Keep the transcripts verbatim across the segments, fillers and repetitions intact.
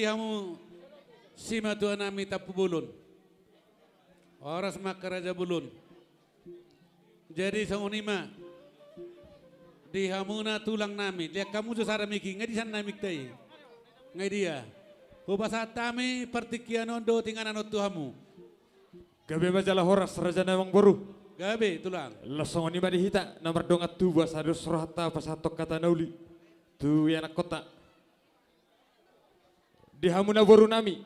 Di hamu simatua nami Tampubolon. Horas ma angka raja bolon. Jadi songon i ma. Di hamuna tulang nami. Lihat hamu jo sada mik i, nga di san na mik ta i. Nga dia. Hupasahat hami partingkian on dohot inganan on tu hamu. Gabe ma jala horas raja nami amangboru. Gabe tulang. Laos songon i ma di hita na mardongan tubu asa dos rohanta pasahathon hata na uli tu ianakkonta. Di hamuna boru nami.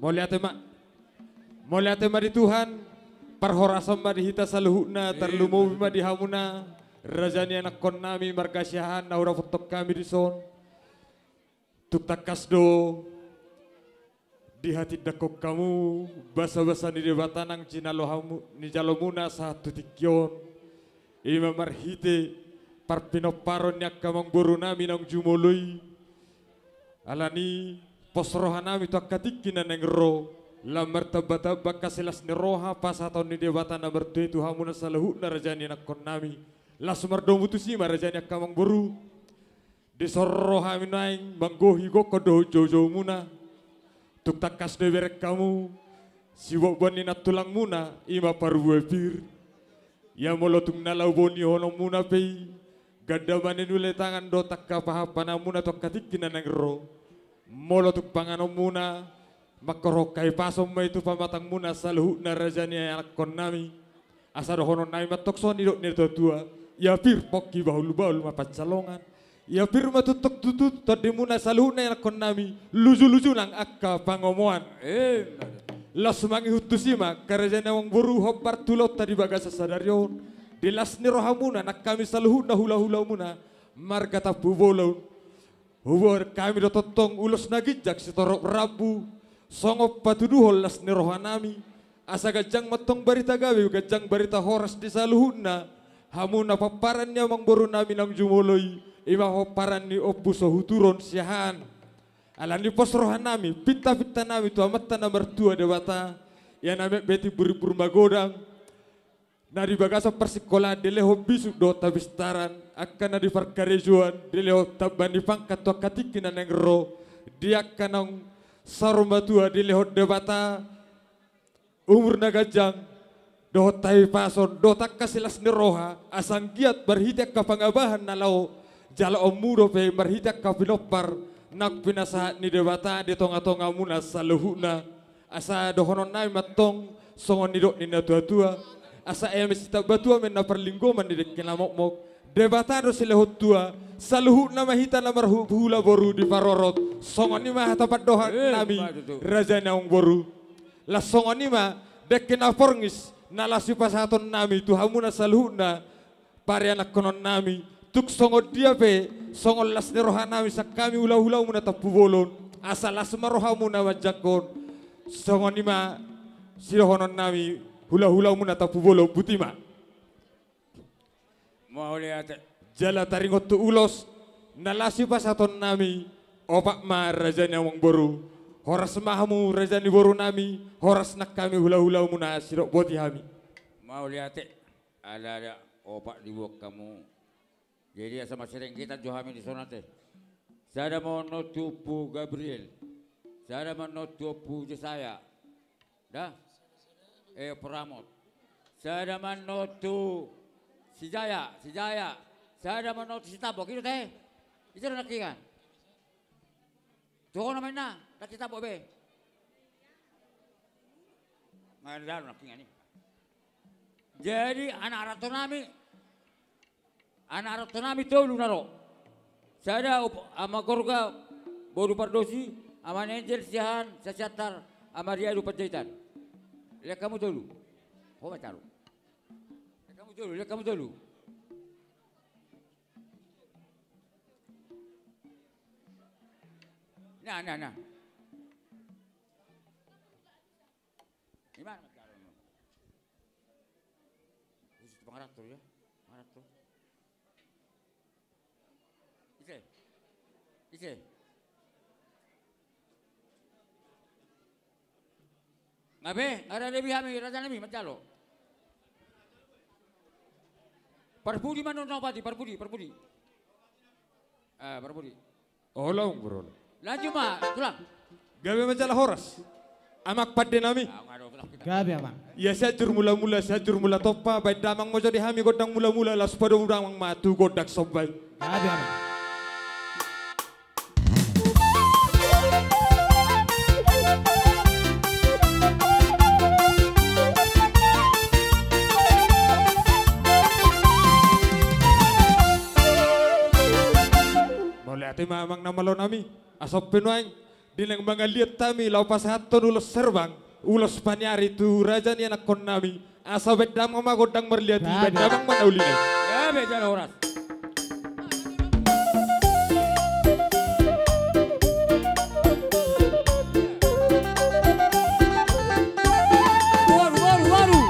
Mauliate ma. Mauliate ma di Tuhan. Parhorasan ma di hita saluhutna, tarlumobi ma di hamuna raja ni anakkon nami marga Siahaan na hudapothon hami dison. Tung tangkas do dihatindangkon hamu basabasa ni Debata naung jinalo hamu, nijalo muna sahat tu tingki on. Ima marhite parpinomparon ni angka amangboru nami naung jumolo i. Alani pos roha nami tu angka tingki na naeng ro, lam martambatamba angka silas ni roha pasahaton ni Debata na martua i tu hamuna saluhutna raja ni anakkon nami. Laos mardomu tusi ma raja ni angka amangboru. Dison ro hami nuaeng manggohi gokhon dohot joujou muna. Tung tangkas do ibereng hamu siboanboan ni nantulang muna, ima parbue pir. Ia molo tung na laho boanihon muna pe i, ganda ma na niula ni tangan dohot angka pahanpanan muna tu angka tingki na naeng ro. Molo tung panganon muna, mangkorhon hahipason ma i tu pamatang muna saluhutna raja ni anakkon nami. Asa dohonon nami mantong songon nidok ni natuatua. Ia pir pongki bahulbahul ma pansalongan. Ia pir ma tuntungtuntun tondi muna saluhutna anakkon nami. Lujuluju nang angka pangomoan. Laos mangihut tusi ma angka raja ni amangboru hombar tu ulaonta di bagasan sadari on. Di las ni roha muna nang hami saluhutna hulahula muna marga Tampubolon. Huboan hami do tongtong ulos na ginjang sitorop rambu, songon patuduhon las ni roha nami, asa ganjang mantong barita gabe, ganjang barita horas di saluhutna, hamu na pomparan ni amangboru nami naung jumolo i, ima pomparan ni Ompu Sohuturon Siahaan. Alani pos roha nami, pintapinta nami tu Amanta na martua Debata, ia na mambege timburimbur magodang, na di bagasan parsingkolaan dilehon bisuk dohot habistaran, angka na di parkarejoan dilehon tamba ni pangkat tu angka tingki na naeng ro, di angka naung saur matua dilehon Debata umur na ganjang dohot hahipason dohot angka silas ni roha, asa anggiat marhite angka pangabahan na laho jaloonmu dope marhite angka pinompar naung pinasahat ni Debata di tongatonga muna saluhutna. Asa dohonon nami mantong songon nidok ni natuatua, asa eme sitamba tua ma na parlinggoman ni dengke na mokmok, Debata do silehon tua, saluhutna ma hita na marhulahula boru diparorot. Songon i ma hata pandohan nami, raja ni amangboru. Laos songon i ma dengke na porngis na laos sipasahaton nami tu hamuna saluhutna parianakkonon nami, tung songon dia pe songon las ni roha nami sian hami hulahula muna Tampubolon, asa las ma roha muna manjangkon. Songon i ma sidohonon nami hulahula muna Tampubolon, botima. Mauliate. Jala taringot tu ulos na laos sipasahaton nami, opat ma raja ni amangboru. Horas ma hamu raja ni boru nami, horas nang hami hulahula muna sidok boti hami. Mauliate. Ada, ada opat dibuat hamu. Jadi asa masirenggetan jo hami dison ate. Sada ma on tu Ompu Gabriel. Sada ma on tu Ompu Jesaya. Da? Eh, Ompu Ramot. Sada ma on tu si Jaya, si Jaya. Sada ma on tu si Tambok. Ito te. Ito na nangkiningan. Toho nama inna, nangkin tabo be. Nga dalo nangkin ani. Jadi anak ranto nami, anak ranto nami tolu na ro. Sada Amang Gorga, Boru Pardosi, Amang Angel Siahaan, Sasiantar, Amang Riadu Panjaitan. Lihat kamu tolu. Ho ma taru. Lihat kamu tolu, lihat kamu tolu. Nah, nah, nah. Ima na mangkaron. Khusus pangaranto ya. Pangaranto. Ise. Ise. Nga be, nga rade be hami, raja nami manjalo. Parpudi ma non na upati, parpudi, parpudi. Ah, parpudi. Olo, Amang Boru. Lanjut ma, Tulang. Gabe ma jala horas, Amang pande nami. Gabe, Amang. Ia Sianjur Mulamula, Sianjur Mulatompa, baen damang ma jo di hami gondang mulamula, laos padomu damang ma tu gondang somba i. Gabe, Amang. Mauliate ma, Amang na malo nami. Asa on pe nuaeng, di naeng mangaliat hami laho pasahathon ulos herbang, ulos paniari tu raja ni anakkonnami. Asa baen damang ma gondang marliat i, baen damang ma na uli nai. Gabe jala horas. Baru, baru, baru.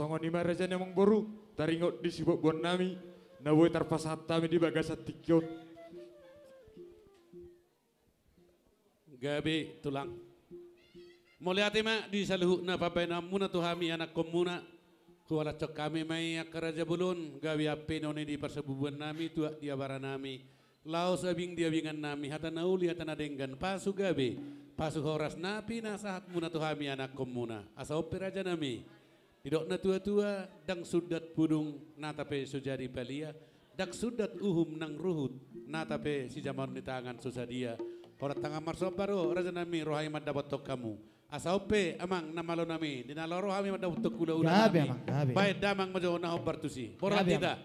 Songon i ma raja ni amangboru, taringot di sibuatbuat nami na boi tarpasahat hami di bagasan tingki on. Gabe, Tulang. Mauliate ma di saluhutna pambahenanmuna tu hami anakkonmuna. Huhalashon hami ma i angka raja bolon, gabe ampe noni di parsabubuan nami, tuak di abara nami. Laos abing di abingan nami, hata na uli, hata na denggan, pasu gabe, pasu horas na pinasahatmuna tu hami anakkonmuna. Asa on pe raja nami. Didok natuatua, ndang sundat pudung, nata pe so jadi palia, ndang sundat uhum nang ruhut, nata pe sijamaon ni tangan so sadia. Holan tangan marsomba do, raja nami, roha i mandapothon hamu. Asa on pe, amang na malo nami, di na laho ro hami mandapothon hulahula nami. Gabe, amang, gabe. Baen damang ma jo na hombar tusi. Borhat hita.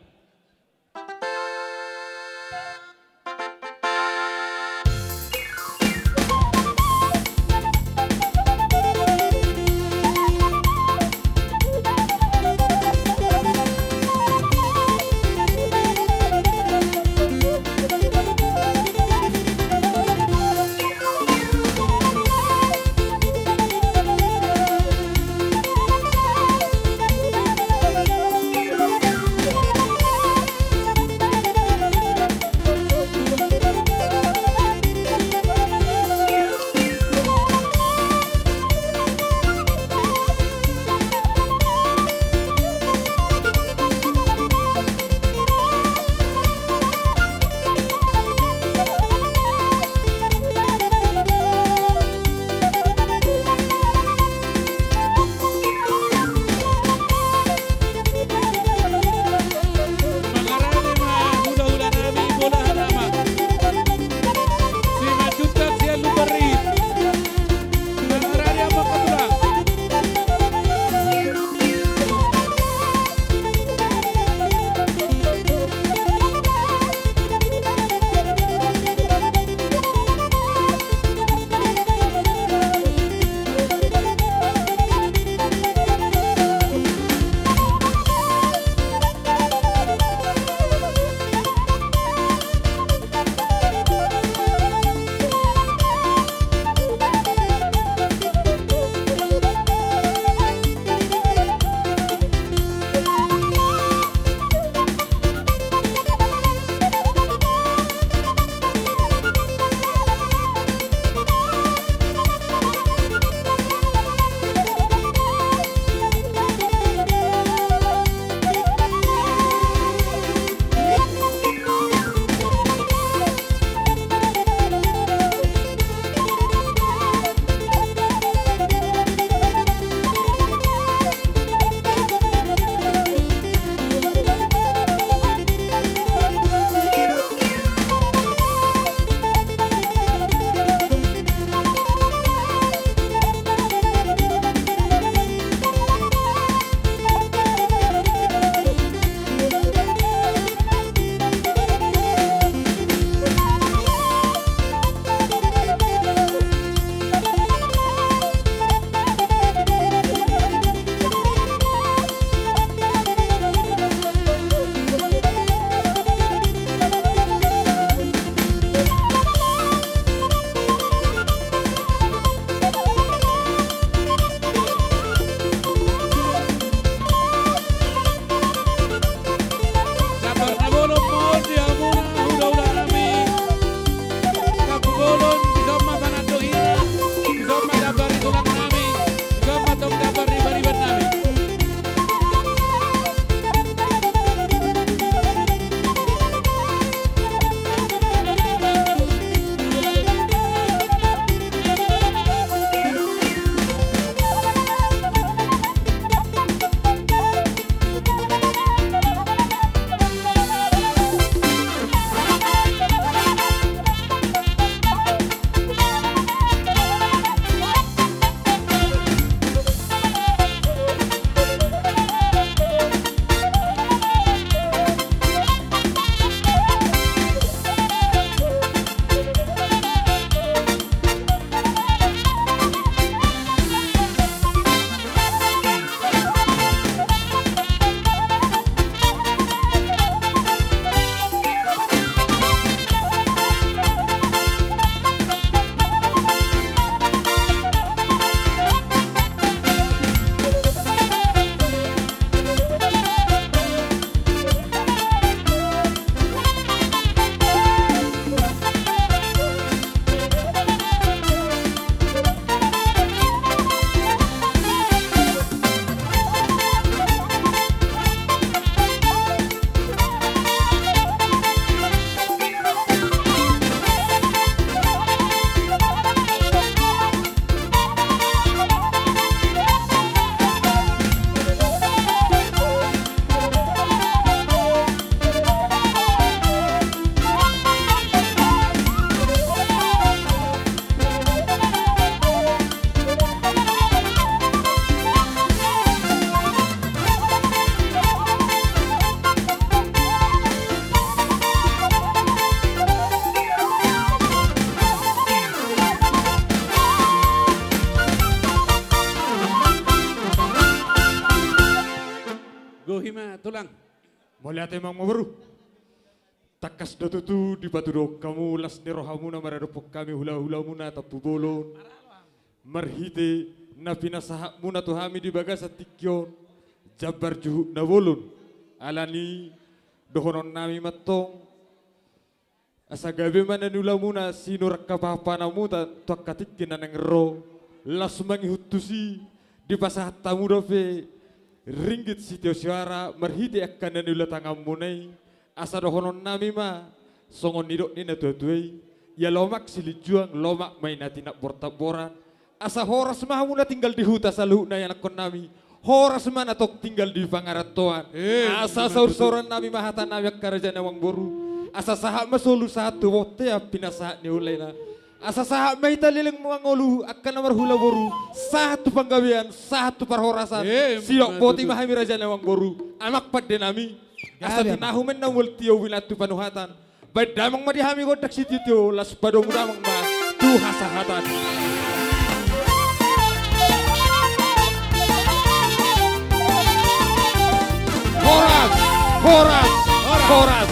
Gohi ma tulang. Mauliate ma amang boru. Tangkas do tutu dipatuduhon hamu las ni rohamuna maradophon hami hulahulamuna Tampubolon. Marhite na pinasahatmuna tu hami di bagasan tingki on, jambar juhut na bolon. Alani dohononnami ma antong, asa gabe ma na niulamuna sinur angka pahanpahanmuna tu angka tingki na naeng ro. Laos mangihut tusi, dipasahat hamu dope ringgit sitio soara marhite angka na niula tanganmuna i. Asa dohononnami ma songon nidok ni natuatua i: Ia lomak silinjuang, lomak ma i na tinambortamboran. Asa horas ma hamu na tinggal di huta saluhutna ianakkonnami, horas ma na tong tinggal di pangarantoan. Eh, asa saursaurannami ma hatanami angka raja ni amang boru. Asa sahat ma solu sahat tu bontean pinasahat ni ulaonna. Asa sahat ma hita leleng mangolu angka na marhula boru, sahat tu panggabean, sahat tu parhorasan. Eh, sidok boti ma hami raja ni amang boru, amang pandenami. Asa tinahu ma inna mual tio, ubilang tu panuhatan. Baen damang ma di hami gondang sitio, laos padomu damang ma tu hasahatan. Horas, horas, horas.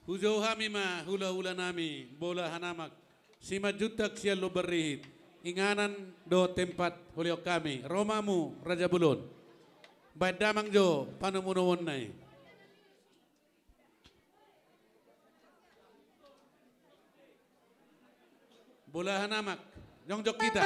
Hujou hami ma hulahulanami, Bola Hanamak, Simanjuntak sian Lumban Rihit, inganan dohot tempat hulehon hami. Ro ma hamu Raja Bolon. Baen damang jo panomunomuonna i. Bola Hanamak, jongjong hita.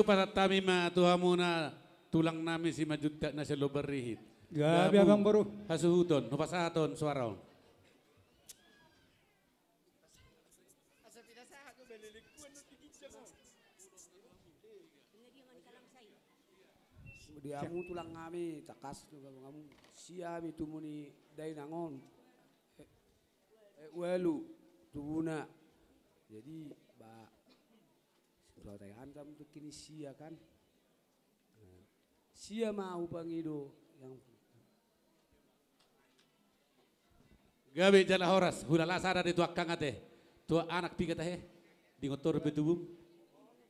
Pasahat hami ma tu hamuna tulang nami Simanjuntak na sian Lumban Rihit. Gabe, gabe, Amang Boru. Hasuhuton, hupasahathon soara on. Di hamu tulang nami, tangkas do gabe hamu, sia hami tubu ni dainang on. Eh, eh, ualu tubuna. Jadi, ba, sudah tayangan kamu tu kini sia kan. Sia ma hupangido yang. Gabe jala horas, hulala sada di tu angka ate. Tu anak piga tahe? Di ngotor pe tubum.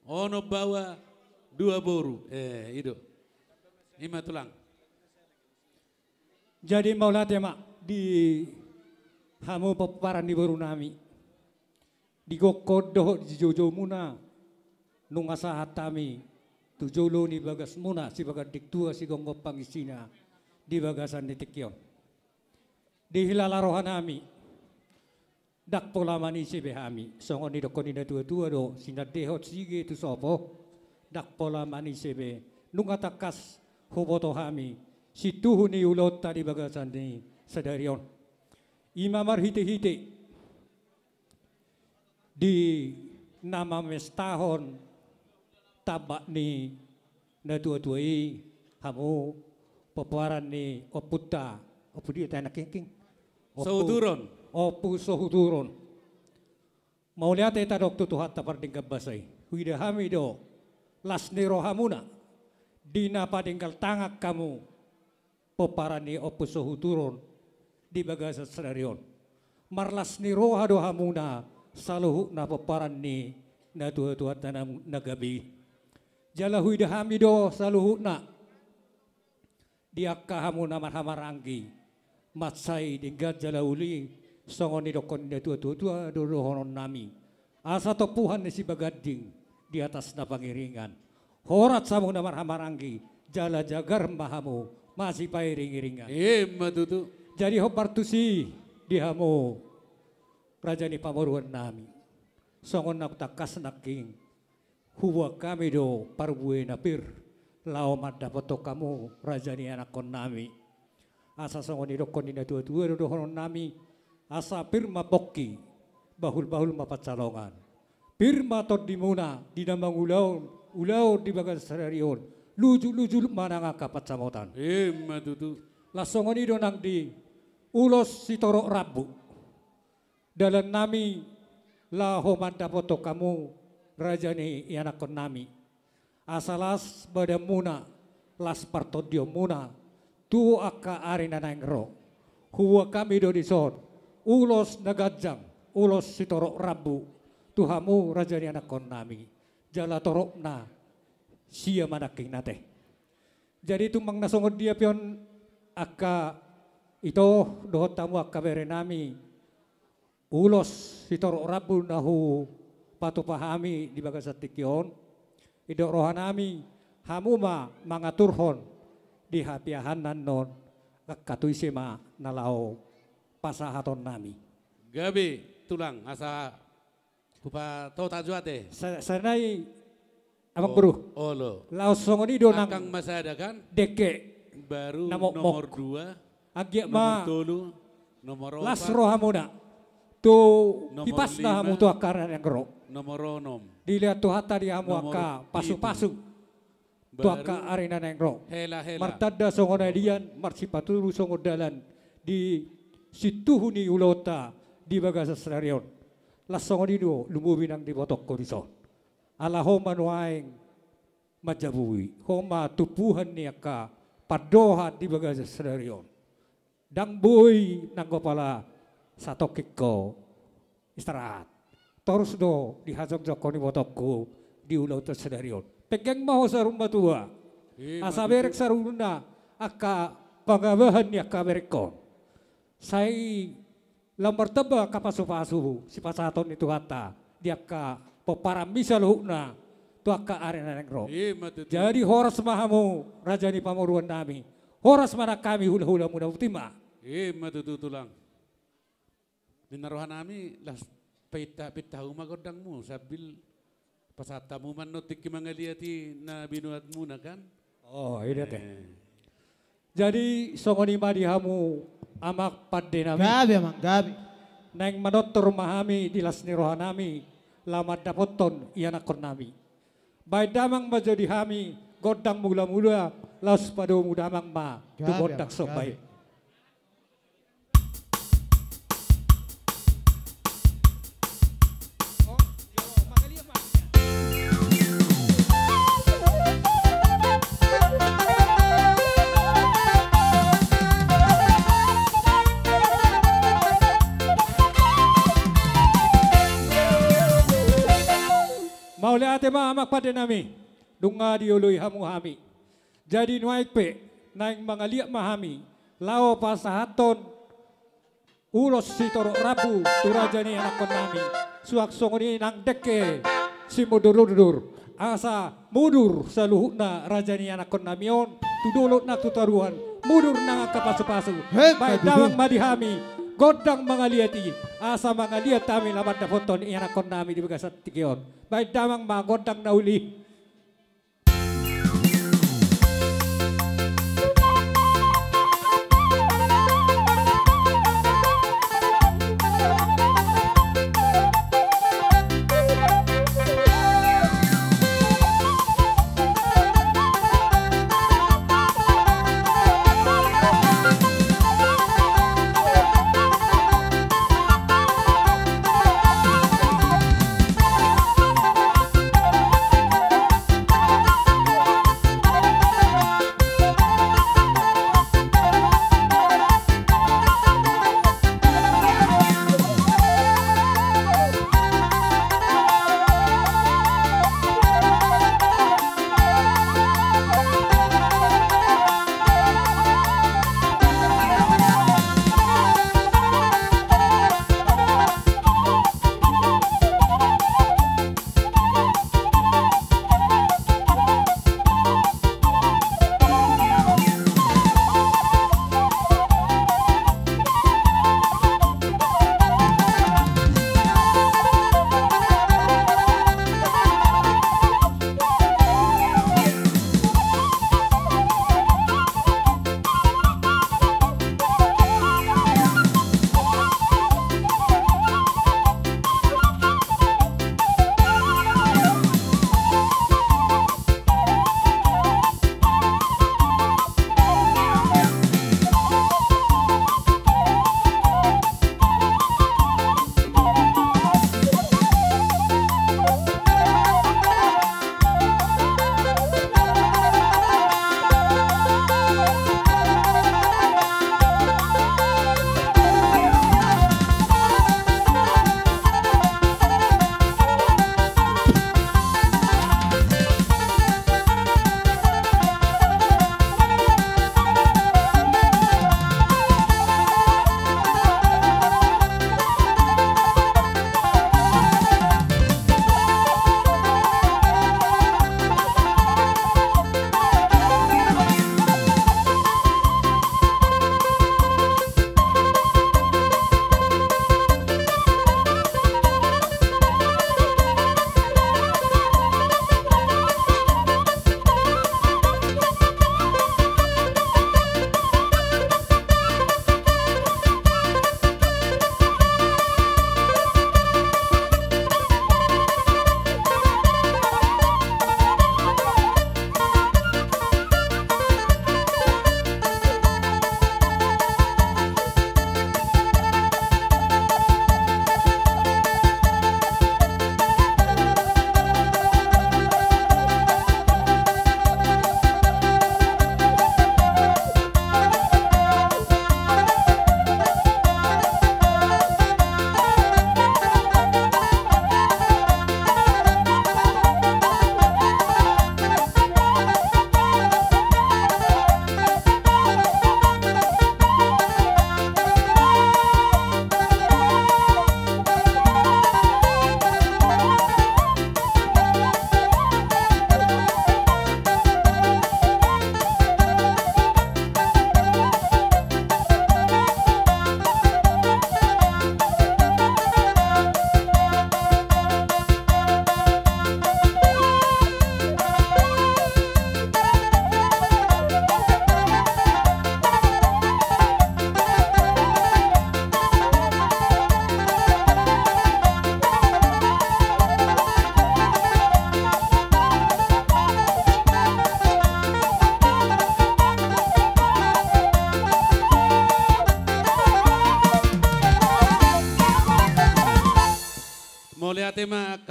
Onom baoa, dua boru. Eh, i do. I ma tulang. Jadi mauliate ma di hamu pomparan ni boru nami. Di gokhon dohot di joujou muna, nunga sahat hami tu jolo ni bagas muna, sibaganding tua, sigomgom pangisina, di bagasan ni tingki on. Dihilala roha nami, ndang pola manise be hami, songon nidok ni na tuatua do, sinandehon sige tu sopo, ndang pola manise be, nunga tangkas huboto hami, situhu ni ulaonta di bagasan ni sadari on. I ma marhitehite, di na mamestahon tambak ni na tuatua i, hamu pomparan ni ompunta, ompu dia tahe nangkin? Ompu Sohuturon. Ompu Sohuturon. Mauliate tadok tu Tuhanta pardenggan basa i. Huida hami do las ni rohamuna, di na padenggan tangan hamu pomparan ni Ompu Sohuturon di bagasan sadari on. Marlas ni roha do hamuna saluhutna pomparan ni na tuatuanta na gabe i. Jala huida hami do saluhutna di angka hamu na marhahamaranggi, mansai denggan jala uli, songon nidok ni na tuatua do dohonon nami. Asa tompuan ni sibaganding di atas na pangiringan. Horas hamu na marhahamaranggi, jala jagar ma hamu masipairingiringan. I ma tutu. Jadi hombar tusi di hamu raja ni pamoruon nami. Songon na tangkas nangkin, huboan hami do parbue na pir, laho mandapothon hamu raja ni anakkon nami. Asa songon nidok ni na tuatua do dohonon nami, asa pir ma pongki, bahulbahul ma pansalongan. Pir ma tondimuna di na mangulahon ulaon di bagasan sadari on, lujulujul ma nang angka pansamotan. I ma tutu. Las songon i do nang di ulos sitorop rambu. Dalan nami laho mandapothon hamu raja ni ianakkon nami. Asa las badanmuna, las partondionmuna tu angka ari na naeng ro. Huboan hami do dison ulos na ganjang, ulos sitorop rambu tu hamu raja ni anakkon nami. Jala toropna sia ma nangkin ate. Jadi tumang na songon dia pe on angka ito dohot hamu angka bere nami, ulos sitorop rambu na hupatupa hami di bagasan tingki on, didok roha nami, hamu ma mangaturhon di hapiahanna on, angka tu ise ma na laho pasahaton nami. Gabe tulang, asa hupatota jo ate. Sa-, sanai, Amang Boru. Olo. Laos songon i do nang. Angkang ma sada kan? Dengke. Baru na mokmok. Nomor dua. Anggiat ma nomor tolu, nomor opat. Las rohamuna. Tu nomor lima. Hipasna hamu tu angka ari na naeng ro. Nomor onom. Dilehon Tuhanta di hamu angka pasupasu. Nomor pitu. Tu angka ari na naeng ro. Hela, hela. Martanda songon adian, marsipatudu songon dalan di situhu ni ulaonta di bagasan sadari on. Las songon i do lumobi nang di ibotongku dison. Ala ho ma nuaeng manjabui, ho ma tumpuan ni angka pandohan di bagasan sadari on. Ndang boi nanggo pala satongkin ho istirahat. Torus do dihajongjongkon ibotongku di ulaonta sadari on. Penggeng ma ho saur matua. Asa bereng saluhutna angka pangabahan ni angka berengkon. Sai lam martamba angka pasupasu sipasahaton ni Tuhanta di angka pomparanmi saluhutna tu angka ari na naeng ro. Jadi horas ma hamu raja ni pamoruon nami. Horas ma nang hami hulahulamuna, boti ma. I ma tutu tulang. Ninna roha nami las pinta, pinta hamu ma gondangmu sambil Pasahat hamu ma annon tingki mangaliat i na binuatmuna kan? Oh, i do ate. Eh. Jadi songon i ma di hamu amang pande nami. Gabe amang, gabe. Naeng manortor ma hami di las ni roha nami, laho mandapothon ianakhon nami. Baen damang ma jo di hami gondang mula-mula, laos padomu damang ma tu gondang somba i. Mauliate ma amang pande nami. Nunga dioloi hamu hami. Jadi nuaeng pe naeng mangaliat ma hami laho pasahathon ulos sitorop rambu tu raja ni anakhon nami. Suang songon i nang dengke simundur-undur, asa mundur saluhutna raja ni anakhon nami on tu dolok na tu toruan, mundur nang angka pasu-pasu. Baen damang ma di hami gondang mangaliat i, asa mangaliat hami laho mandapothon ianakhon nami di bagasan tingki on. Baen damang ma gondang na uli.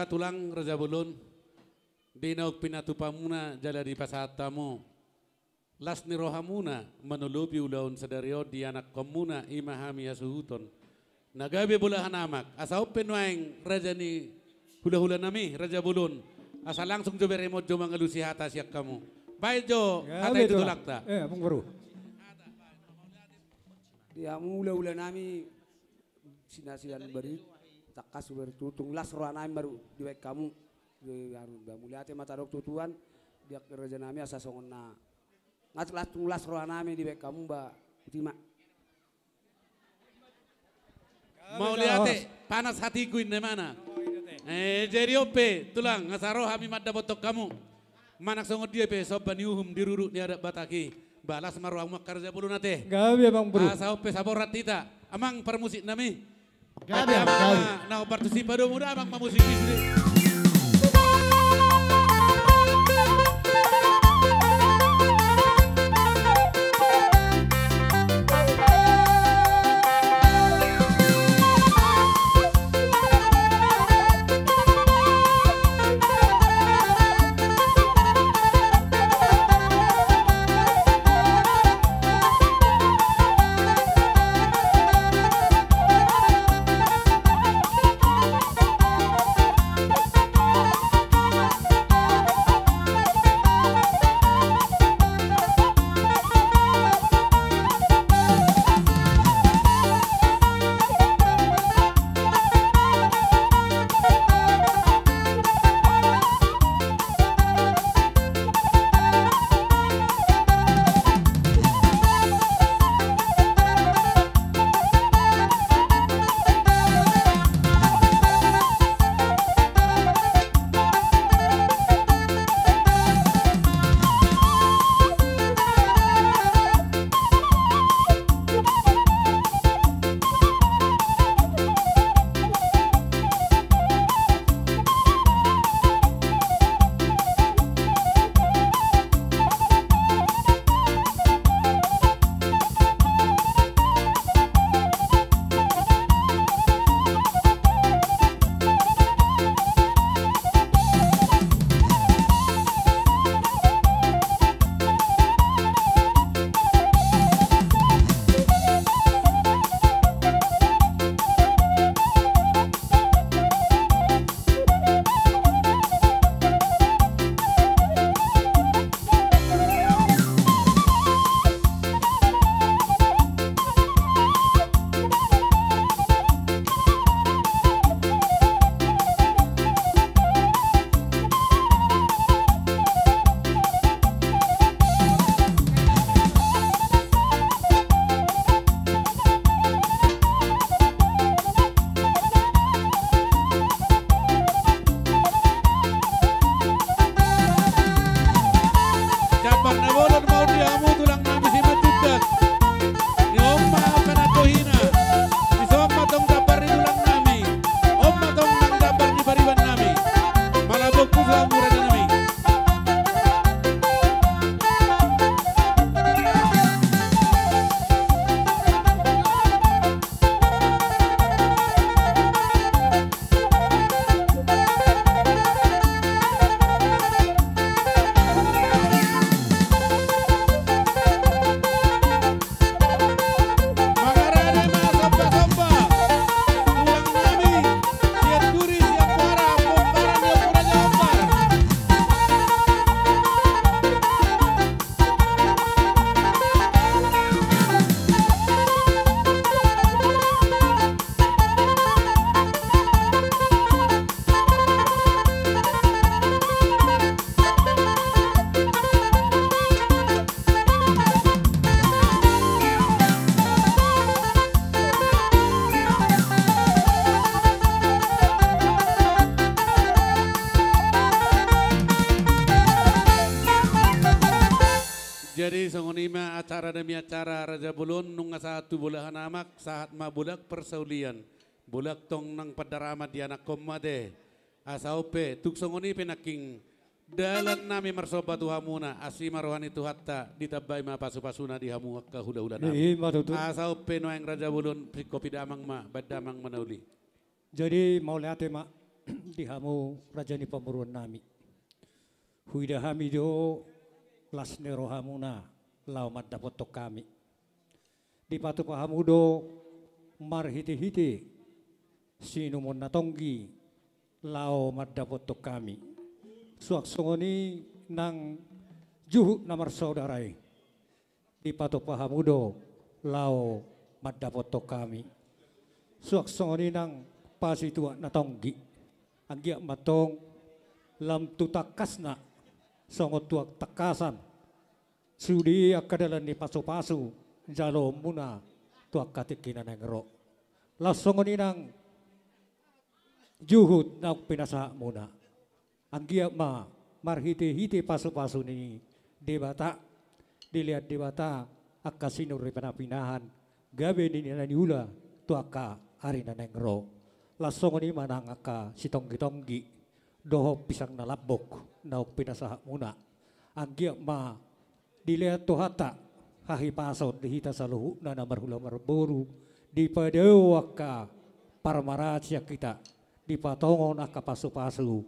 Tulang, raja bolon, di naung pinatupamuna jala dipasahat hamu las ni rohamuna manolopi ulaon sadari on di anakkonmuna, i ma hami hasuhuton. Na gabe bolahan amak, asa on pe nuaeng raja ni hulahulanami, raja bolon, asa langsung jo beremon jo mangalusi hata sian hamu. Baen jo hata i tu tulangta. Eh, Amang Boru. Di hamu hulahulanami, sinasian barit, tangkas barit, tung las rohanami baru dibaen hamu. Di hamu, mauliate ma tadok tu Tuhan, di angka rajanami asa songon na nga las, tung las rohanami dibaen hamu, ba, uti ma. Mauliate, panas hatiku inna imana. Eh, jadi on pe, tulang, asa ro hami mandapothon hamu. Manang songon dia pe somba ni uhum di ruruk ni adat Batak i, ba las ma rohamu angka raja bolon ate. Gabe, Amang Boru. Asa on pe saborat hita, amang parmusiknami. Gabe, gabe. Amang ma na hombar tusi, padomu da amang ma musik i sude. Jambar na bolon ma on di hamu tulang nami Simanjuntak. Ni on ma angka na tohina. Dison ma tong jambar ni tulang nami. On ma tong nang jambar ni pariban nami. Malambok pusu hamu raja nami. Jadi songon i ma acara demi acara raja bolon, nunga sahat tu bolahan amak, sahat ma bolak parsaulian. Bolak tong nang pandaraman di anakkonmu ate. Asa on pe, tung songon i pe nangkin dalan nami marsomba tu hamuna, asi ma roha ni Tuhanta, ditambai ma pasupasuna di hamu angka hulahula nami. I ma tutu. Asa on pe nuaeng raja bolon, singkopi damang ma, baen damang ma na uli. Jadi mauliate ma. di hamu raja ni pamoruon nami. Huida hami do las ni rohamuna laho mandapothon hami. Dipatupa hamu do marhitehite siinumon na tonggi laho mandapothon hami. Suang songon i nang juhut na marsaudara i. Dipatupa hamu do laho mandapothon hami. Suang songon i nang pasituak na tonggi. Anggiat ma antong lam tu tangkasna songon tuak tangkasan sude angka dalan ni pasupasu jaloonmuna tu angka tingki na naeng ro. Laos songon i nang juhut naung pinasahatmuna. Anggiat ma marhitehite pasupasu ni Debata, dilehon Debata angka sinur ni panapinahan, gabe ni na niula tu angka ari na naeng ro. Laos songon i ma nang angka sitonggitonggi dohot pisang na lambok naung pinasahatmuna. Anggiat ma dilehon Tuhanta hahipason di hita saluhutna na marhula marboru, dipadao angka parmaraan sian hita, dipatongon angka pasupasu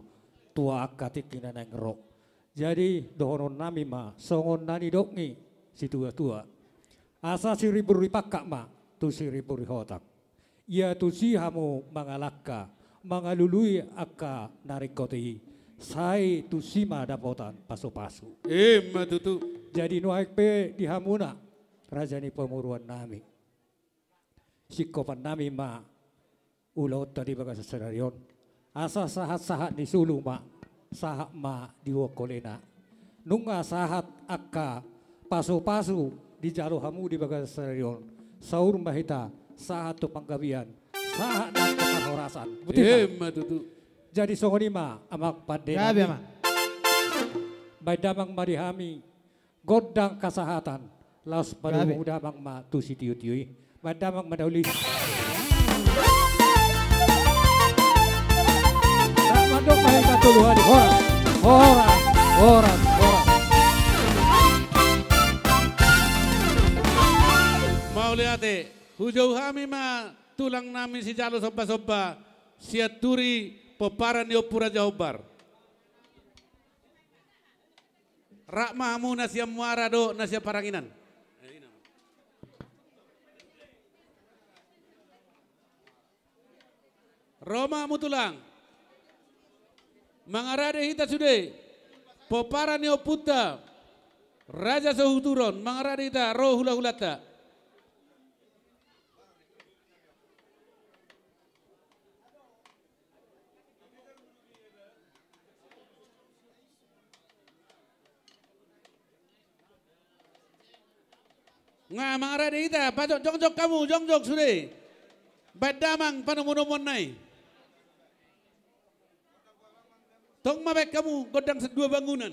tu angka tingki na naeng ro. Jadi dohonon nami ma songon na nidok ni situatua: Asa sirimbur ni pangkat ma tu sirimbur ni hotang. Ia tusi hamu mangalangka mangalului angka na ringkot i, sai tusi ma dapotan pasupasu. Ima tutu. Jadi nuaeng pe di hamuna raja ni pamoruon nami, singkopan nami ma ulaonta di bagasan sadari on. Asa sahatsahat ni solu ma sahat ma diboan holena. Nunga sahat angka pasupasu dijalo hamu di bagasan sadari on, saur ma hita sahat tu panggabean, sahat nang tu parhorasan. Botima? Ima tutu. Jadi songon i ma amang pande nami. Gabe ma. Baen damang ma di hami gondang hasahatan, laos padomu damang ma tu sitiotio i. Baen damang ma na uli. Mandok ma hita tolu hali. Horas, horas, horas, horas. Mauliate. Hujou hami ma tulang nami sijalo sombasomba, Sianturi, pomparan ni Ompu Raja Hombar. Rap ma hamu na sian Muara dohot na sian Paranginan. Ro ma hamu tulang. Mangarade hita sude. Pomparan ni ompunta Raja Sohuturu on, mangarade hita, ro hulahulanta. Nga mangarade hita, pajongjong, jongjong hamu, jongjong sude. Baen damang panomunomuanna i. Tong ma baen hamu gondang dua bangunan.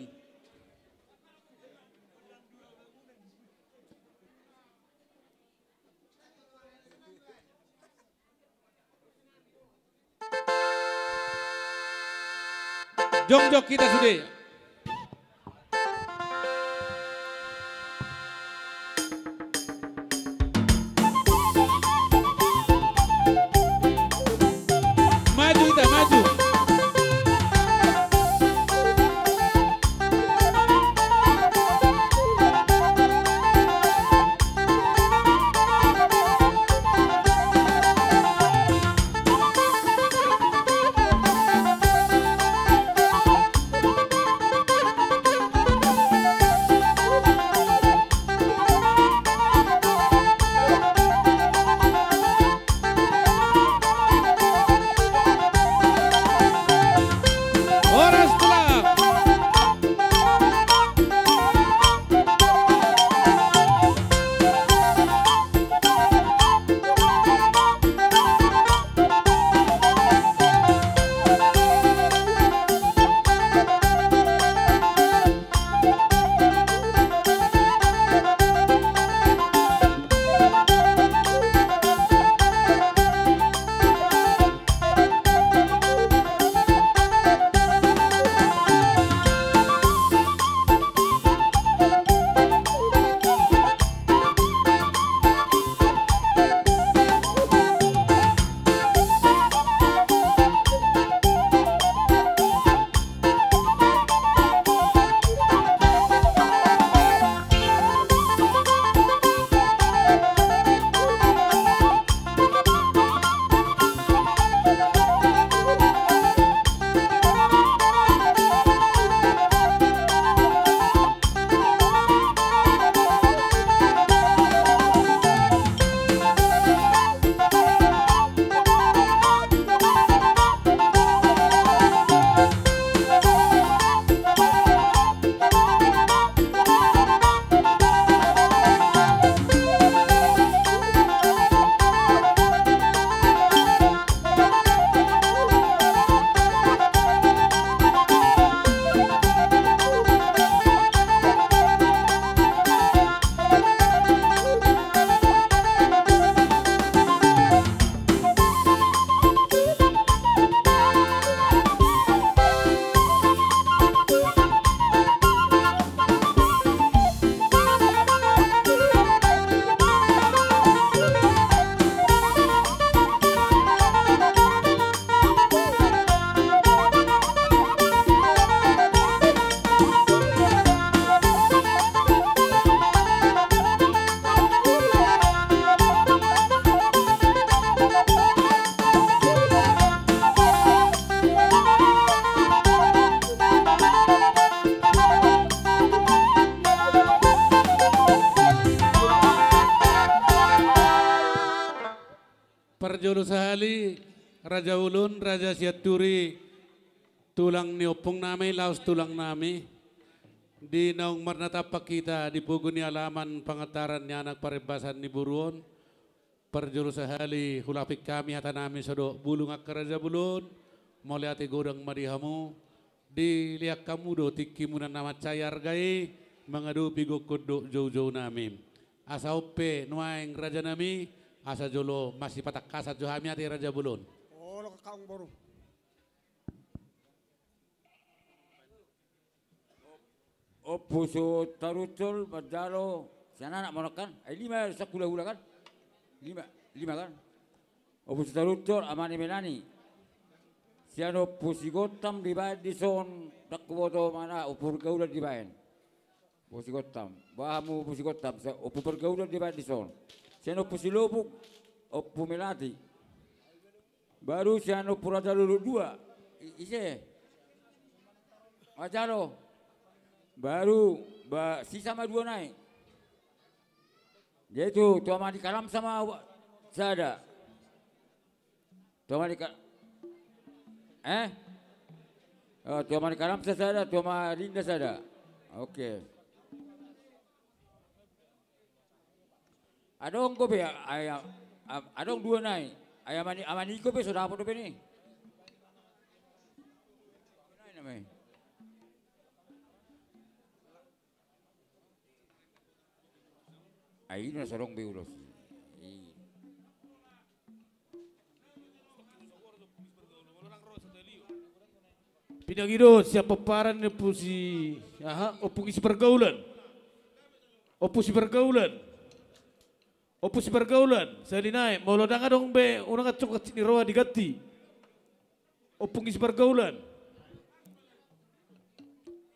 Jongjong hita sude. Maju hita, maju. Jolo sahali, Raja Bolon, Raja Sianturi, tulang ni ompung nami, laos tulang nami. Di naung marnatampak hita di pogu ni alaman pangantaran ni anak parembasan ni boru on. Parjolo sahali, hulapik hami hata nami songon bulung angka Raja Bolon, mauliate godang ma di hamu, dilean hamu do tingki muna na mansai arga i, mangadopi gokhon dohot joujou nami. Asa on pe nuaeng raja nami, asa jolo masipatangkasan jo hami ate Raja Bolon. Olo, kakak boru. Ompu Sitarunsol manjalo sian anak ma on kan? Ai lima do sian hulahula kan? Lima, lima kan? Ompu Sitarunsol, Ama ni Melani. Sian Ompu Sigontam dibaen dison, ndang huboto mana, Ompu Pergaulan dibaen. Ompu Sigontam. Bah, Ompu Sigontam, sa-, Ompu Pergaulan dibaen dison. Sian Ompu Silobuk, Ompu Melati. Baru sian Ompu Raja Lolo dua. I-, ise? Raja Lolo. Baru, ba, sisa ma dua nai. Jadi tu, tu Ama ni Kalamsa ma sada. Tu Ama ni Ka-, eh? Oh, tu Ama ni Kalamsa sada, tu Ama Rinda sada. Oke. Adong dope, a-, ai, a-, a-, adong dua nai. Ai Ama ni, Ama ni Iko pe so dapot dope ni. Nai nama i. Ai i na so adong be ulos. I. Pinangido sian pomparan ni Ompu Si, aha, Ompu Sipargaulan. Ompu Sipargaulan. Ompu Sipargaulan, sahali nai, molo ndang adong be unang hansit ni roha diganti. Ompu Sipargaulan.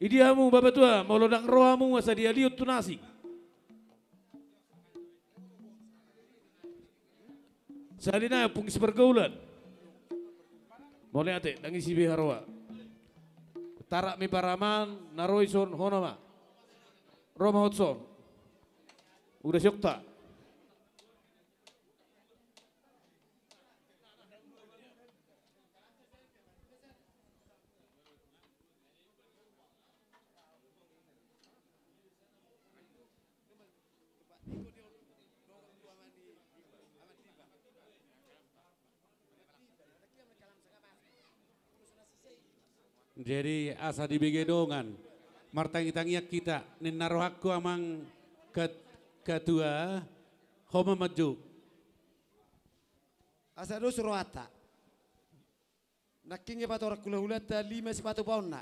Idia hamu, Bapatua, molo ndang ro hamu asa dialihon tu na asing. Sahali nai, Ompu Sipargaulan. Mauliate, ndang isi be haroa. Tarak ni paraman na ro dison, hona ma. Ro ma hotson. Uda siokta. Jadi, asa dibege dongan. Martangitangian hita, ninna rohangku amang ket-, ketua, ho ma maju. Asa dos rohanta. Nangkin ia patorang hulahulanta lima sipatupaonna.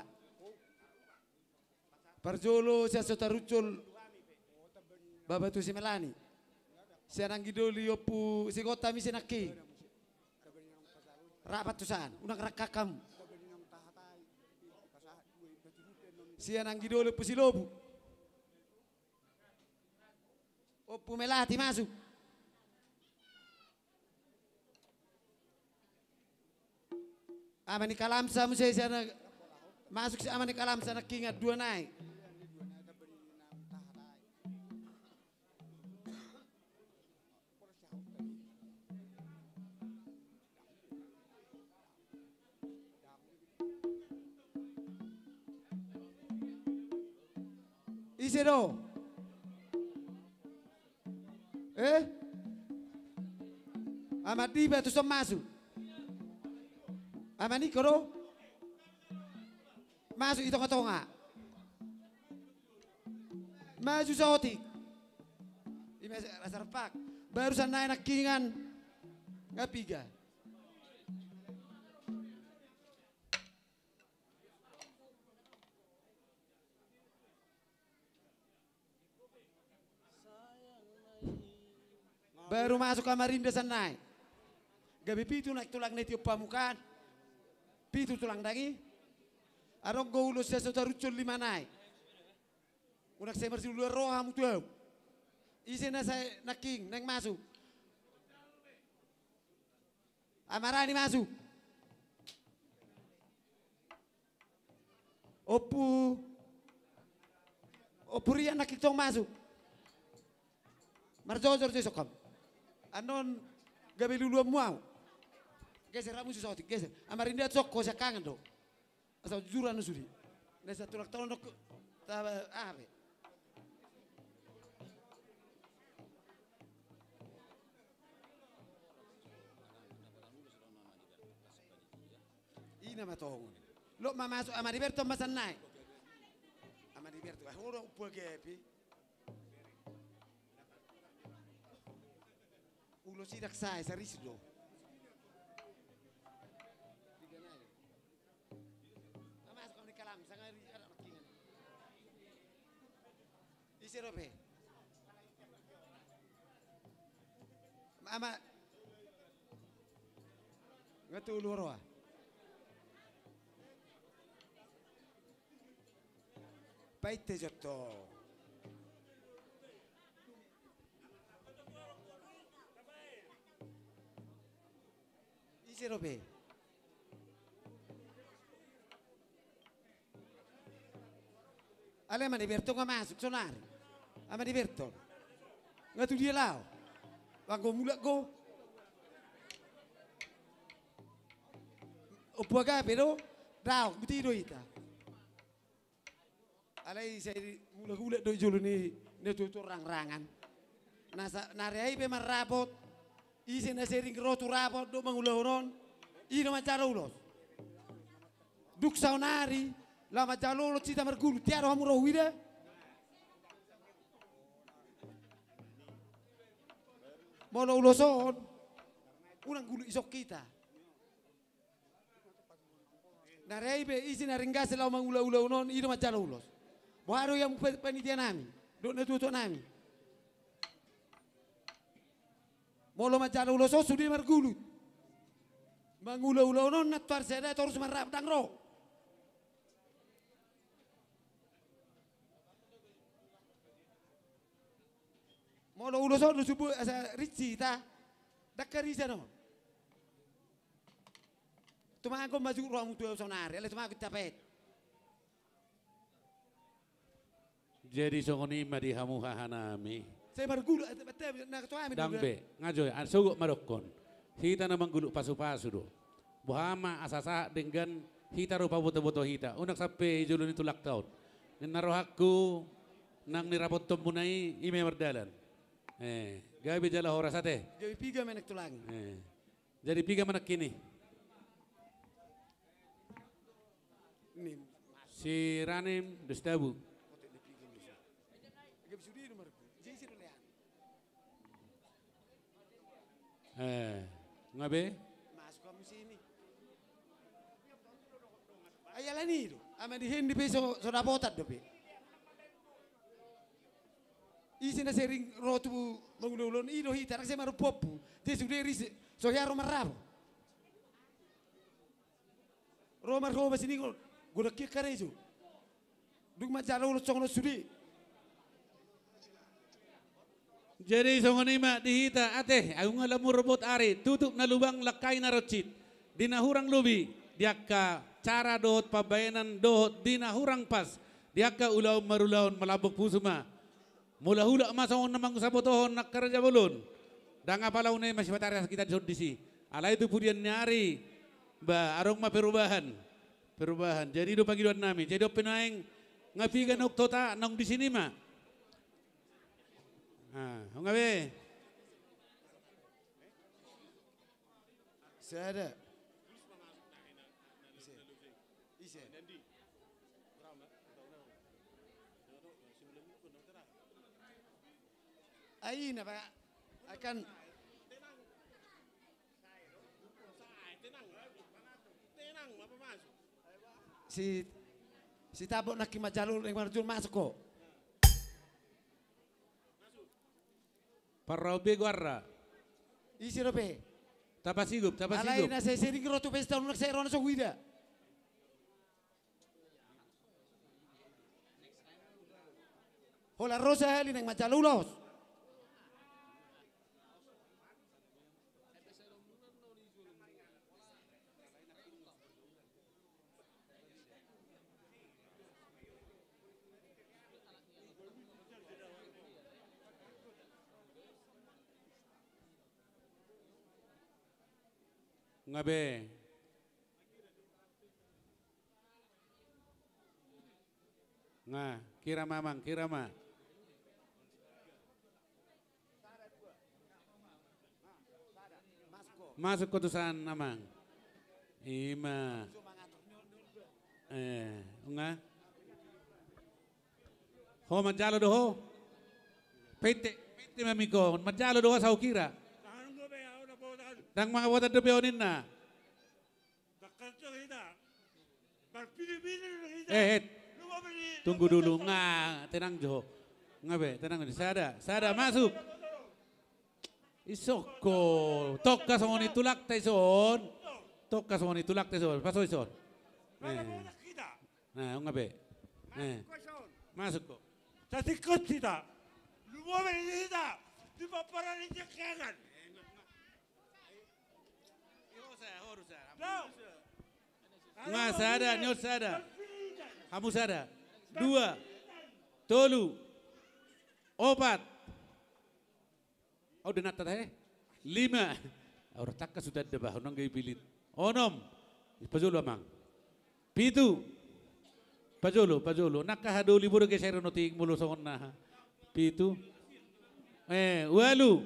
Parjolo sian Sitarunsol Bapatua Simelani. Sian Anggidoli Ompu Sigontam ise nangkin. Rap tu san, unang rangkak hamu. Sian Anggidoli Ompu Silobuk. Ompu Melati masuk. Ama ni Kalamsa muse sian, masuk si Ama ni Kalamsa nangkin dua nai. Ise do? Eh? Ama Diba tu son masuk. Ama Niko do? Masuk i tongatonga. Maju saotik. Ima rasa repak. Baru san nai nangkin nga piga. Baru masuk Ama Rinda san nai. Gabe pitu nai tulang na tiop pamukaan. Pitu tulang dang i. Adong do ulos sian Sitarunsol lima nai. Unang sai marsiluan roha hamu tu ahu. Ise na sai nangkin naeng masuk? Ama Rani masuk. Ompu, Ompu Rian nangkin tong masuk. Marjojor jo isok hamu. Annon gabe luluanmu ahu. Geser, amu si Sotik, geser. Ama Rinda tu soko, siangkangan do. Asa jujuran nu sudi. Na sa tulak tolong dok. Taba, aha pe. Ina ma tongon. Lo ma masuk Ama Liberto ma sannai. Ama Liberto, ah, ora upua gepi. Ulos i ndang sae, saris do. Ise dope? Ama. Nga tolu roa. Paite jotto. Ise dope? Ale Ama Liberto nga masuk sonari. Ama Liberto. Nga tu dia laho. Banggo mulak go. Opo agape do? Daok buti do ita. Alai sai mulak-ulak do jolo ni na tutu rangrangan. Na sa na reai pe marrapot. Ise na sering ro tu rapot do mangulahon on. I do manjalo ulos. Dung saonari lao manjalo ulos hita margulu, tiaro hamu ro huida. Molo ulos on unang gulu isok hita. Na reai pe isi na ringgas lao mangula-ula unon i do manjalo ulos. Boha do ia panitia nami dohot na tuatua nami. Molo manjalo ulos on sude margulut. Mangula-ula unon na tuar sada torus marrap dang ro. Molo ulos on do subu asa rinci ta. Dang karisa do. Tumagon ma jut rohamu tu au saonari ale tumagon tapet. Jadi songon i ma di hamu hahanami. Sai margulu. Dang be nga jo an sogot ma dokkon. Hita na manggulu pasu-pasu do. Boha ma asa sahat denggan hita ro paboto-boto hita unang sampe i jolo ni tulangta on. Ninna rohangku nang nirapothonmuna i i ma mardalan. Eh, gabe jala horas ate. Gabe piga menek tulang. Eh. Jadi piga ma nangkin i? Si Ranim dos Tabu. Eh, nga be? Ai alani do ama di hendi pe so dapotan dope. Ise na sering ro tu mangula-ula on i do hita dang sai marompu-ompu. Jadi sude ri so hea ro marrabo. Ro marhobas i ningon godang hian karejo. Dung manjalo ulos songon on sude. Jadi songon i ma di hita ate agung ala murobot ari tutup na lubang langkai na roncit. Di na hurang lobi di angka cara dohot pambaenan dohot di na hurang pas di angka ulaon marulaon malambok pusu ma. Mula hulak ma songon na mangusapotohon angka raja bolon. Dang apala unai masipatari asa kita dison disi. Alai tu pudian ni ari ba adong ma perubahan. Perubahan jadi do pangidoan nami jadi oppe naeng. Nga piga na ukta naung di sini ma. Nga be. Sada. Ise. Ise. Aina pak akan. Si si tabok nangkin manjalo leng marjul masuk ko. Parrau be goarna. Ise dope. Tapasigup tapasigup. Alai na sai sering ro tu pesta unang sai ro na so huida. Holan ro sahali naeng manjalo ulos. Nga be. Nga, kira ma amang, kira ma. Masuk ho tu san amang. Ima. Eh, nga. Ho manjalo do ho. Pete, pete ma miko. Manjalo do ho asa hukira. Ndang mangabotan dope ho ninna. Eh, eh. Tunggu dulu, nga, tenang jo. Nga be, tenang jo. Sada, sada masuk. Isoko. Tongka songon i tulakta ison. Tongka songon i tulakta ison. Paso ison. Eh. Nah, nga be. Eh. Masuk ho. Tasikot hita. Lumobi hita. Di paparan di jengkangan. Nga sada, ni on sada. Hamu sada. Dua. Tolu. Opat. Au da nata tahe. Lima. Au da tangkas huta da bah, unang gai pilit. Onom. Pajolo amang. Pitu. Pajolo, pajolo. Nangka hadoli bodo geser otik molo songon na. Pitu. Eh, ualu.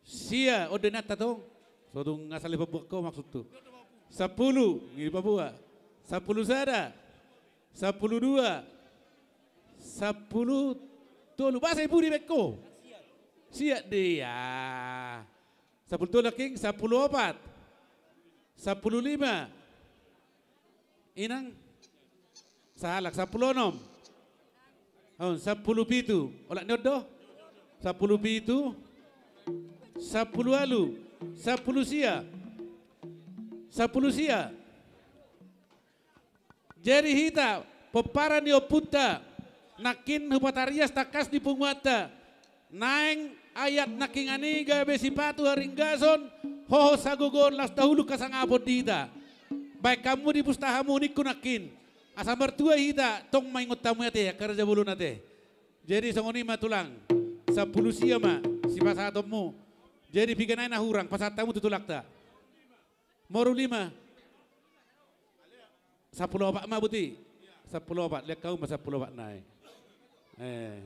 Sia, on da nata tong. Sotung asal i pabuat ho maksud tu. Sampulu, ngi pabuat. Sampulu sada. Sampulu dua. Sampulu tolu. Basa i pudi baen ho. Sia dia. Sampulu tolu nangkin, sampulu opat. Sampulu lima. Inang. Sahalak, sampulu onom. On, sampulu pitu. Olat ni on do? Sampulu pitu. Sampulu ualu. Sampulu sia. Sampulu sia. Jadi hita, pomparan ni ompunta, nangkin hupatarias tangkas ni punguanta, naeng ayat nangkiningan i gabe sipatu haringgason, hohom sagogoon laos tauluk hasangapon di hita. Baen hamu di pustahamu ningku nangkin. Asa martua hita, tong ma ingot hamu ate, angka raja bolon ate. Jadi songon i ma tulang, sampulu sia ma sipasahatonmu. Jadi piga nai na hurang, pasahat hamu tu tulangta. Moru lima. Sampulu opat ma buti. Sampulu opat, lean hamu ma sampulu opat nai. Eh.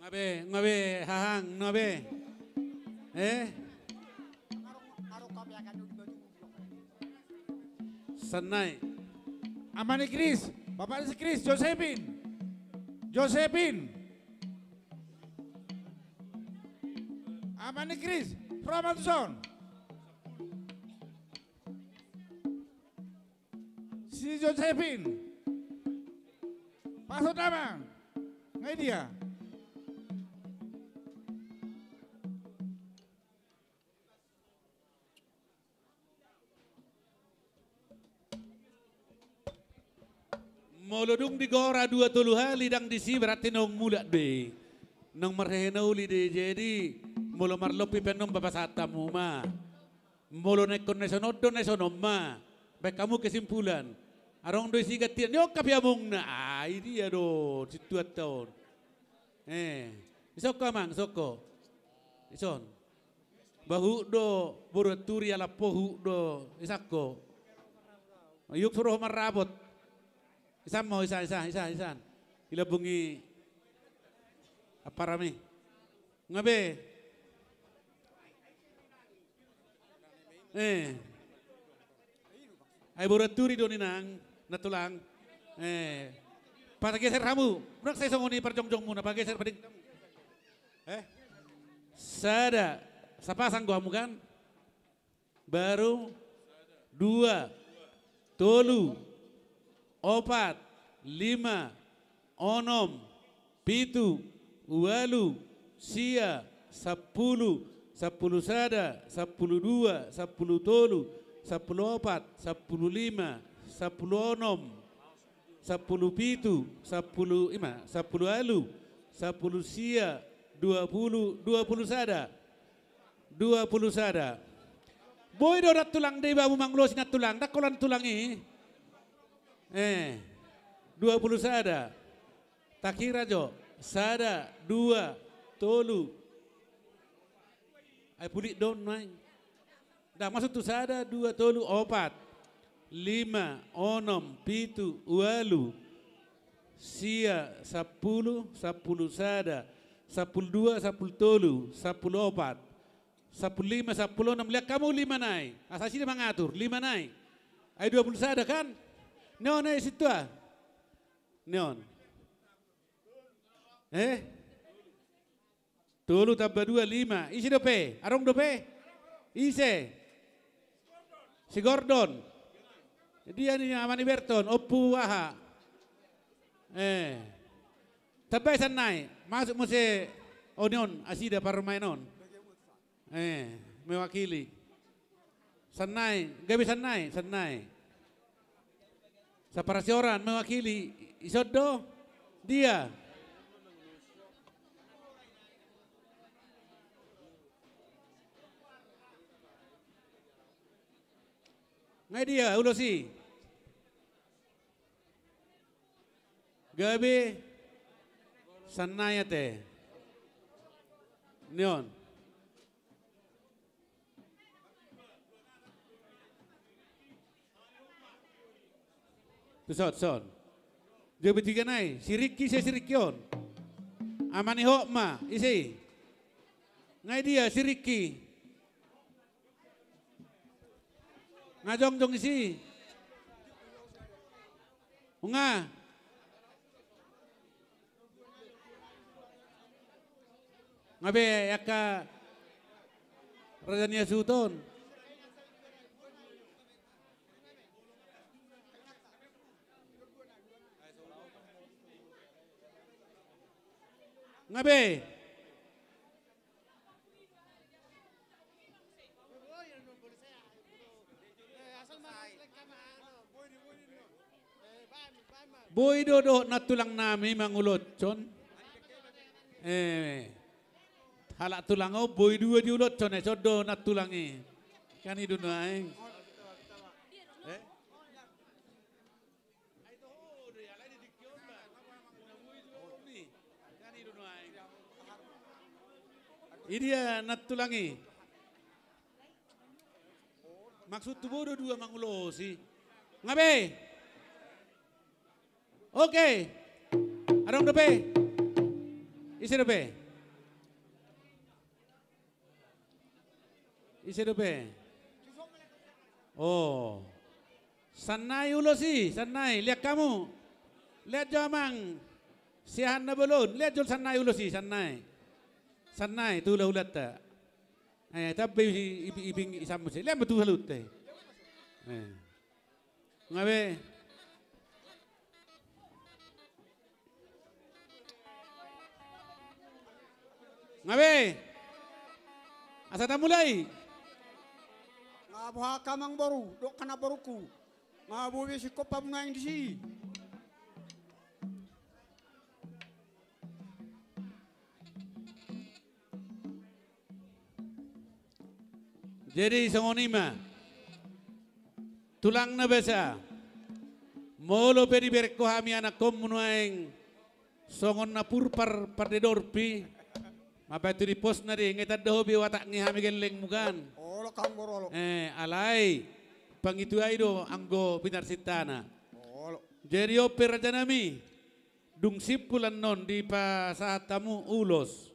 Nga be, nga be, hahang, nga be. Eh? San nai. Ama ni Kris, bapa ni si Kris, Josephine. Josephine. Ama ni Kris, ro ma tu son. Si Josephine. Paso damang. Nga i dia. Molo dung digora dua tolu hali ndang disi, berarti naung mulak do i. Naung marhehe na uli do i, jadi molo marlopi pe annon pasahat hamu ma. Molo na ingkon na dison on do, na dison on ma. Baen hamu kesimpulan. Adong do isi gantian ni on, hape amongna. Ah, i dia do situan taon. Eh, isongko amang, isongko. Ison. Bahut do boru Anturi, alap pohut do isangko. Iuk suruh marrabot. Isan ma ho, isan, isan, isan, isan. Ilambungi aparami. Nga be. Eh. Ai boru Anturi do ninna, na tulang. Eh. Pageser hamu. Unang sai songon i parjongjongmuna, pageser pading. Eh. Sada. Sapasang do hamu kan? Baru, dua, tolu, opat, lima, onom, pitu, ualu, sia, sampulu, sampulu sada, sampulu dua, sampulu tolu, sampulu opat, sampulu lima, sampulu onom, sampulu pitu, sampulu, ima, sampulu ualu, sampulu sia, dua pulu, dua pulu sada. Dua pulu sada. Boi do nantulang, di bamu mangulosi nantulang, ndang holan tulang i. Eh, dua pulu sada. Takira jo. Sada, dua, tolu. Ai pulik do on nuaeng. Ndang, maksudhu sada, dua, tolu, opat, lima, onom, pitu, ualu, sia, sampulu, sampulu sada, sampulu dua, sampulu tolu, sampulu opat, sampulu lima, sampulu onom, lean hamu lima nai. Asa ise na mangatur, lima nai. Ai dua pulu sada kan? Ni on, eh, sintua. Ni on. Eh? Tolu tamba dua, lima. Ise dope? Adong dope? Ise? Si Gordon. Dia ni ama ni Berton, Ompu aha? Eh. Tambai Sannai. Masuk muse on, on, nasida parumaen on. Eh, mewakili. Sannai, gabe Sannai, Sannai. Sapara sioran mewakili, ison do? Dia? Nga dia, ulos i? Gabe Sannai ate. Ni on. Tuson, son. Dia bertiga nai, si Riki, si Riki on. Ama ni Hotma, ise i? Nga dia si Riki? Nga jongjong isi. Nga. Nga be angka raja ni hasuhuton. Nga be. Boi do dohot nantulang nami manguloshon. Eh, halak tulang on boi dua diuloshon, eh, ison do nantulang i. Kan i do nuaeng. Eh? Idia nantulang i. Maksudhu boi do dua mangulosi. Nga be. Oke. Adong dope? Ise dope? Ise dope? Oh. Sannai ulos i, Sannai, lean hamu. Lean jo amang. Siahaan na bolon, lean jo Sannai ulos i, Sannai. Sannai, tu hulahulanta. Eh, tambai i, i, i, i, i, samu si. Lean ma tu saluhut, eh. Eh. Nga be. Nga be. Asa tamulai. Nga boha angka amangboru, dohot angka namborungku. Nga boi be singkop hamu nuaeng disi. Jadi songon i ma. Tulang na basa. Molo pe dibereng ho hami anakkonmu nuaeng songon na purpar pardedorpi. Mambaen tu diposna di, nga itanda ho be watak ni hami gellengmu kan. Olo, amangboru, olo. Eh, alai pangitu ai do anggo pinarsintana. Olo. Jadi on pe rajanami, dung simpul annon dipasahat hamu ulos.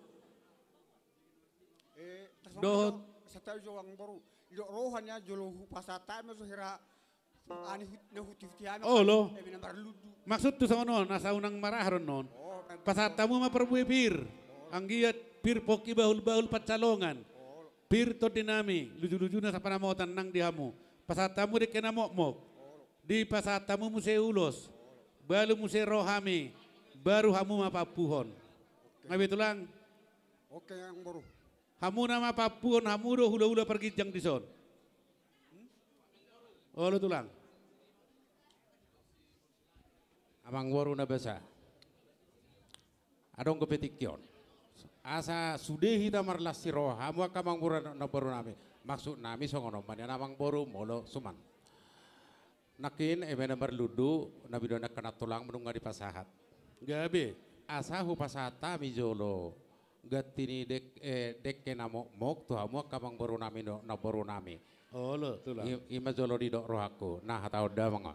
Eh, dohot. Satahu jo amangboru. Didok roha nian jolo hupasahat hami so hira. Ani hut-, na huti-huti hami. Olo. Eme na marlundu. Maksudhu songon on, asa unang marahar annon. Oh, kan. Pasahat hamu ma parbue pir. Oh. Anggiat pir pongki bahul-bahul pansalongan. Oh. Pir tondinami, luju-lujuna sampana motan nang di hamu. Pasahat hamu dengke na mokmok. Dipasahat hamu muse ulos. Balu muse ro hami. Baru hamu ma paampuhon. Nga be tulang? Oke, amangboru. Hamu nama paampuhon, hamu do hula-hula parginjang dison. Olo tulang. Amangboru na basa. Adong dope tingki on. Asa sude hita marlas ni roha, hamu angka amangboru, namborunami. Maksudnami songon on ma nian amangboru, molo suman. Nangkin eme na marlundu, na binoan ni angka nantulangmu nunga dipasahat. Gabe. Asa hupasahat hami jolo ganti ni dek-, eh, dengke na mokmok tu hamu angka amangborunami do, namborunami. Olo, tulang. I, i ma jolo didok rohangku. Nah, hata on damang.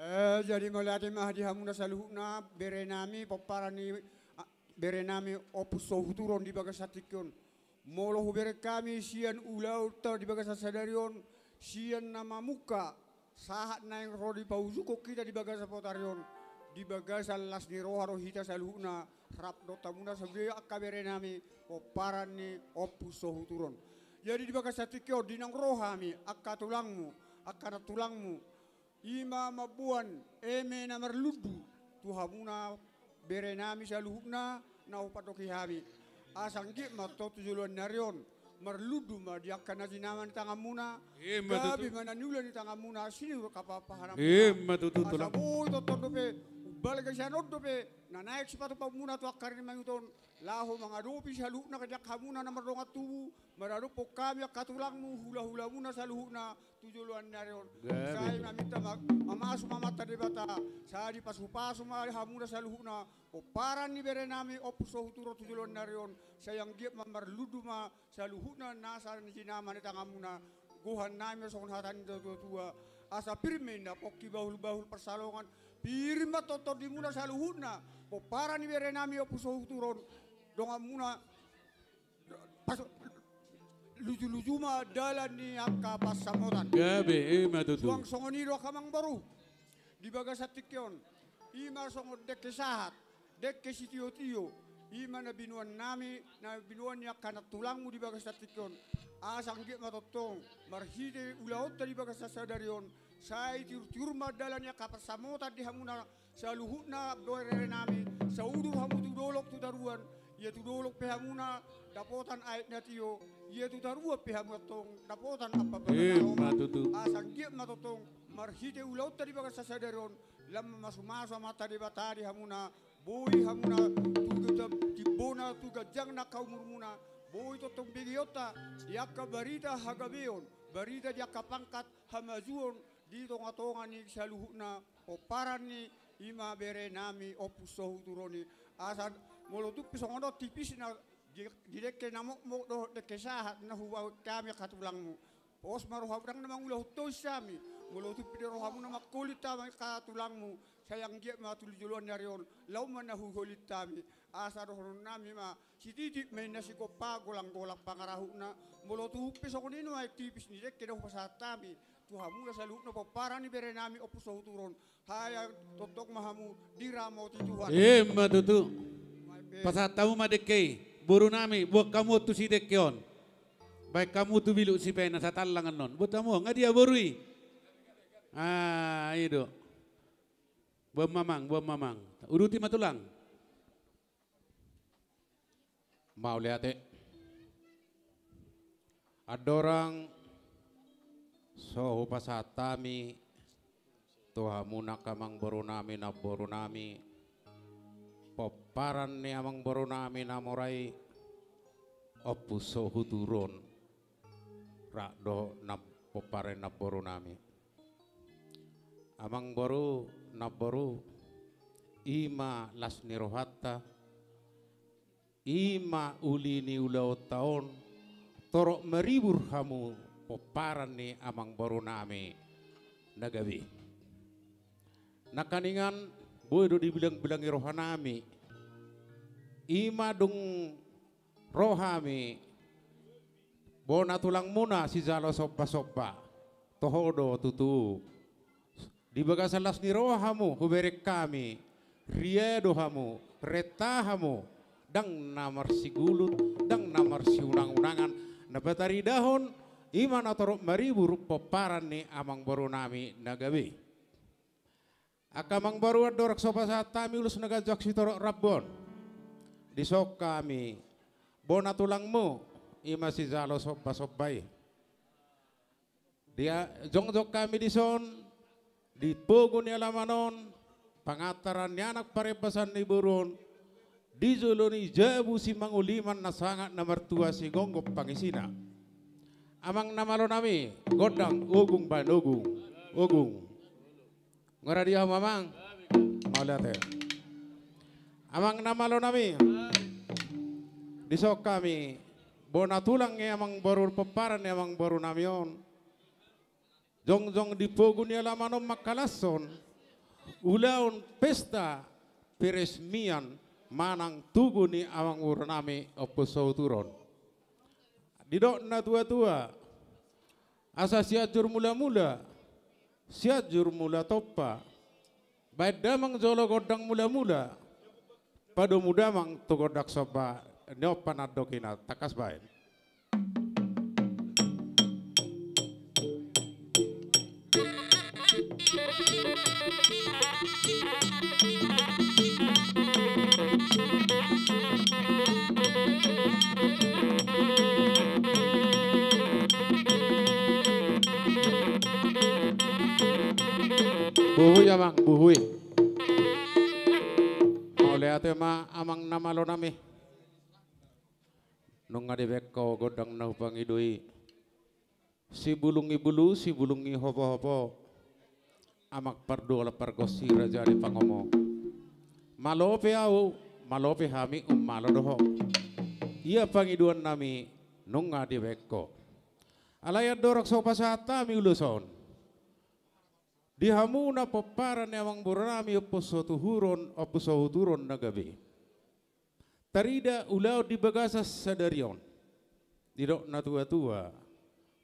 Eh, jadi mauliate ma di hamuna saluhutna, berenami, pomparan ni, ah, berenami Ompu Sohuturu on di bagasan tingki on. Molo hubereng hami sian ulaonta di bagasan sadari on, sian na mamungka, sahat naeng ro dipaujungkon hita di bagasan botari on, di bagasan las ni roha do hita saluhutna, rap dohot hamuna sude angka berenami, pomparan ni Ompu Sohuturu on. Jadi di bagasan tingki on, di naung ro hami, angka tulangmu, angka nantulangmu, i ma mamboan eme na marlundu tu hamuna berenami saluhutna na hupandoki hami. Asa anggiat ma tongtong tu joloan ni ari on marlundu ma di angka na jinama ni tanganmuna. Ima tutu. Gabe ma na niula ni tanganmuna, sinur kapapa hanam. Ima tutu, tulang. Asa boi tongtong dope umbalga sian on dope na naeng sipatupaonmuna tu angka ari ni mangihut on, laho mangadopi saluhutna di angka hamuna na mardongan tubu, maradophon hami angka tulangmu, hula-hulamuna saluhutna, tu joloan ni ari on. Gabe. Sai maminta ma-, mamasu ma Amanta Debata, sai dipasu-pasu ma hamuna saluhutna, pomparan ni berenami Ompu Sohuturu on tu joloan ni ari on, sai anggiat ma marlundu ma saluhutna nasa ni jinama ni tanganmuna, gohannami ma songon hata ni natua-tua, asa pir ma inna pongki bahul-bahul pansalongan, pir ma tongtondimuna saluhutna, pomparan ni berenami Ompu Sohuturu on, donganmuna, pas-, luju-luju ma dalan ni angka pansamotan. Gabe, ima tutu. Suang songon i do angka amangboru. Di bagasan tingki on. I ma songon dengke sahat, dengke sitio-tio. I ma na binoannami, na binoan ni angka nantulangmu di bagasan tingki on. Asa anggiat ma tongtong, marhite ulaonta di bagasan sadari on. Sai tiur-tiur ma dalan ni angka pansamotan di hamuna saluhutna berenami, saudur hamu tu dolok tu toruan, ia tu dolok pe hamuna dapotan aek na tio, ia tu toruan pe hamu antong dapotan ampa bana na lomak. Ima tutu. Asa anggiat ma tongtong marhite ulaonta di bagasan sadari on, lam mamasu-masu Amanta Debata di hamuna, boi hamuna tu geta-, timbona tu ganjang na angka umurmuna, boi tongtong begeonta di angka barita hagabeon, barita di angka pangkat hamajuon, di tonga-tonga ni saluhutna pomparan ni i ma berenami Ompu Sohuturu on i. Asa molo tung pe songon on tipisna di, di dengke na mokmok dohot dengke sahat na hubahen hami angka tulangmu. Pos ma rohamu, ndang na mangulahon tois hami. Molo tung pe di rohamuna mangholit hami angka tulangmu, sai anggiat ma tu joloan ni ari on, laho ma na huholit hami. Asa dohononnami ma, sititi ma inna sigompa, golang-golang pangarahutna. Molo tung pe songon i nuaeng tipis ni dengke na hupasahat hami tu hamuna saluhutna pomparan ni berenami Ompu Sohuturu on, haha tongtong ma hamu diramoti Tuhan. Ima tutu. Pasahat hamu ma dengke i, borunami, boan hamu on tusi dengke on. Baen hamu tu bilut sipena satallang annon. Boan hamu on, nga dia boru i? Ah, i do. Boan ma amang, boan ma amang. Uduti ma tulang. Mauliate. Andorang so hupasahat hami tu hamuna angka amangborunami, namborunami, pomparan ni amangborunami na mora i, Ompu Sohuturu on, rap dohot na pomparan ni namborunami. Amangboru, namboru, i ma las ni rohanta, i ma uli ni ulaonta on, torop maribur hamu pomparan ni amangborunami na gabe. Nangkiningan boi do dibilang-bilangi rohanami, i ma dung ro hami, bona tulangmuna sijalo somba-somba, toho do tutu. Di bagasan las ni roha hamu hubereng hami, ria do hamu, renta hamu, ndang na marsigulut, ndang na marsiunang-unangan, na pataridahon, i ma na torop maribur pomparan ni amangboru nami na gabe. Angka amangboru, andorang so pasahat hami ulos na ganjang sitorop rambu on, dison hami bona tulangmu, i ma sijalo somba-somba i. Dia jongjong hami dison, di pogu ni alaman on, pangantaran ni anak parembasan ni boru on, di jolo ni jabu simanguliman na sangap na martua sigomgom pangisina. Amang na malo nami, gondang ogung baen ogung, ogung. Nga ra dia hamu amang? Mauliate. Amang na malo nami. Dison hami bona tulang ni amangboru, pomparan ni amangboru nami on. Jongjong di pogu ni alaman on mangkalashon ulaon pesta peresmian manang tugu ni amangboru nami Ompu Sohuturu on. Didok na tua-tua, asa Sianjur Mula-mula, Sianjur Mula Tompa, baen damang jolo gondang mula-mula, padomu damang tu gondang somba, ni on panandokina, tangkas baen. Buhui amang, buhui. Mauliate ma amang na malo nami. Nunga dibaen ho gondang na hupangido i. Sibulung ni bulu, sibulung ni hopo-hopo. Amang pardoal pargonsi, raja ni pangomo. Malo pe ahu, malo pe hami, ummalo do ho. Ia pangidoan nami nunga dibaen ho. Alai andorang so pasahat hami ulos on, di hamu na pomparan ni amangboru nami Ompu Sohuturu on, Ompu Sohuturu on na gabe. Tarida ulaon di bagasan sadari on. Didok na tua-tua,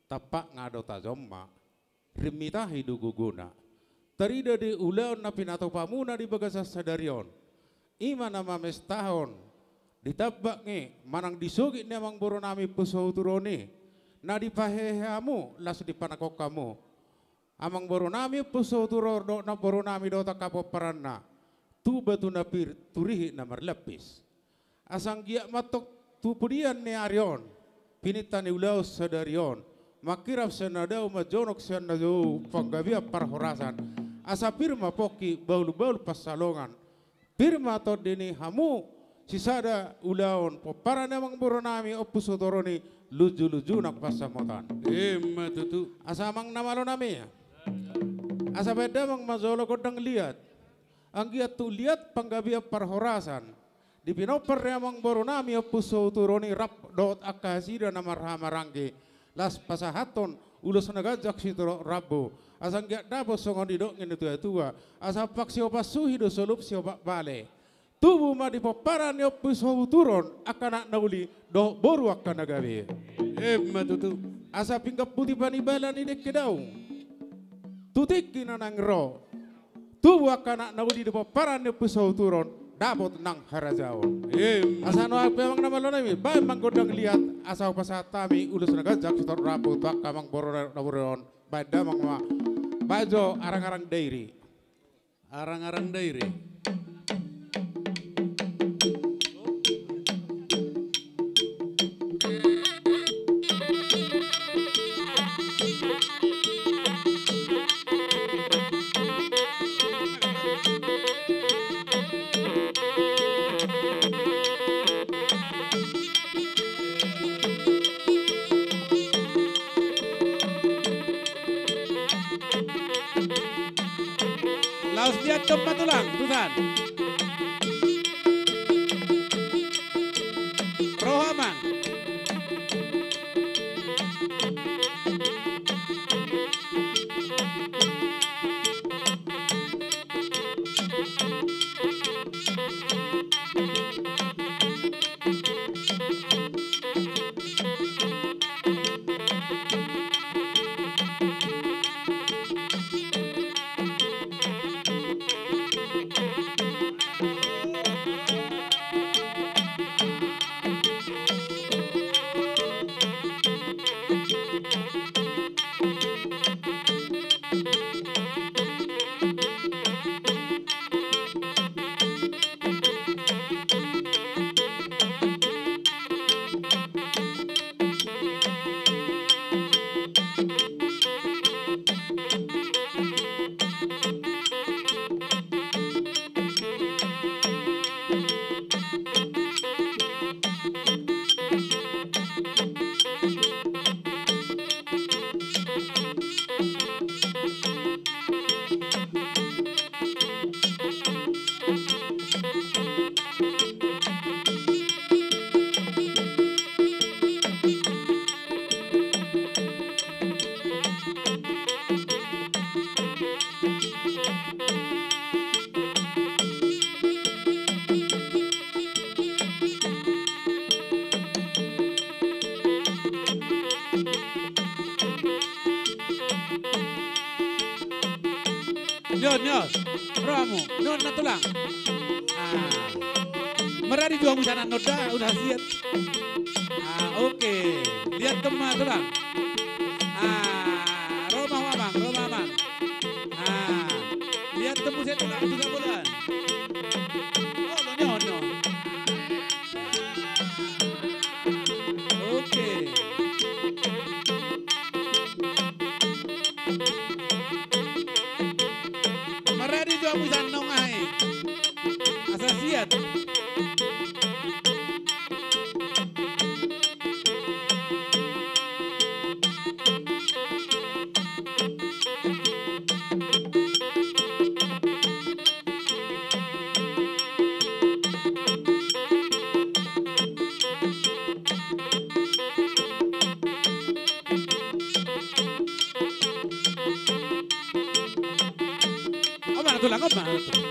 tampak nga do tajom ma, rimitahi do gogona. Tarida di ulaon na pinatupamuna di bagasan sadari on, i ma na mamestahon, ditambak nge manang disogit ni amangboru nami Ompu Sohuturu on i, na dipahehe hamu, laos dipanangkok hamu. Amangboru nami Ompu Sohuturu on dohot namboru nami dohot angka pomparanna, tu batu na pir, tu rihit na marlapis. Asa anggiat ma antong tu pudian ni ari on, pininta ni ulaon sadari on, mangkirap sian na dao, manjonok sian na jou, panggabean parhorasan. Asa pir ma pongki, bahul-bahul pansalongan. Pir ma tondi ni hamu, sisada ulaon pomparan ni amangboru nami Ompu Sohuturu on i, lunju-lunju nang pansamotan. Emma tutu. Asa amang na malo nami, asa baen damang ma jolo gondang liat. Anggiat tu liat panggabean parhorasan di pinompar ni amangboru nami Ompu Sohuturu on i rap dohot angka nasida na marhahamaranggi. Laos pasahathon ulos na ganjang sitorop rambu. Asa anggiat dapot songon nidok ni na tua-tua, asa ompang siopat suhi do solup siopat bale. Tubu ma di pomparan ni Ompu Sohuturu on angka anak na uli dohot boru angka na gabe. Emma tutu. Asa pinggan puti panimbalan ni dengke dao tu tingki na naeng ro. Tubu angka anak na uli di pomparan ni Ompu Sohuturu on, dapot nang harajaon. Emma. Asa nuaeng pe amang na malo nami, baen ma gondang liat, asa hupasahat hami ulos na ganjang sitorop rambu tu angka amangboru na, na boru on. Baen damang ma. Baen jo arang-arang dairi. Arang-arang dairi. Laos liat domma tulang, tusan. Roha ma. Nion, nion. Ro hamu. Nion na tulang. Ah. Maradi tu hamu sian on da, udah siap. Ah, oke. Lihat kema tulang. Ah, ro ma hamu amang, ro ma amang. Ah, lihat temu sian tulang tu sabolahan. Oh, nion, nion. Oke. Maradi tu hamu sian on, ai. Asa siat. Oma na tulang, oma na tulang.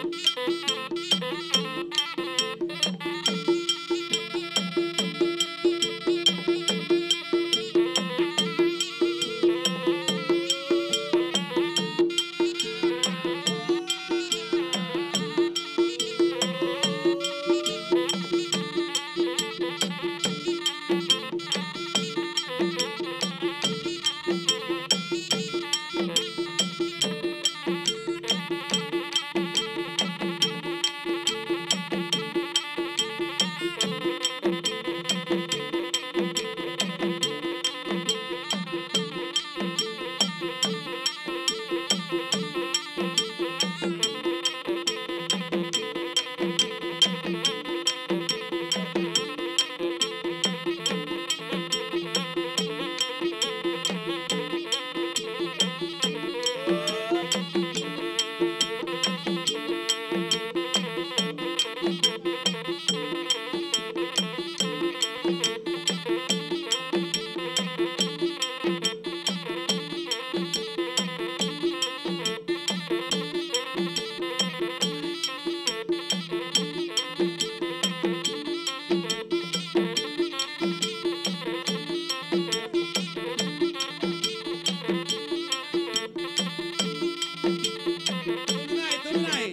Tolu nai, tolu nai.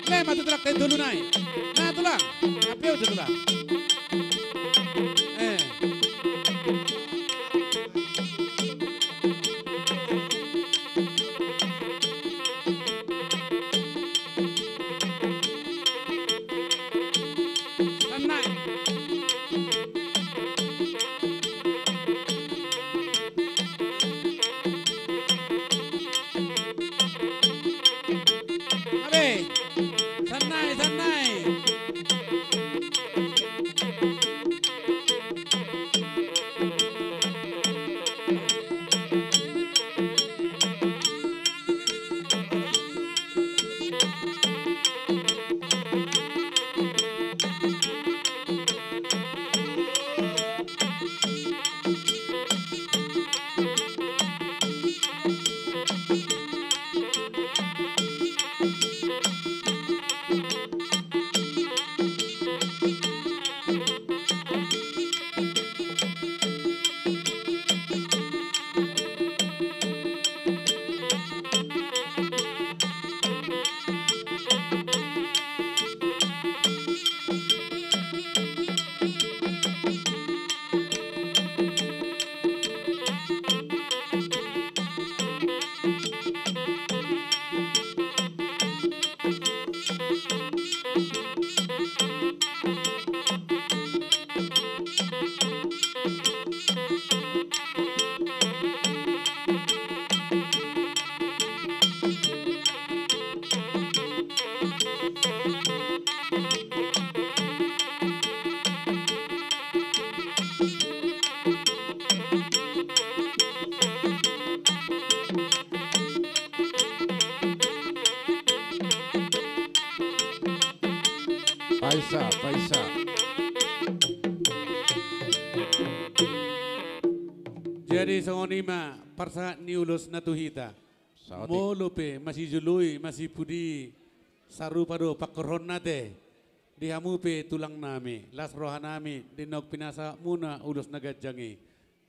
Lema tu tulang, tolu nai. Na tulang. Api tu tulang. Eh. Sanai. Abe. Sanai, sanai. Paisa, paisa. Jadi songon i ma parsangap ni ulos na tu hita. Saotik. Molo pe masijoloi, masipudi, sarupa do pangkorhonna te. Di hamu pe tulang nami, las roha nami, di naung pinasahat muna ulos na ganjang i.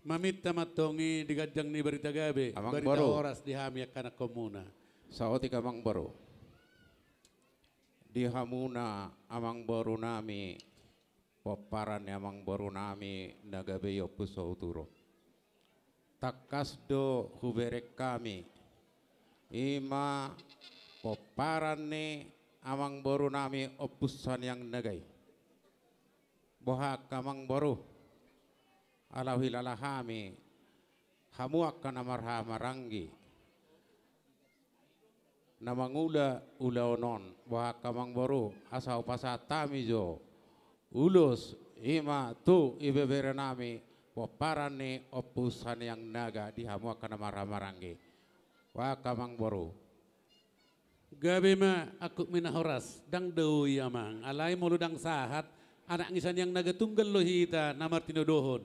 Maminta ma antong i di ganjang ni barita gabe, amang barita boru, horas di hami angka anakhon muna. Saotik amangboru. Di hamuna amangborunami, pomparan ni amangborunami na gabe i Ompu Sohuturo. Tangkas do hubereng hami, i ma pomparan ni amangborunami Ompu Saniang Naga i. Boha angka amangboru, ala huhilala hami, hamu angka na marhaha maranggi, na mangula ulaon on, boha angka amangboru, asa hupasahat hami jo ulos, i ma tu ibeberenami, pomparan ni Ompu Saniang Naga, di hamu angka na marhaha maranggi. Boha angka amangboru. Gabe ma angkup ni na horas, ndang dao i amang, alai molo ndang sahat, anak ni Saniang Naga Tunggal do hita na martinodohon.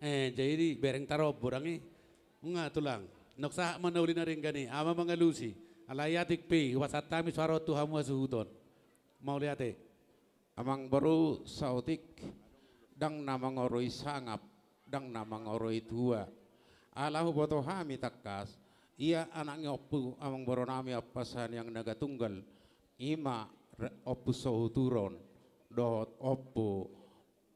Eh, jadi bereng tarombo ndang i. Nunga tulang, nunga sahat ma na uli na denggan i, ama mangalusi, alai atik pe, hupasahat hami suara on tu hamu hasuhuton. Mauliate. Amangboru, saotik, ndang na mangoroi sangap, ndang na mangoroi tua. Ala huboto hami tangkas, ia anak ni Ompu amangborunami Ompu Saniang Naga Tunggal, i ma re-, Ompu Sohuturo on, dohot Ompu,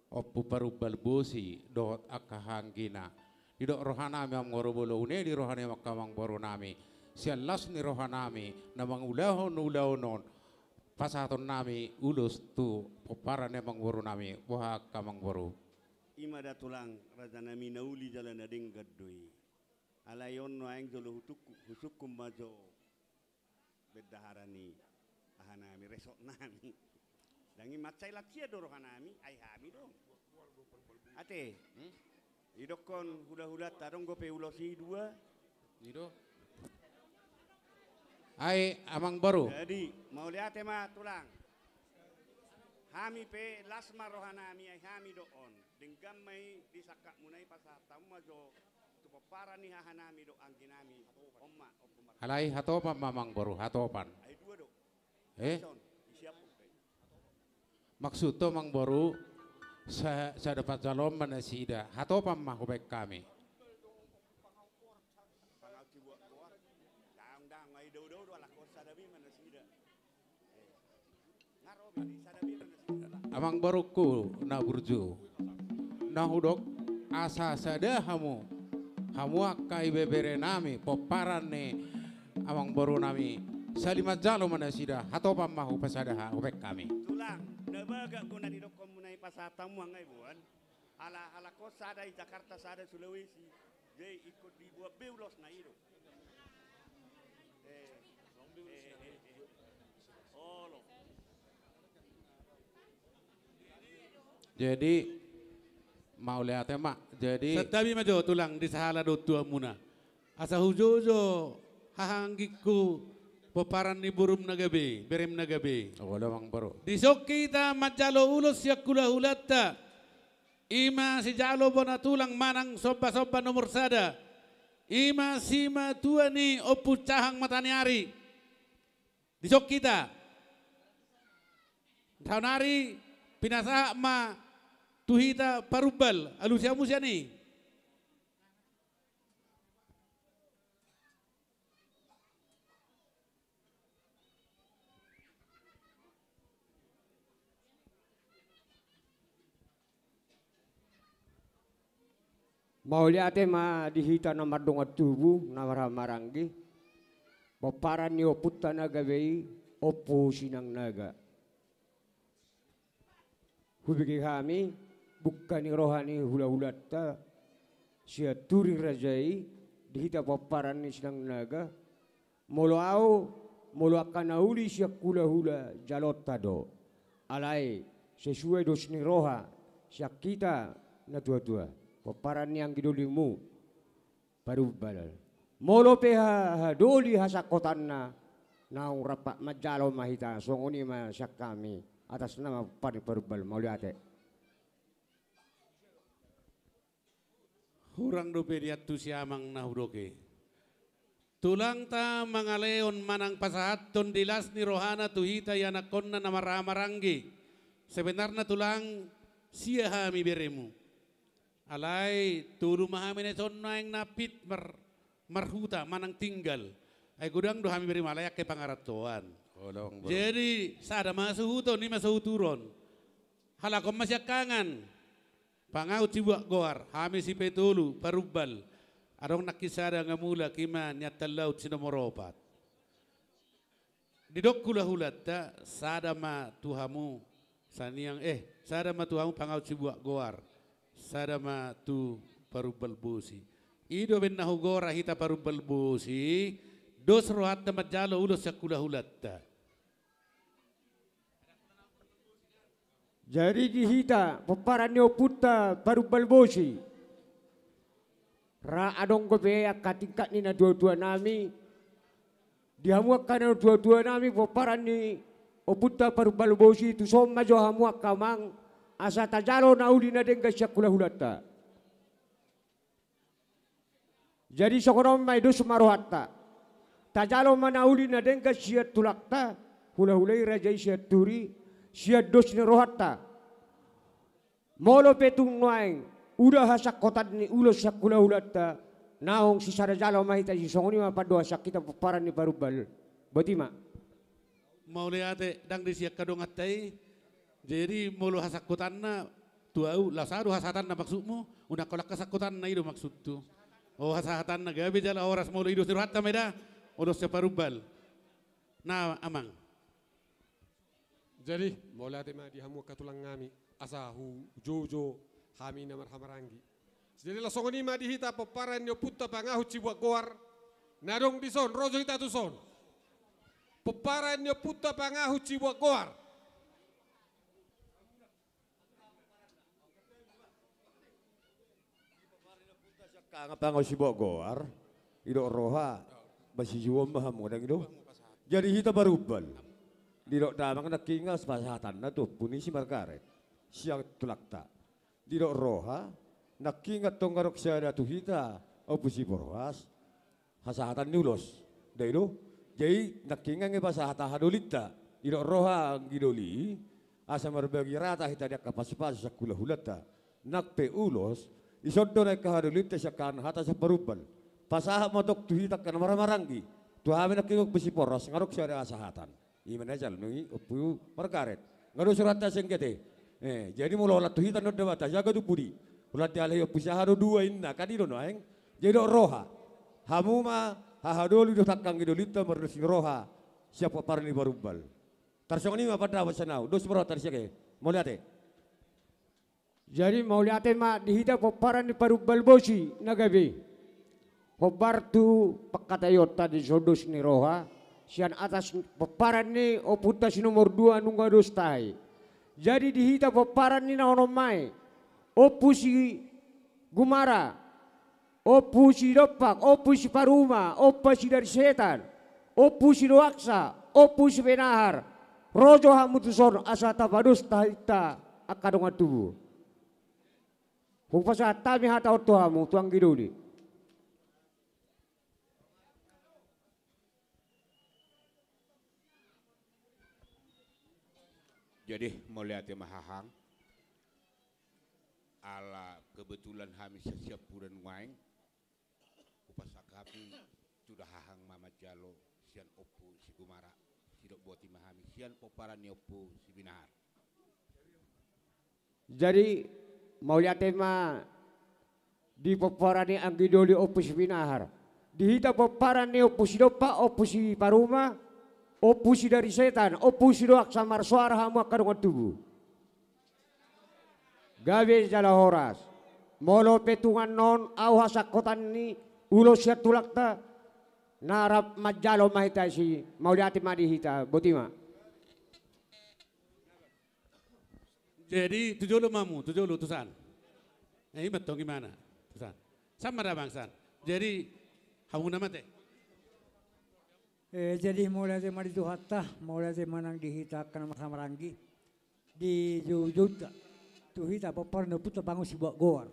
Ompu Parumbal Bosi, dohot angka hahaanggina. Didok rohanami amangboru, molo unang di roha ni angka amangborunami, sian las ni rohanami, na mangulahon ulaon on, pasahatonnami ulos tu pomparan ni amangborunami, boha angka amangboru. I ma da tulang, rajanami na uli jala na denggan do i. Alai on nuaeng jolo hutungkun, husungkun ma jo bendahara ni ahanami, resort nami. Ndang i mansai lam hian do rohanami, ai hami do. Ate. Hmm? Didokkon hulahulanta, adong dope ulos i dua. I do. Ai, amangboru. Jadi, mauliate ma tulang. Hami pe las ma rohanami, ai hami do on. Denggan ma i di sangkapmuna i, pasahat hamu ma jo tu pomparan ni hahanami dohot angginami. On ma, Ompu Mar- Alai hatopan ma amangboru, hatopan. Ai dua do. Eh? Ison, disiap pe. Maksudhu amangboru, sa-, sada panjaloon ma nasida, hatopan ma hubaen hami. Pangaut si buat koar. Dang, dang, ai dao, dao, dao, ala kosa da be ma nasida. Amangborungku na burju, na hudok, asa sada hamu, hamu angka ibeberenami, pomparan ni amangborunami, sali manjalo ma nasida, hatopan ma hupasada ha-, hubaen hami. Tulang, na bagak do na didokkonmuna i, pasahat hamu angka iboan. Ala, ala kos sada i Jakarta, sada Sulawesi. Jadi ingkon dibuat be ulosna i do. Eh, eh, eh, eh. Olo. Jadi, mauliate ma. Jadi, santabi ma jo tulang, di sahala do tuamuna. Asa hujoujou haha anggingku, pomparan ni borum na gabe, berem na gabe. Olo, amangboru. Dison hita manjalo ulos sian hulahulanta. I ma sijalo bona tulang manang sombasomba nomor sada. I ma simatua ni Ompu Cahang Mataniari. Dison hita. Saonari pinasahat ma tu hita Parumbal, alusi hamu sian i. Mauliate ma di hita na mardongan tubu, na marhamaranggi. Pomparan ni ompunta na gabe i, Ompu Sinangnaga. Hubege hami, bungka ni roha ni hulahulanta, sian Turing Raja i, di hita pomparan ni Sinangnaga, molo au, molo angka na uli sian hulahula jaloonta do. Alai, sesuai dos ni roha, sian hita natuatua, pomparan ni anggi dolimu. Parumbal. Molo pe ha-, hadoli hasangkotanna, naung rap manjalo ma hita, songon i ma sian hami, atas nama Parumbal, mauliate. Hurang dope diantusi amang na hudok i. Tulangta mangalehon manang pasahathon di las ni rohana tu hita ianakhonna na marhamaranggi. Sebenarna tulang, sia hami beremu. Alai, tolu ma hami na dison nuaeng na pit mar-, marhuta manang tinggal. Ai godang do hami bere malai angka pangarantoan. Jadi sada ma suhuton, i ma suhuturon. Halak on ma siangkangan. Pangahut sibuat goar, hami sipetolu parumbal. Adong nangkin sada nga mulak, i ma nian tallaut si nomor opat. Didok hulahulanta, sada ma tu hamu saniang, eh, sada ma tu hamu pangahut sibuat goar, sada ma tu parumbal bosi. I do umbahen na hugora hita parumbal bosi, dos rohanta manjalo ulos sian hulahulanta. Jadi di hita pomparan ni ompunta parumbal bosi, ra adong dope angka tingkat ni natuatuanami. Di hamu angka natuatuanami pomparan ni ompunta parumbal bosi, tuson ma jo hamu angka amang, asa tajalo na uli na denggan sian hulahulanta. Jadi songon on ma i, dos ma rohanta. Tajalo ma na uli na denggan sian tulangta, hulahula i, raja i, sian turi, sian dos ni rohanta. Molo pe tung nuaeng uda hasangkotan ni ulos sian hulahulanta, naung sisada jalo ma hita, songon i ma pandohan sian hita pomparan ni parumbal. Boti ma. Mauliate, ndang disi angka donganta i. Jadi molo hasangkotanna tu ahu, laos aha do hasahatanna maksudmu? Unang holan hasangkotanna, i do maksudhu. O, hasahatanna, gabe jala horas, molo i dos ni rohanta ma i da. Ulos sian parumbal. Na amang. Jadi mauliate ma di hamu angka tulang nami, asa hujouhon hami na marhahamaranggi. Jadi laos songon i ma di hita pomparan ni ompunta pangahut sibuat goar, na adong dison, ro jo hita tuson. Pomparan ni ompunta pangahut sibuat goar. Pangahut sibuat goar, didok roha, masijouon ma hamu, ndang i do? Jadi hita parumbal, didok damang nangkin nga pasahatanna tu ompu ni si Margaret, sian tulangta. Didok roha, nangkin nga tong adong sada tu hita, Ompu Siporhoas, hasahatan ni ulos. Ndang i do? Jadi nangkin nga pasahat hahadolinta. Didok roha anggidoli, asa marbagi rata hita di angka pasupasu sian hulahulanta. Nang pe ulos, dison do naeng hahadolinta sian angka hata sian parumbal. Pasahat ma tong tu hita angka na marhahamaranggi, tu hami nangkin Ompu Siporhoas, nga adong sada hasahatan. I ma na jalo nunga i Ompu Margaret. Nga dos rohanta sian hita i. Eh, jadi molo holan tu hita na unda ma, tajaga tu pudi. Holan dialai Ompu si aha do dua inna, kan i do nuaeng. Jadi didok roha, hamu ma hahadoli dohot angka anggidolinta mardos ni roha sian pomparan ni parumbal. Tarsongon i ma pandapotan sian ahu, dos ma rohanta sian hita i. Mauliate. Jadi mauliate ma di hita pomparan ni parumbal bosi na gabe. Hombar tu pangkataionta dison dos ni roha sian atas pomparan ni ompunta si nomor dua nunga dos tahi. Jadi di hita pomparan ni na onom ma i, Ompu Sigumara, Ompu Sidompak, Ompu Siparuma, Ompu Sidarisetan, Ompu Sidoaksa, Ompu Sibinahar, ro jo hamu tuson asa tapados tahinta angka dongan tubu. Hupasahat hami hata on tu hamu, tu anggidoli. Jadi mauliate ma hahang. Ala kebetulan hami sasiampudan nuaeng, hupasahat hami tu hahang ma manjalo sian Ompu Sigumara, sidok boti ma hami sian pomparan ni Ompu Sibinahar. Jadi mauliate ma di pomparan ni anggidoli Ompu Sibinahar. Di hita pomparan ni Ompu Sidompak, Ompu Siparuma, Ompu Sidarisetan, Ompu Sidoaksa, marsoara hamu angka dongan tubu. Gabe jala horas. Molo pe tung annon ahu hasangkotan ni ulos sian tulangta, na rap manjalo ma hita i, mauliate ma di hita, boti ma. Jadi tu jolo ma hamu, tu jolo, tu san. Eh, i ma tong, i ma na. Tu san. San ma damang san. Jadi hamu na mate. Eh, jadi mauliate ma di Tuhanta, mauliate ma nang di hita angka na marhahamaranggi. Dijoujounta tu hita pomparan ni ompunta pangahut sibuat goar.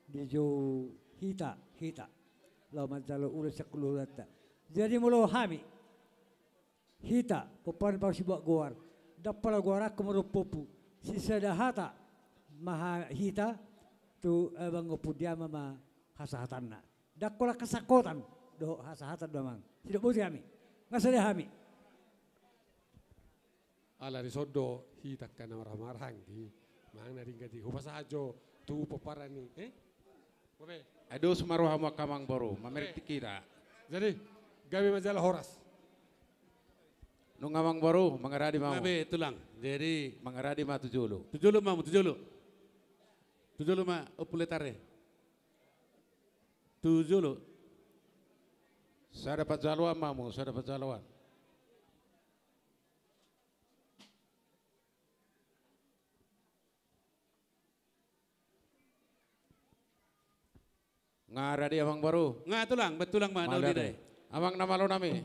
Dijou hita, hita laho manjalo ulos sian hulahulanta. Jadi molo hami, hita pomparan ni pangahut sibuat goar, ndang pola goaranhon marompuompu, sisada hata ma hita tu abang Ompu Diama ma hasahatanna. Ndang holan hasangkotan, dohot hasahatan do amang. Sidok boti hami. Nga sada hami. Ala dison do hita angka na marhahamaranggi. Manang na denggan i. Hupasahat jo tu pomparan ni. Eh? Bope. Ai dos ma rohamu angka amangboru. Mamereng tingkina. Jadi, gabe ma jala horas. Nunga amangboru, mangaradi ma hamu. Gabe tulang. Jadi. Mangaradi ma tu jolo. Tu jolo ma hamu, tu jolo. Tu jolo ma, Ompu Letare. Tu jolo. Sada panjaloan ma hamu, sada panjaloan. Nga rade amangboru. Nga tulang, betulang ma na uli dai. Amang na malo nami.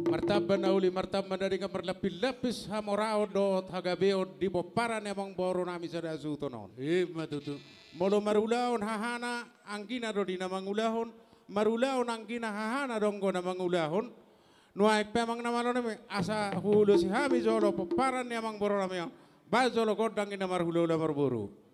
Martamba na uli, martamba na denggan, marlapis-lapis hamoraon dohot hagabeon di pomparan ni amangboru nami sada suhut on. Ima tutu. Molo marulaon hahana anggina do di na mangulahon, marulaon anggina hahana do anggo na mangulahon. Nuaeng pe amang na malo nami, asa huulosi hami jolo pomparan ni amangboru nami on. Baen jolo gondang i na marhulahula marboru.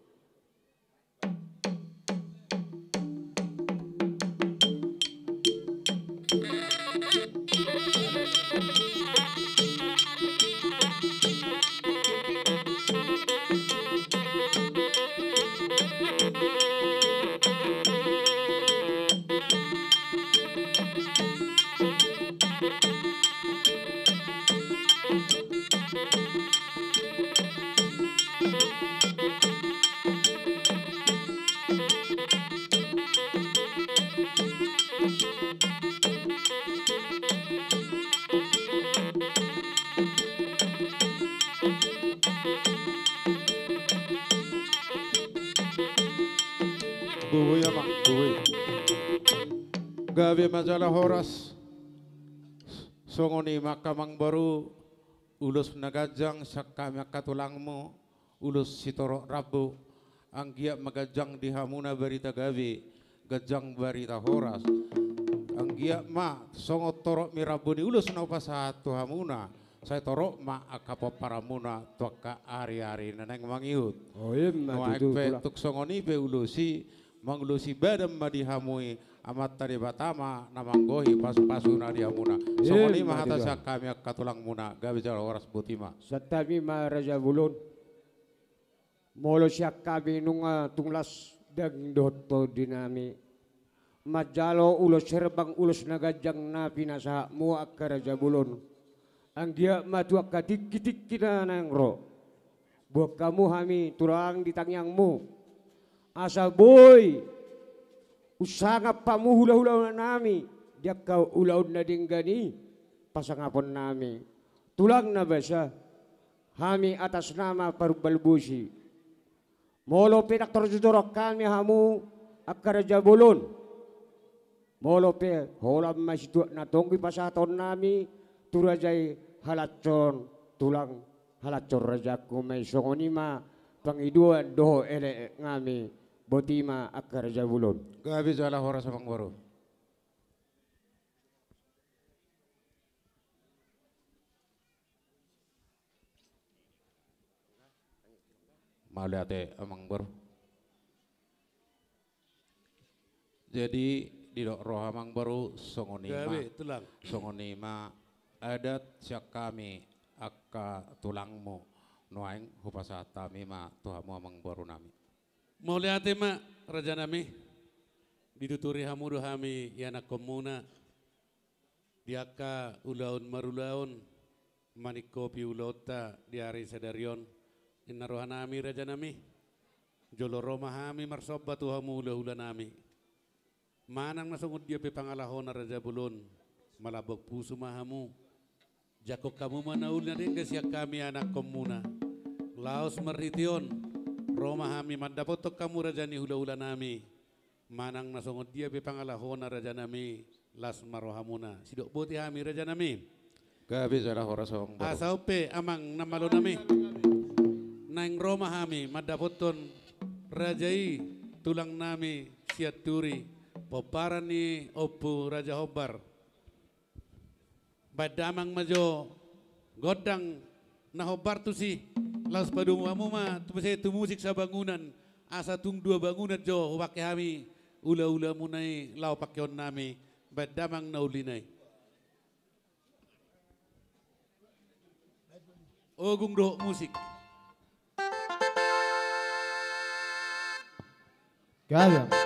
Boi amang, boi. Gabe ma jala horas. Songon i ma angka amangboru, ulos na ganjang sian hami angka tulangmu, ulos sitorop rambu. Anggiat ma ganjang di hamuna barita gabe, ganjang barita horas. Anggiat ma songon torop ni rambu ni ulos na hupasahat tu hamuna, sai torop ma angka pomparanmuna tu angka ari-ari na naeng mangihut. Nuaeng pe tung songon i pe ulos i, mangulosi badan ma di hamu i, Amanta Debata ma na manggohi pasu-pasuna di hamuna. Songon i ma hata sian hami angka tulangmuna, gabe jala horas, boti ma. Santabi ma raja bolon. Molo sian hami nunga tung las daging dohot tondi nami manjalo ulos herbang, ulos na ganjang na pinasahatmu angka raja bolon. Anggiat ma tu angka tingki-tingki na naeng ro, boan hamu hami tulang di tangiangmu. Asa boi unsangap hamu hula-hula nami di angka ulaon na denggan i, pasangapon nami. Tulang na basa, hami atas nama Parumbal Bosi. Molo pe ndang torjojor hami hamu angka raja bolon, molo pe holan ma situak na tonggi pasahaton nami tu raja i, halashon tulang, halashon rajaku ma i. Songon i ma pangidoan dohot elek nami. Boti ma angka raja bolon. Gabe jala horas amangboru. Mauliate amangboru. Jadi didok roha amangboru, songon i ma, songon i ma adat sian hami angka tulangmu. Nuaeng hupasahat hami ma tu hamu amangboru nami. Mauliate ma raja nami. Dituturi hamu do hami ianakkonmuna di angka ulaon marulaon, maningkopi ulaonta di ari sadari on. Ninna roha nami raja nami, jolo ro ma hami marsomba tu hamu hula-hula nami. Manang na songon dia pe pangalahona raja bolon, malambok pusu ma hamu. Jangkon hamu ma na uli na denggan sian hami anakkonmuna. Laos marhite on ro ma hami mandapothon hamu raja ni hula-hula nami. Manang na songon dia pe pangalahona raja nami, las ma rohamuna. Sidok boti hami raja nami. Gabe jala horas amangboru. Asa on pe amang na malo nami, naeng ro ma hami mandapothon raja i, tulang nami Sianturi, pomparan ni Ompu Raja Hombar. Baen damang ma jo gondang na hombar tusi, laos padomu hamu ma tu muse tu musik sabangunan, asa tung dua bangunan jo hupangke hami ula-ulamuna i laho pangkeon nami. Baen damang na uli nai. Ogung dohot musik. Gabe.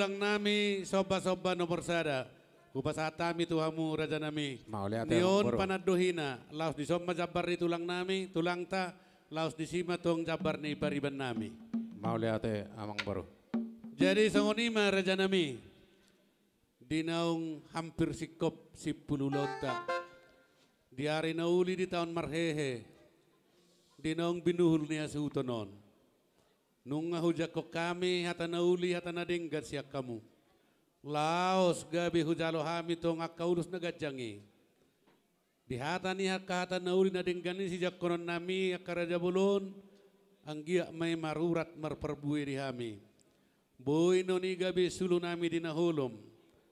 Tulang nami, somba-somba nomor sada. Hupasahat hami tu hamu raja nami. Mauliate, ni on amang boru. Panandohina, laos dison ma jambar ni tulang nami, tulangta, laos disi ma tong jambar ni pariban nami. Mauliate, amang boru. Jadi songon i ma raja nami. Di naung hampir singkop simpulu ulaonta. Di ari na uli di taon marhehe. Di naung binuhul ni hasuhuton on. Nunga hujangkon hami hata na uli hata na denggan sian hamu. Laos gabe hujalo hami tong angka ulos na ganjang i. Di hata ni angka hata na uli na denggan i sijangkonon nami angka raja bolon, anggiat ma i marurat marparbue di hami. Boi non i gabe sulu nami di na holom,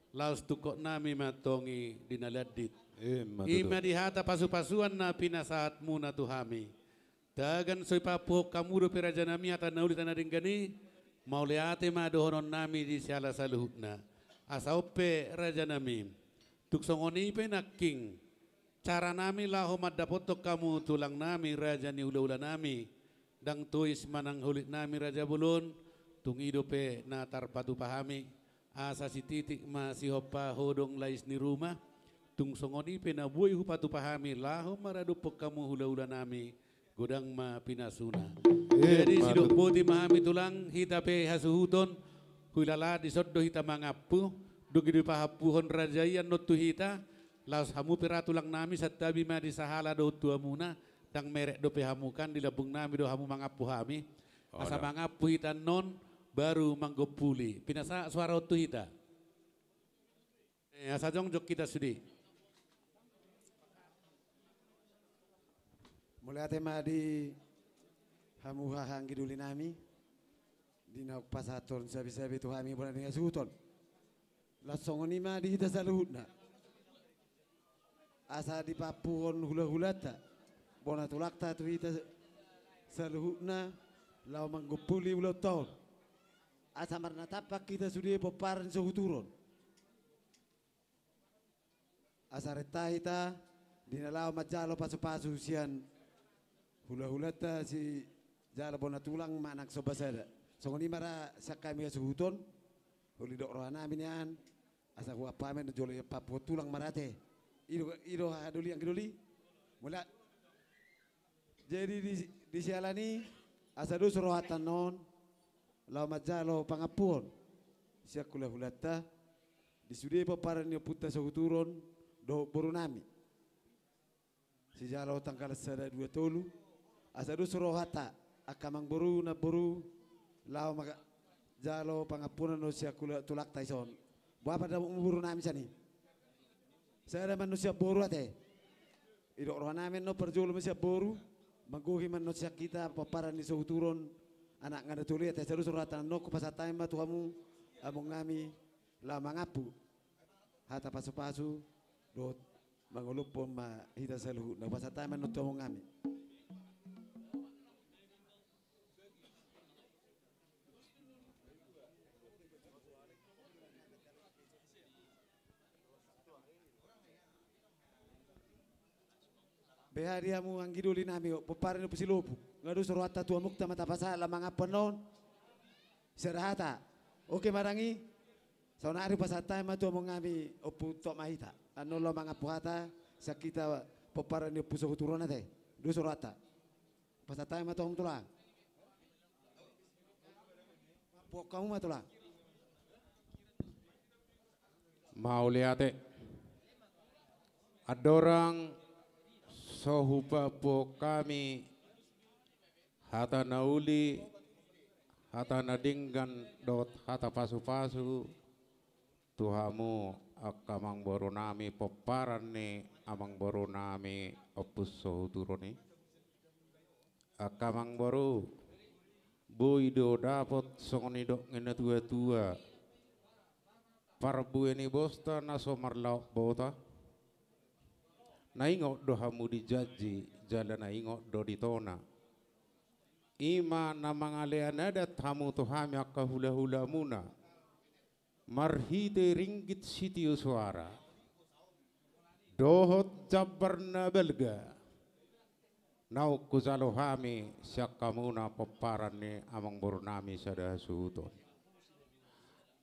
laos tungkot nami ma tong i di na landit. Ima tutu. Ima di hata pasu-pasuan na pinasahatmuna tu hami. Tagan so ipaampuhon hamu dope raja nami hata na uli hata na denggan i, mauliate ma dohonon nami di siala saluhutna. Asa on pe raja nami. Tung songon i pe nangkin. Cara nami laho mandapothon hamu tulang nami raja ni hula-hula nami. Ndang tois manang holit nami raja bolon, tung i dope na tarpatupa hami. Asa sititik ma sihompa hodong lais ni ruma. Tung songon i pe na boi hupatupa hami laho maradophon hamu hula-hula nami. Godang ma pinasuna. Jadi sidok boti ma hami tulang, hita pe hasuhuton, huilala dison do hita mangampu, dung i do dipaampuhon raja i annon tu hita, laos hamu pe ra tulang nami santabi ma di sahala dohot tu hamuna, ndang merek dope hamu kan di lambung nami do hamu mangampu hami. Asa mangampu hita annon, baru manggompuli. Pinasahat suara on tu hita. Eh, asa jongjong hita sude. Mauliate ma di hamu haha anggi doli nami, di na hupasahathon sabe-sabe tu hami bona ni hasuhuton. Laos songon i ma di hita saluhutna. Asa dipaampuhon hula-hulanta, bona tulangta tu hita saluhutna, laho manggompuli ulaonta on. Asa marnatampak hita sude pomparan ni Sohuturu on. Asa renta hita di na laho manjalo pasu-pasu sian hula-hulanta sijalo bona tulang manang somba sada. Songon i ma ra sian hami hasuhuton, uli dok roha nami nian, asa huampu hami annon jolo i paampuhon tulang ma ra ate. I do, i do haha doli anggi doli. Mula Jadi di, di siala ni i, asa dos rohanta annon, laho manjalo pangampuon sian hula-hulanta, di sude pomparan ni ompunta Sohuturu on, dohot boru nami. Sijalo tanggal sada dua tolu, asa dos rohanta, angka amangboru, namboru, laho manjalo pangampuon annon sian hula-, tulangta dison. Boha pandapotmu boru nami sian i? Sada ma annon sian boru ate. Didok roha nami annon parjolo ma sian boru, manggohi ma annon sian hita pomparan ni Sohuturu on, anak nga na tolu i ate, asa dos rohanta annon, hupasahat hami ma tu hamu, among nami, laho mangampu. Hata pasu-pasu, dohot mangolophon ma hita saluhutna, hupasahat hami ma annon tu among nami. Beha di hamu anggi doli nami, pomparan ni Ompu Silopu. Nga dos rohanta tu amongta ma tapasahat laho mangampu annon. Sada hata. Oke ma dang i. Saonari hupasahat hami ma tu among nami Ompu Tokmahita. Annon laho mangampu hata sian hita pomparan ni Ompu Sohuturu on ate. Dos rohanta. Pasahat hami ma tu hamu tulang. Pok hamu ma tulang. Mauliate. Andorang so hupaampu hami hata na uli, hata na denggan dohot hata pasu-pasu, tu hamu angka amangboru nami pomparan ni amangboru nami Ompu Sohuturu on i. Angka amangboru, boi do dapot songon nidok ni na tua-tua. Parbue ni bosta na so marlaok bota. Na ingot do hamu di janji, jala na ingot do di tona. I ma na mangalean adat hamu tu hami angka hula-hulamuna. Marhite ringgit sitio soara dohot jambar na balga naung hujalo hami sian hamuna pomparan ni amangboru nami sada hasuhuton.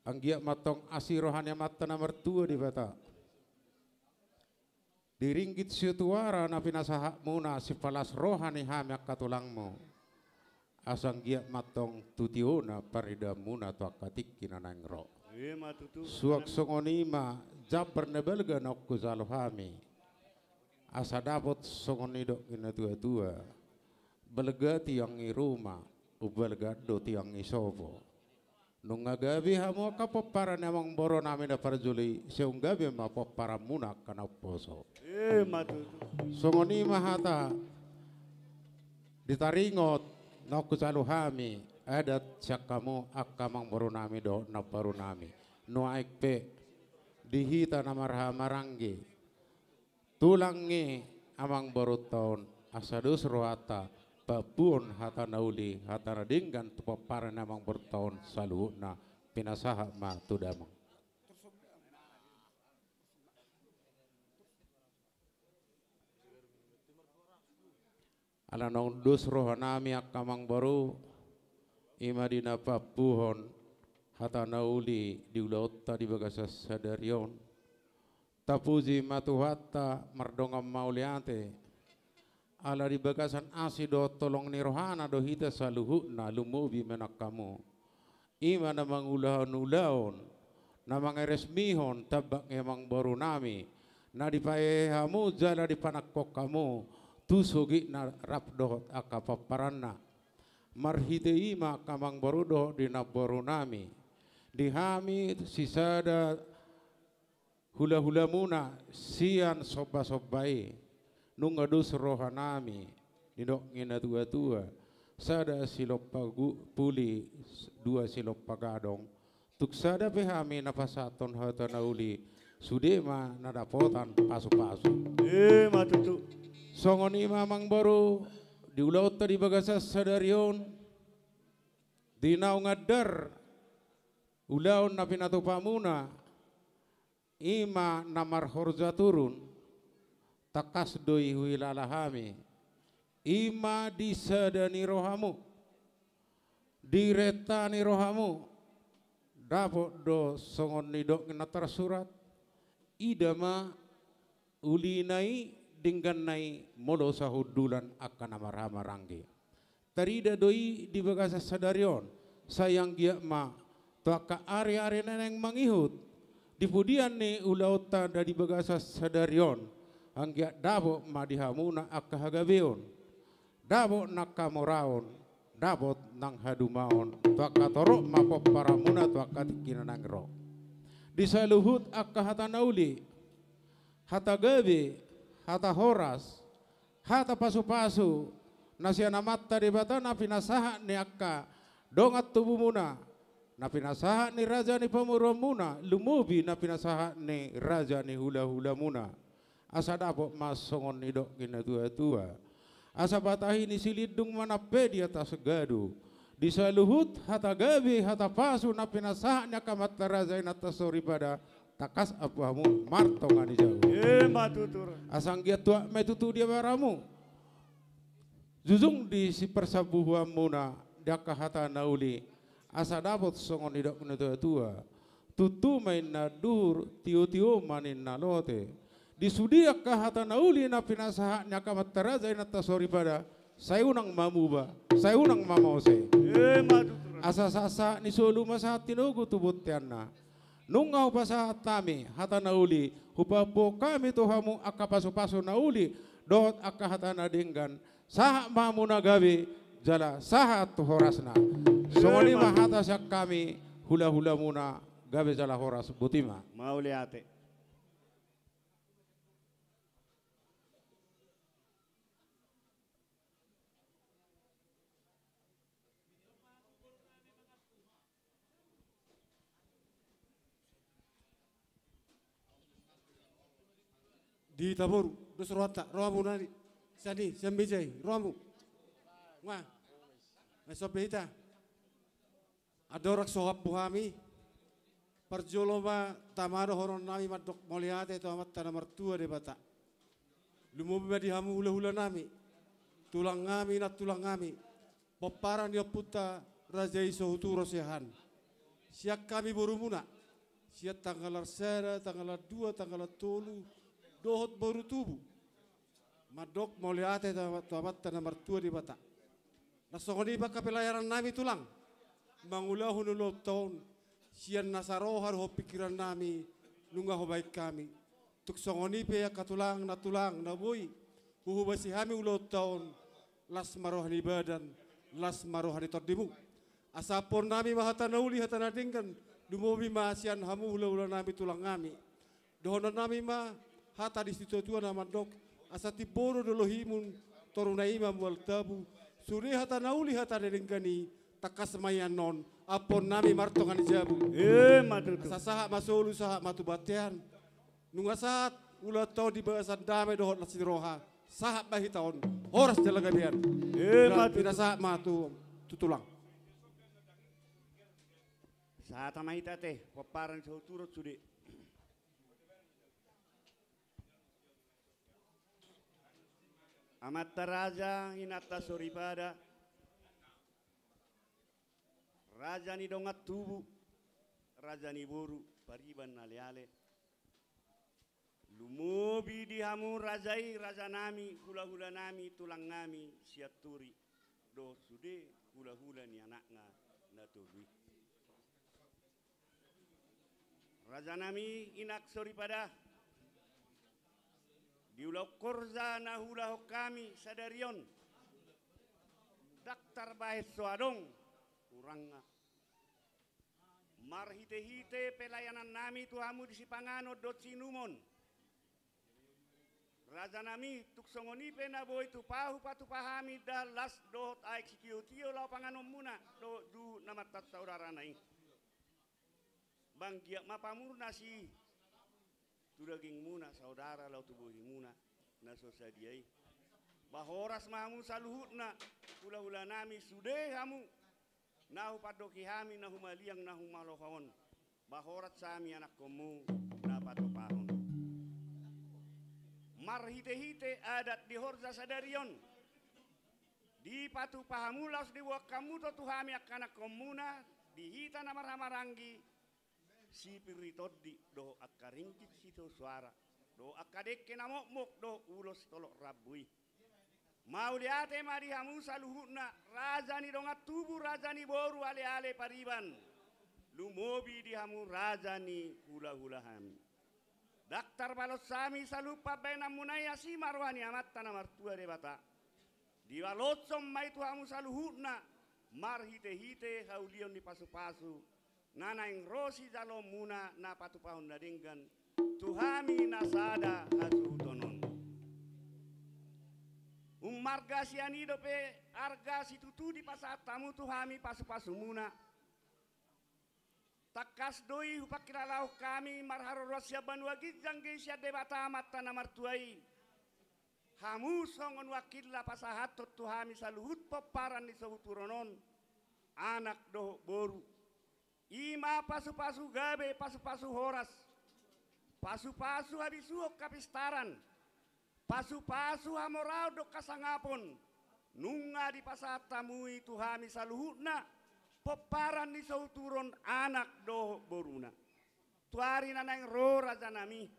Anggiat ma tong asi roha ni Amanta na martua Debata. Di ringgit sitio tuara na pinasahatmuna sipalas roha ni hami angka tulangmu. Asa anggiat ma tong tu tiona paridaanmuna tu angka tingki na naeng ro. Ima tutu. Suang songon i ma jambar na balga naung hujalo hami. Asa dapot songon nidok ni na tua-tua. Balga tiang ni ruma, umbalga do tiang ni sopo. Nunga gabe hamu angka pomparan ni amangboru nami na parjolo i, sai gabe ma pomparanmuna angka na umposo. Ima tutu. Songon i ma hata di taringot naung hujalo hami adat sian hamu angka amangboru nami dohot namboru nami. Nuaeng pe di hita na marhaha maranggi. Tulang ni amangborunta on, asa dos rohanta paampuhon hata na uli, hata na denggan tu pomparan ni amangborunta on saluhutna, pinasahat ma tu damang. Ala naung dos roha nami angka amangboru, ima di na paampuhon hata na uli di ulaonta di bagasan sadari on. Tapuji ma Tuhanta, mardongan mauliate. Ala di bagasan asi dohot holong ni rohana do hita saluhutna, lumobi ma nang hamu. Ima na mangulahon ulaon, na mangaresmihon tambak ni amangboru nami, na dipahehe hamu jala dipanangkok hamu, tu sogitna rap dohot angka pomparanna. Marhite i ma angka amangboru dohot di namboru nami. Di hami sisada hula-hulamuna sian somba-somba i, nunga dos roha nami, nidok ni na tua-tua, sada silompa gu-, puli, dua silompa gadong, tung sada pe hami na pasahathon hata na uli, sude ma na dapotan pasu-pasu. Ima tutu. Songon i ma amangboru, di ulaonta di bagasan sadari on, di naung andar ulaon na pinatupamuna, ima na marhorja turun, tangkas do i huhilala hami, ima di sada ni rohamu, di renta ni rohamu, dapot do songon nidok ni na tarsurat, ida ma ulina i, dengganna i, molo sahundulan angka na marhaha maranggi. Tarida do i di bagasan sadari on, sai anggiat ma tu angka ari-ari na naeng mangihut, di pudian ni ulaonta na di bagasan sadari on, anggiat dapot ma di hamuna angka hagabeon, dapot nang hamoraon, dapot nang hadumaon, tu angka torop ma pomparanmuna tu angka tingki na naeng ro. Di saluhut angka hata na uli, hata gabe, hata horas, hata pasu-pasu, na sian Amanta Debata na pinasahat ni angka dongan tubumuna, na pinasahat ni raja ni pamoruonmuna, lumobi na pinasahat ni raja ni hula-hulamuna. Asa dapot ma songon nidok ni na tua-tua. Asa patahi ni silindung manang pe di atas gadu. Di saluhut hata gabe, hata pasu na pinasahat ni angka amanta raja inanta soripada, tangkas ampu hamu martonga ni jabu. Ima tutu. Asa anggiat tuat ma i tutu di abaramu. Jujung di siparsambuhuanmuna di angka hata na uli, asa dapot songon nidok ni na tua-tua. Tutu ma ninna anduhur, tio-tio ma ninna lote. Di sude angka hata na uli na pinasahat ni angka amanta raja inanta soripada, sai unang ma muba, sai unang ma mose. Ima tutu. Asa sahat-sahat ni solu ma sahat tinogu tu bonteanna. Nunga hupasahat hami hata na uli, hupaampuhon hami tu hamu angka pasu-pasu na uli dohot angka hata na denggan. Sahat ma hamu na gabe, jala sahat tu horasna. Songon i ma hata sian hami hula-hulamuna, gabe jala horas, botima. Mauliate. Di Taboru, dos rohanta, ro hamu nai. Sian i, sian meja i, ro hamu. Nga. Nga sope hita. Andorang so hampu hami, parjolo ma tama dohonon nami mandok mauliate tu Amanta na martua Debata. Lumobi ma di hamu hula-hula nami, tulang nami, nantulang nami, pomparan ni ompunta raja i so huturo siahaan. Sian hami borumuna, sian tanggalan sada, tanggalan dua, tanggalan tolu, dohot boru tubu. Mandok mauliate tu Amanta na martua Debata. Na songon i pe angka pelayanannami tulang, mangulahon ulaonta on, sian nasa roha dohot pingkirannami, nunga hubaen hami. Tung songon i pe angka tulang na tulang na boi huhobasi hami ulaonta on, las ma roha ni badan, las ma roha ni tondimu. Asa ampuonnami ma hata na uli hata na denggan, lumobi ma sian hamu hulahulanami tulangnami. Dohononnami ma hata ni situatua na mandok, asa timbo do dolohimu, toru na i ma mual tabu, sude hata na uli hata na denggan i, tangkas ma i annon, ampuonnami martonga ni jabu. Emma tutu. Asa sahat ma solu sahat ma tu bontean. Nunga sahat ulaonta on di bagasan dame dohot las ni roha, sahat ma hita on, horas jala gabean. Emma tutu. Pinasahat ma tu, tu tulang. Sahat ma hita ate, pomparan ni sahuturon sude. Amanta raja, inanta soripada, raja ni dongan tubu, raja ni boru, pariban aleale. Lumobi di hamu raja i, rajanami, hulahulanami, tulangnami, Sianturi, dohot sude hulahula ni anakna na tolu i. Rajanami, inang soripada, di ulaon horja na huulahon hami sadari on, ndang tarbahen so adong hurangna. Marhitehite pelayanannami tu hamu di sipanganon dohot siinumon, rajanami, tung songon i pe na boi tupa hupatupa hami dahlan las dohot aek sitiotio laho panganonmuna dohot juhut na martasaudarana i. Ba anggiat ma pamurnas i tu dagingmuna saudara laho tu bohimuna na so sadia i. Ba horas ma hamu saluhutna, hulahulanami, sude hamu na hupandoki hami na humaliang na humaloha on. Ba horas hami anakkonmu na patupahon. Marhitehite adat di horja sadari on, dipatupa hamu laos diboan hamu do tu hami angka anakkonmuna, di hita na marhahamaranggi, sipir ni tondi dohot angka ringgit sitio soara, dohot angka dengke na mokmok dohot ulos tolop rambu i. Mauliate ma di hamu saluhutna, raja ni dongan tubu, raja ni boru, aleale pariban. Lumobi di hamu raja ni hulahula hami. Ndang tarbalos hami saluhut pambahenanmuna i, asi ma roha ni Amanta na martua Debata. Dibalashon ma i tu hamu saluhutna, marhitehite haulion ni pasupasu na naeng ro sijaloonmuna na patupahon na denggan tu hami na sada hasuhuton on. Ummarga sian i dope arga situtu dipasahat hamu tu hami pasupasumuna. Tangkas do i hupangkilalahon hami marharoroan sian banua ginjang, gei sian Debata Amanta na martua i. Hamu songon wakilna pasahathon tu hami saluhut pomparan ni sahuturon on, anak dohot boru. I ma pasupasu gabe, pasupasu horas, pasupasu habisuhon hapistaran, pasupasu hamoraon dohot hasangapon, nunga dipasahat hamu i tu hami saluhutna, pomparan ni sahuturon anak dohot boruna. Tu ari na naeng ro rajanami,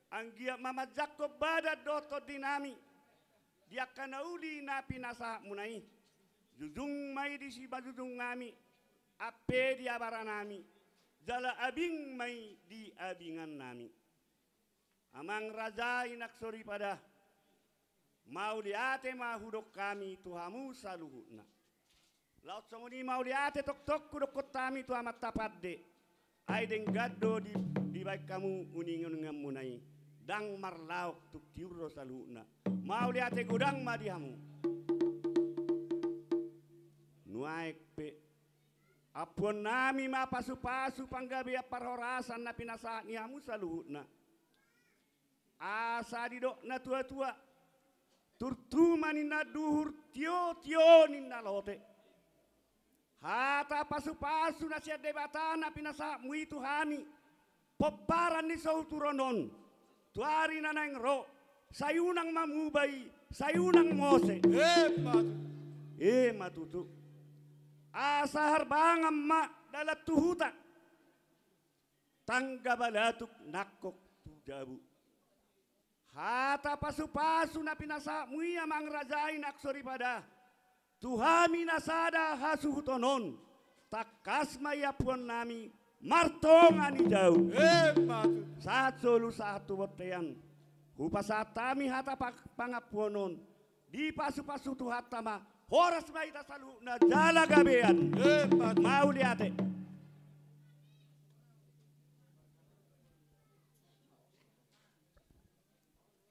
anggiat ma manjangkon badan dohot tondinami di angka na uli na pinasahatmuna i. Jujung ma i di simanjujungnami, ampe di abaranami, jala abing ma i di abingannami. Amang raja, inang soripada, mauliate ma hudok hami tu hamu saluhutna. Laos songon i mauliate tongtong hudokkon hami tu Amanta pande. Ai denggan do di, dibaen hamu uninguninganmuna i. Ndang marlaok, tung tiur do saluhutna. Mauliate godang ma di hamu. Nuaeng pe, ampuonnami ma pasupasu panggabean parhorasan na pinasahat ni hamu saluhutna. Asa didok na tuatua, turtu ma ninna anduhur, tiotio ninna lote. Hata pasupasu na sian Debata na pinasahatmu i tu hami, pomparan ni sahuturon on, tu ari na naeng ro, sai unang mamuba i, sai unang mose. Emma tutu. Emma tutu. Asa harbangan ma dalan tu huta, tangga balatuk nangkok tu jabu. Hata pasupasu na pinasahatmu i amang raja i nang soripada, tu hami na sada hasuhuton on, tangkas ma i ampuonnami martonga ni jabu. Emma tutu. Sahat solu sahat tu bontean, hupasahat hami hata pa-, pangampuon on, dipasupasu Tuhanta ma, horas ma hita saluhutna jala gabean. Emma tutu. Mauliate.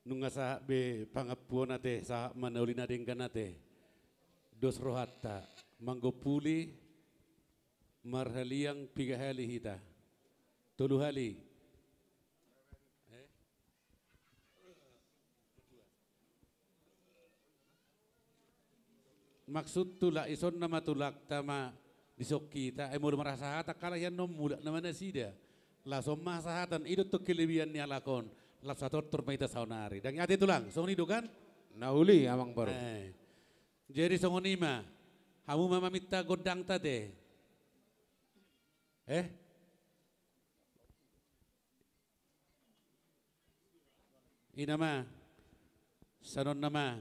Nunga sahat be pangampuon ate, sahat ma na uli na denggan ate. Dos rohanta, manggompuli, marhaliang piga hali hita? Tolu hali. Eh? Maksudhu, lak ison nama tulangta ma dison hita, ai molo marhasahatan halak i annon mulak nama nasida. Laos on ma hasahatan, i do tong kelebihan ni halak on. Laos satortor ma hita saonari. Dang i ate tulang, songon i do kan? Na uli amang boru. Eh. Jadi songon i ma, hamu ma maminta gondangta ate. Eh? I nama, sanon nama,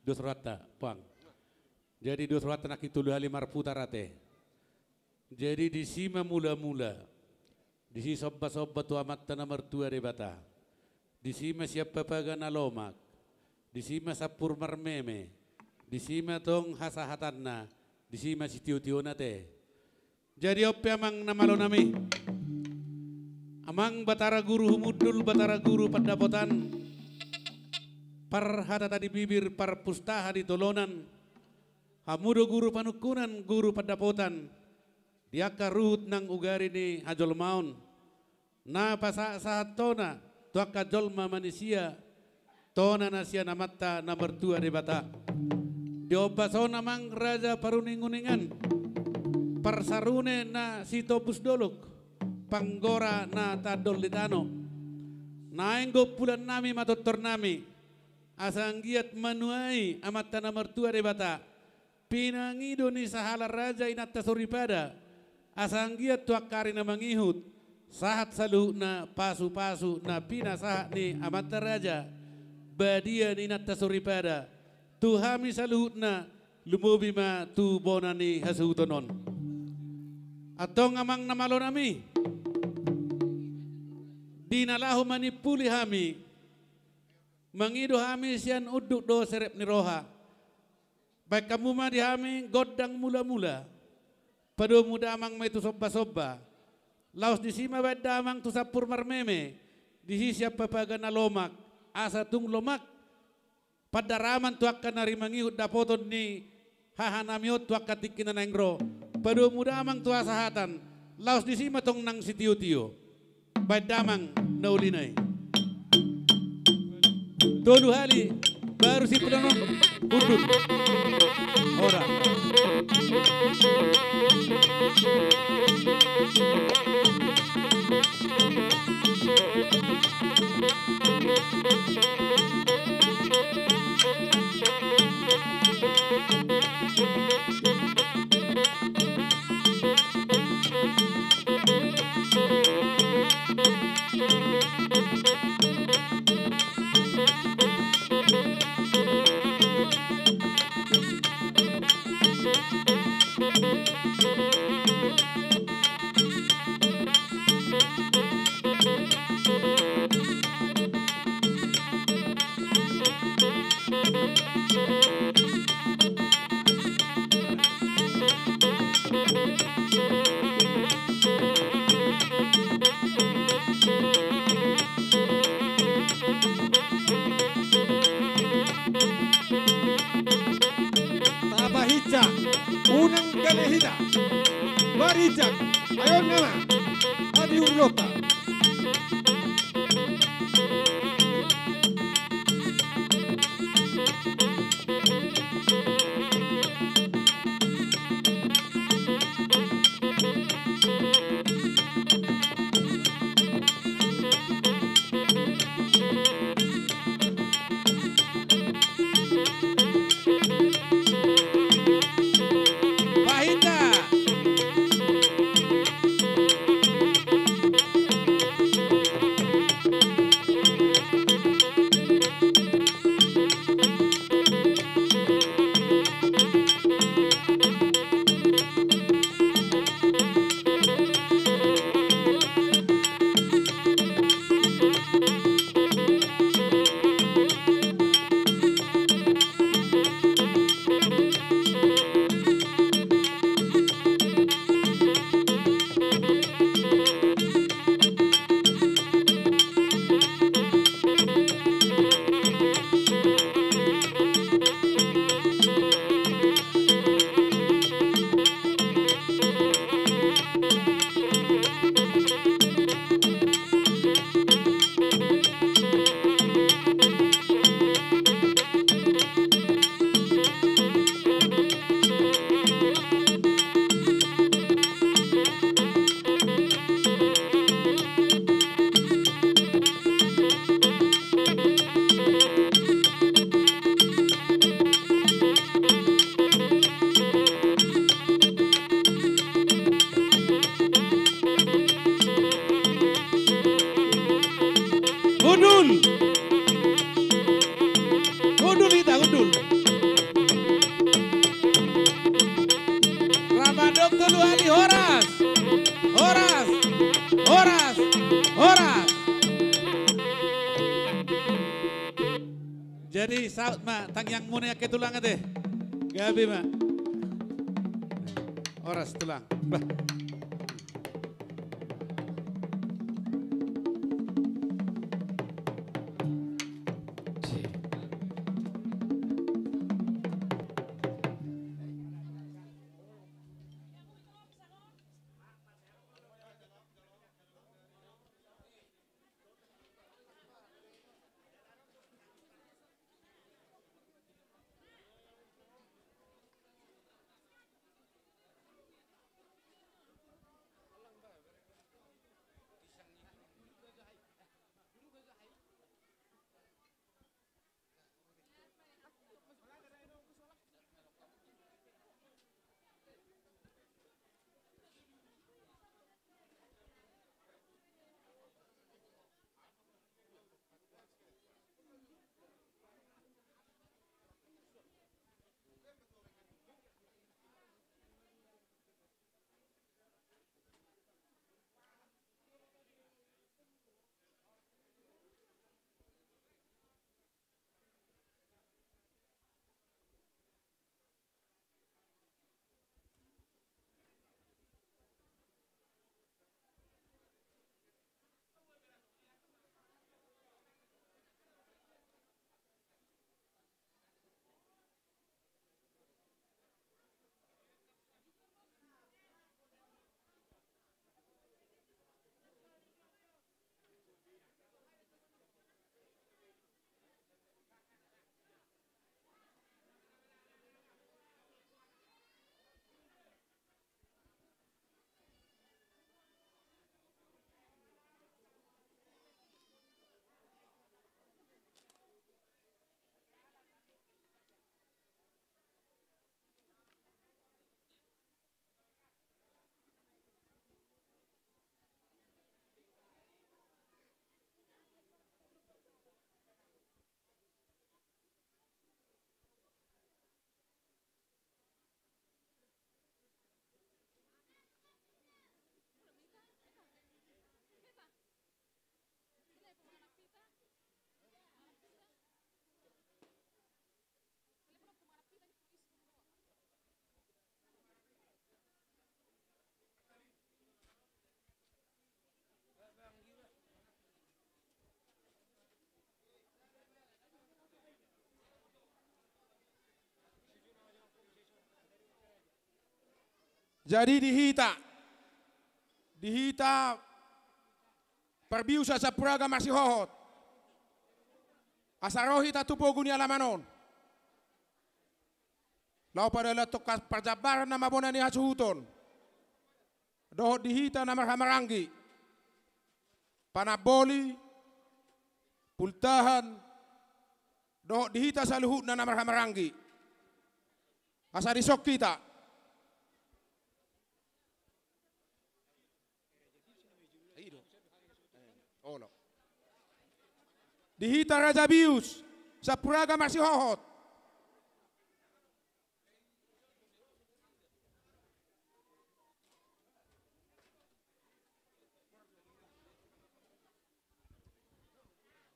dos rohanta, puang. Jadi dos rohanta nangkin tolu hali marputar ate. Jadi disi ma mula-mula, disi somba-somba tu Amanta na martua Debata. Disi ma sian papaga na lomak, disi ma sampur marmeme, disi ma tong hasahatanna, disi ma sitio-tiona ate. Jadi on pe amang na malo nami, amang Batara Guru Humundul, Batara Guru Pandapotan, parhatata di bibir, parpustaha di tolonan, hamu do guru panungkunan, guru pandapotan, di angka ruhut nang ugari ni hajolmaon, na pasahat-sahat tona tu angka jolma manisia, tona na sian Amanta na martua Debata. Di ombas on amang raja paruning-uningan, parsarune na sitombus dolok, panggora na tandol di tano. Naeng gompulannami ma tortornami, asa anggiat manuai Amanta na martua Debata, pinangido ni sahala raja inanta soripada, asa anggiat tu angka ari na mangihut, sahat saluhutna pasu-pasu na pinasahat ni amanta raja, badia ni inanta soripada, tu hami saluhutna, lumobi ma tu bona ni hasuhuton on. Antong amang na malo nami, di na laho manimpuli hami, mangido hami sian unduk dohot serep ni roha. Baen hamu ma di hami gondang mula-mula. Padomu damang ma i tu somba-somba. Laos disi ma baen damang tu sampur marmeme. Disi sian papaga na lomak. Asa tung lomak pandaraman tu angka na ri mangihut dapoton ni hahanami on tu angka tingki na naeng ro. Padomu damang tu hasahatan. Laos disi ma tong nang sitio-tio. Baen damang na ulina i. Tolu hali baru sipulonon unduk. Ora. Hundul. Hundul hita, hundul. Rap mandok tolu hali, horas. Horas. Horas. Horas. Jadi saut ma tangiangmuna i angka tulang ate. Gabe ma. Horas tulang. Bah. Jadi di hita, di hita parbiusan Sampuraga Marsihohot, asa ro hita tu pogu ni alaman on, laho padalan tongka parjambaran na mabona ni hasuhuton, dohot di hita na marhahamaranggi, panamboli, pultahan, dohot di hita saluhutna na marhahamaranggi. Asa dison hita. Olo. Di hita Raja Bius Sampuraga Marsihohot.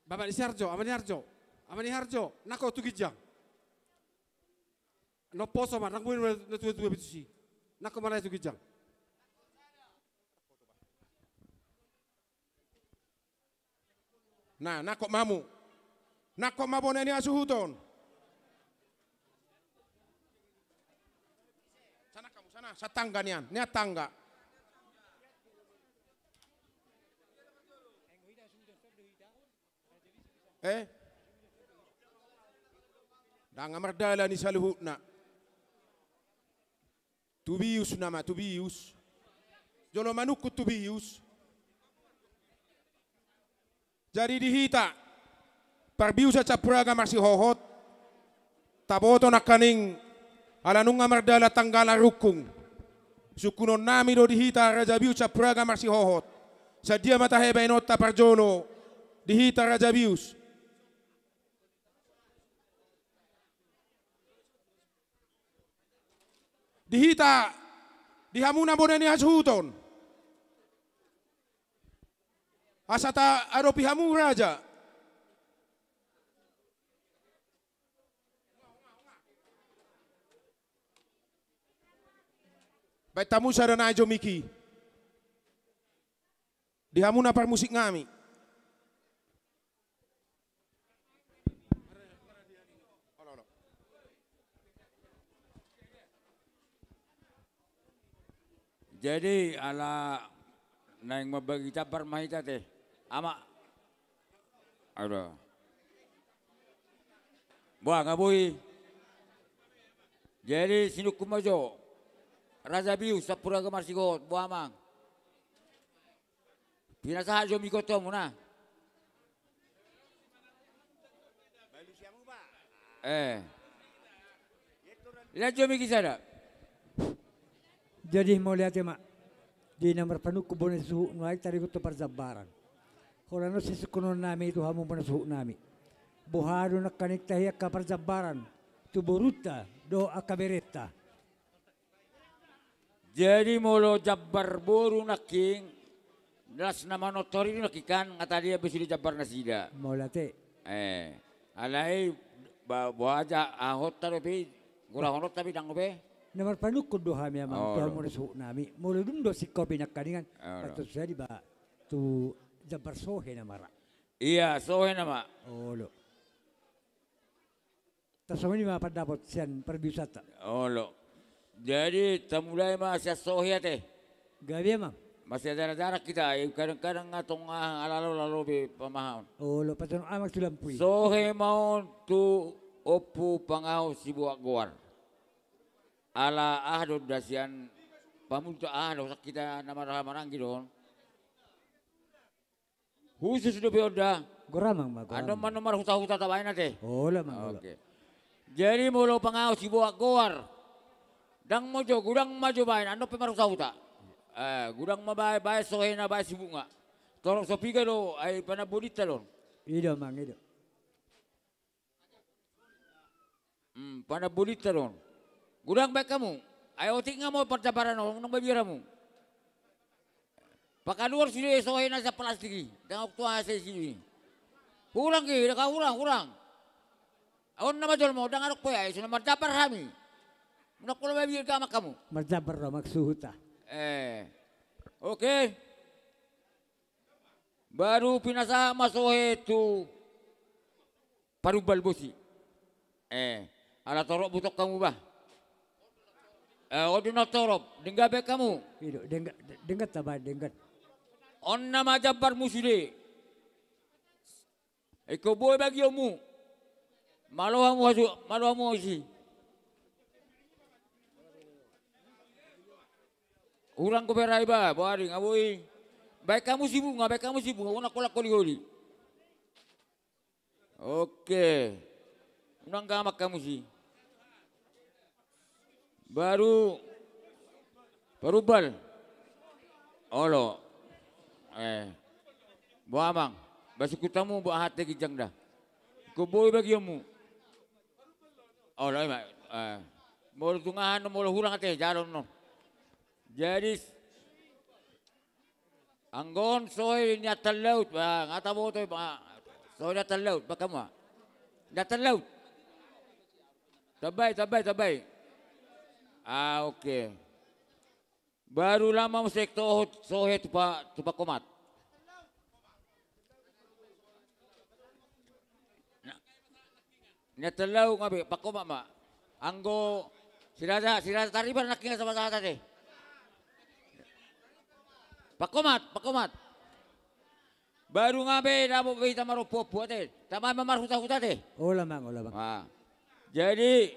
Bapak ni si Harjo, ama ni Harjo, ama ni Harjo, nangkok tu ginjang. Nang poso ma, nang boi na tua-tua i tusi. Nangkok ma lae tu ginjang. Nah, nangkok ma hamu. Nangkok ma bona ni hasuhuton. Sana hamu, sana, satangga nian, nian tangga. Eh? Ndang mardalan i saluhutna. Tu bius nama, tu bius. Jolo manungkun tu bius. Jadi di hita parbiusan Sampuraga Marsihohot, taboto nangkaning ala nunga mardalan tanggala rungkung. Sungkunon nami do di hita Raja Bius Sampuraga Marsihohot, sadia ma tahe baenonta parjolo, Di hita Raja Bius. Di hita, di hamuna bona ni hasuhuton. Asa taadopi hamu raja. Baen hamu sada na jomik i. Di hamuna parmusik nami. Jadi ala naeng mambagi jambar ma hita ate. Ama. Aduh. Boha nga boi. Jadi sinungkun ma jo. Raja Bius, sampulu marsigot, boha amang. Pinasahat jo mikrofon muna. Eh. Lanjut miki sada. Jadi mauliate ma. Di na marpanungkun bona suhut nuaeng tarigot tu parjambaran. Holan on sisungkunon nami tu hamu bona suhut nami. Boha do nangkaning tahi angka parjambaran tu borunta dohot angka berenta. Jadi molo jambar boru nangkin, las na manortor i do nangkin kan, nga tadean be sude jambar nasida. Mauliate. Eh, alai ba-, boha ja ahonta dope, gorahononta be dang dope. Na marpanungkun do hami amang tu hamu bona suhut nami. Molo dung do singkopi nangkaningan. Olo. Patusa di ba tu jambar sohe nama ra. Iya, sohe nama. Olo. Tasongon i ma pandapot sian parbiusanta. Olo. Jadi tamulai ma sian sohe ate. Gabe amang. Masijarar-jarar hita, eh, kadang-kadang nga tong, ah, ala lalo be pamahaman. Olo, pasahat amang tu lampu i. Sohe ma on tu Ompu Pangaho Sibuak Goar. Ala aha do da sian pamuta aha do hita na marhaha maranggi do on. Khusus dope on da. Goramang ma, goramang. Andon ma na marhuta-huta tabaen ate. Olo amang, olo. Oke. Jadi molo Pangaho Sibuak Goar. Dang ma jo, godang ma jo baen, andon pe marhuta-huta. Eh, godang ma baen, baen sohena, baen sibunga. Torop so piga do, ai panambolinta do on. I do amang, i do. Hmm, panambolinta do on. Godang baen hamu. Ai otik nga ma parjambaran on, unang mabiar hamu. Pakaluar sude sohe na sian plastik i. Dang adong tu aha isi i. Hurang i, dang hurang, hurang. On nama jolma on, dang adong pe ai, so na marjambar hami. Unang pola mabiar gamak hamu. Marjambar do amang suhuta. Eh. Oke. Baru pinasahat ma sohe tu Parumbal bosi. Eh, ala torop butok hamu bah. Eh, on do na torop, denggan baen hamu. I do, denggan, denggan tabaen, denggan. On nama jambarmu sude. Ingkon boi bagionmu. Malo hamu hasu, malo hamu hausi. Hurang dope ra iba, boari nga boi. Baen hamu sibunga, baen hamu sibunga, unang pola holi-holi. Oke. Unang gamak hamu si. Baru Parumbal. Olo. Eh. Boha amang. Basukut hamu boha hata ginjang da. Ingkon boi bagionmu. Olo ima. Eh. Molo tu ngahan molo hurang ate jalo no. Jadi Anggo on sohe ni Atal Laut, ba, nga taboto, ba, sohe ni Atal Laut, ba hamu. Ni Atal Laut. Tambai, tambai, tambai. Ah, oke. Baru lama muse toho sohe tu pa, tu Pakomat. Ni Atal Laut nga be, Pakomat ma. Anggo si Raja, si Raja Taribar nangkin nga sabat-sabat ate. Pakomat, Pakomat. Baru nga be dapot be hita marompu-ompu ate. Tama ma marhuta-huta ate. Olo amang, olo amang. Jadi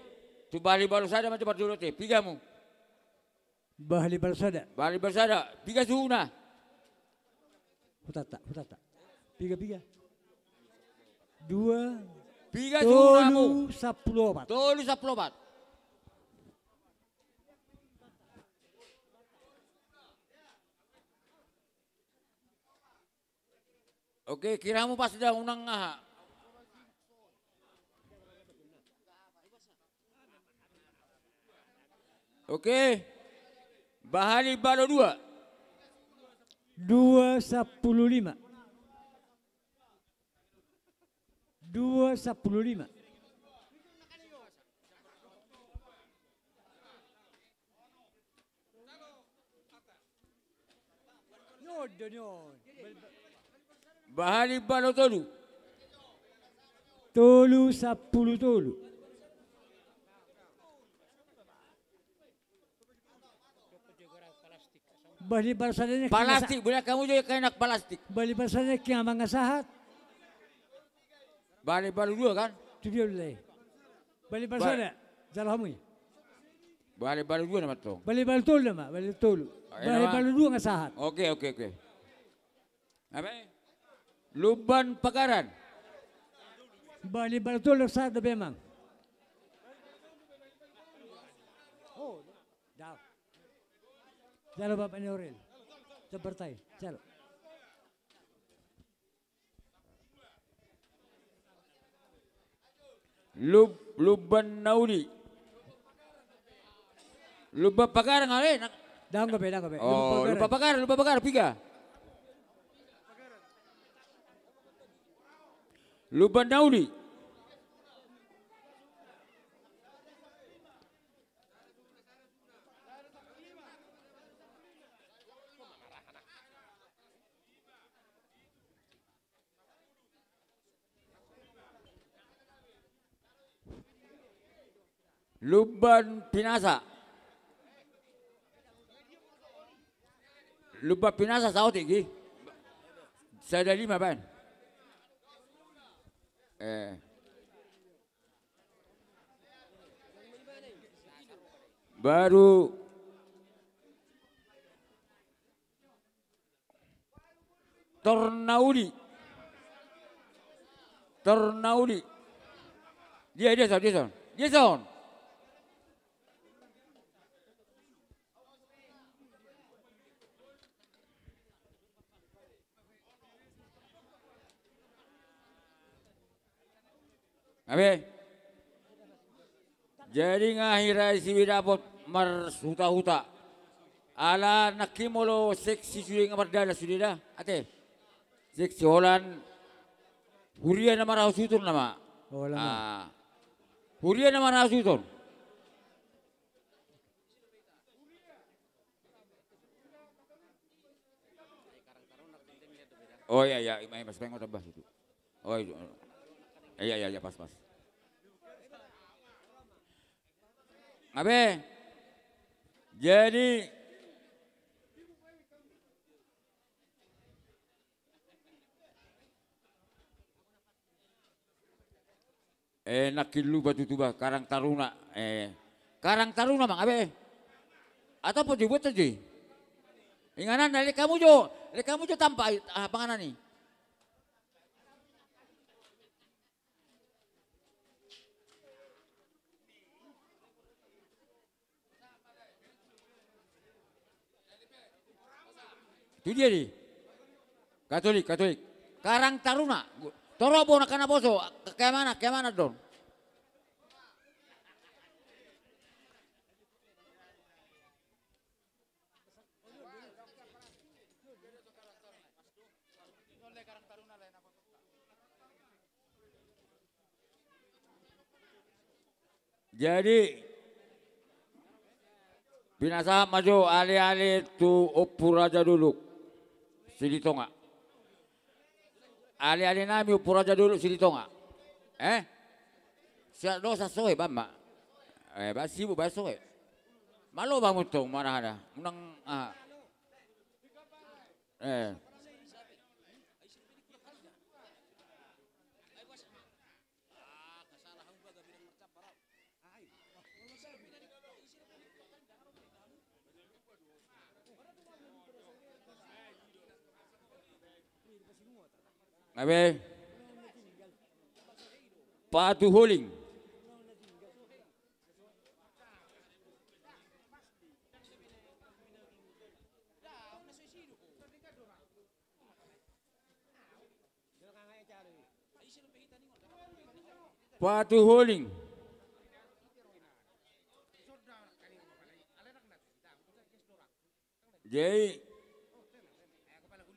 tu Bali Balusada ma jo parjolo ate. Piga hamu? Bali Balusada. Bali Balusada. Piga suhutna? Hutanta, hutanta. Piga, piga? Dua. Piga suhutna hamu? Tolu sampulu opat. Tolu sampulu opat. Oke, kira hamu pas da, unang aha. Oke. Bahali balo dua. Dua sampulu lima. Dua sampulu lima. Bahali balo tolu. Tolu sampulu tolu. Bahali balo sada ni. Palastik, boleh kamu juga kena palastik. Bahali balo sada ni, kira mangasahat. Bahali balo dua kan? Tu dia ulai. Bahali balo sada. Jalo hamu i. Bahali balo dua nama tong. Bahali balo tolu nama, bahali tolu. Bahali balo dua nga sahat. Oke, oke, oke. Apa? Lumban Pagaran. Bahali balo tolu sahat dope amang. Oh, dah. Jalo bapak ni Orel. Jabartai. Jalo. Lub-, Lumban Nauli. Lumban Pagaran ale. Dang gabe, dang gabe. Oh, Lumban Pagaran, Lumban Pagaran, piga? Lumban Nauli. Lumban Pinasa. Lumban Pinasa saotik i. Sada lima baen. Eh. Baru Tornauli. Tornauli. Dia, dia son, dia son. Dia son. Abe. Jadi nga hira i si be dapot marhuta-huta. Ala nangkin molo seksi sude nga mardalan sude da. Ate. Seksi holan. Huria na marhaha suhut on nama. Holan. Ah. Huria na marhaha suhut on. Oh iya, iya, ima, ima, supaya nggak tambah situ. Oh, itu. Iya, iya, iya, pas, pas. Abe. Jadi Eh, nangkin lupa tutu ba, Karang Taruna. Eh, Karang Taruna mang, abe. Atau po dibuat aja. Inganan, lek hamu jo, lek hamu jo tampak, ah, panganan i. Tu dia di? Katolik, Katolik. Karang Taruna. Torop bona kana boso. Keamanan, keamanan don. Jadi pinasahat ma jo ale-ale tu Ompu Raja Dolok Silitonga. Ale-ale nami Ompu Raja Dolok Silitonga. Eh? Siap do, sa sohe bamma. Eh, ba sibuk ba sohe. Malo ba muntong mana ada. Menang, ah. Eh. Abe. Patu holing. Patu holing. Jadi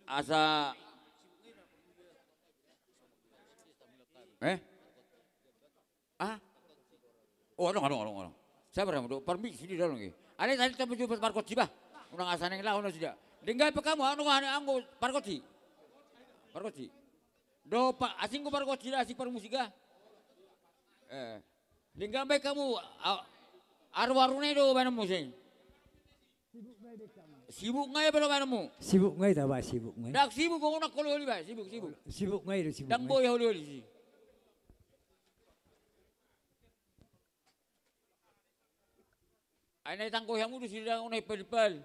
asa eh? Ah? Oh, adong, adong, adong, adong. Sabar, adong. Parmisi di dalam lagi. Ada tadi tambah juga parkoci bah. Unang asa naeng laho nasida. Denggan pe hamu, adong, adong, adong, parkoci. Parkoci. Do pa asing do parkoci, asing parmusik ah. Eh. Denggan baen hamu, aruaruna do baenonmu seng. Sibuk nga i pe do baenonmu. Sibuk nga i taba, sibuk nga i. Ndang sibuk, unang holi-holi ba, sibuk, sibuk. Sibuk nga i do, sibuk. Ndang boi holi-holi si. Ai na itanggo hamu do sida unang ipal-ipal.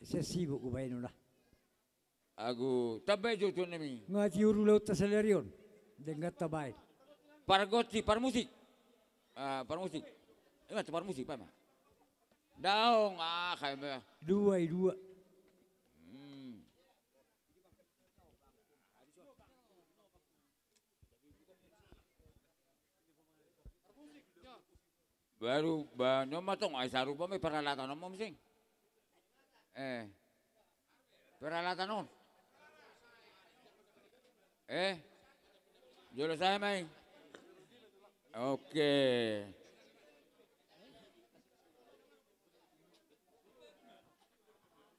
Sibuk baenonmu lah. Agu, tamba i jo tuan nami. Nga tiur ulaonta sadari on. Denggan tabaen. Pargonsi, parmusik. Ah, parmusik. Ima tu parmusik, pa ima. Daong, ah, kayak me. Dua i dua. Hmm. Baru ba noma tong ai sarupa ma i peralatan on ma museng. Eh. Peralatan on. Eh. Jolo saya mai. Oke.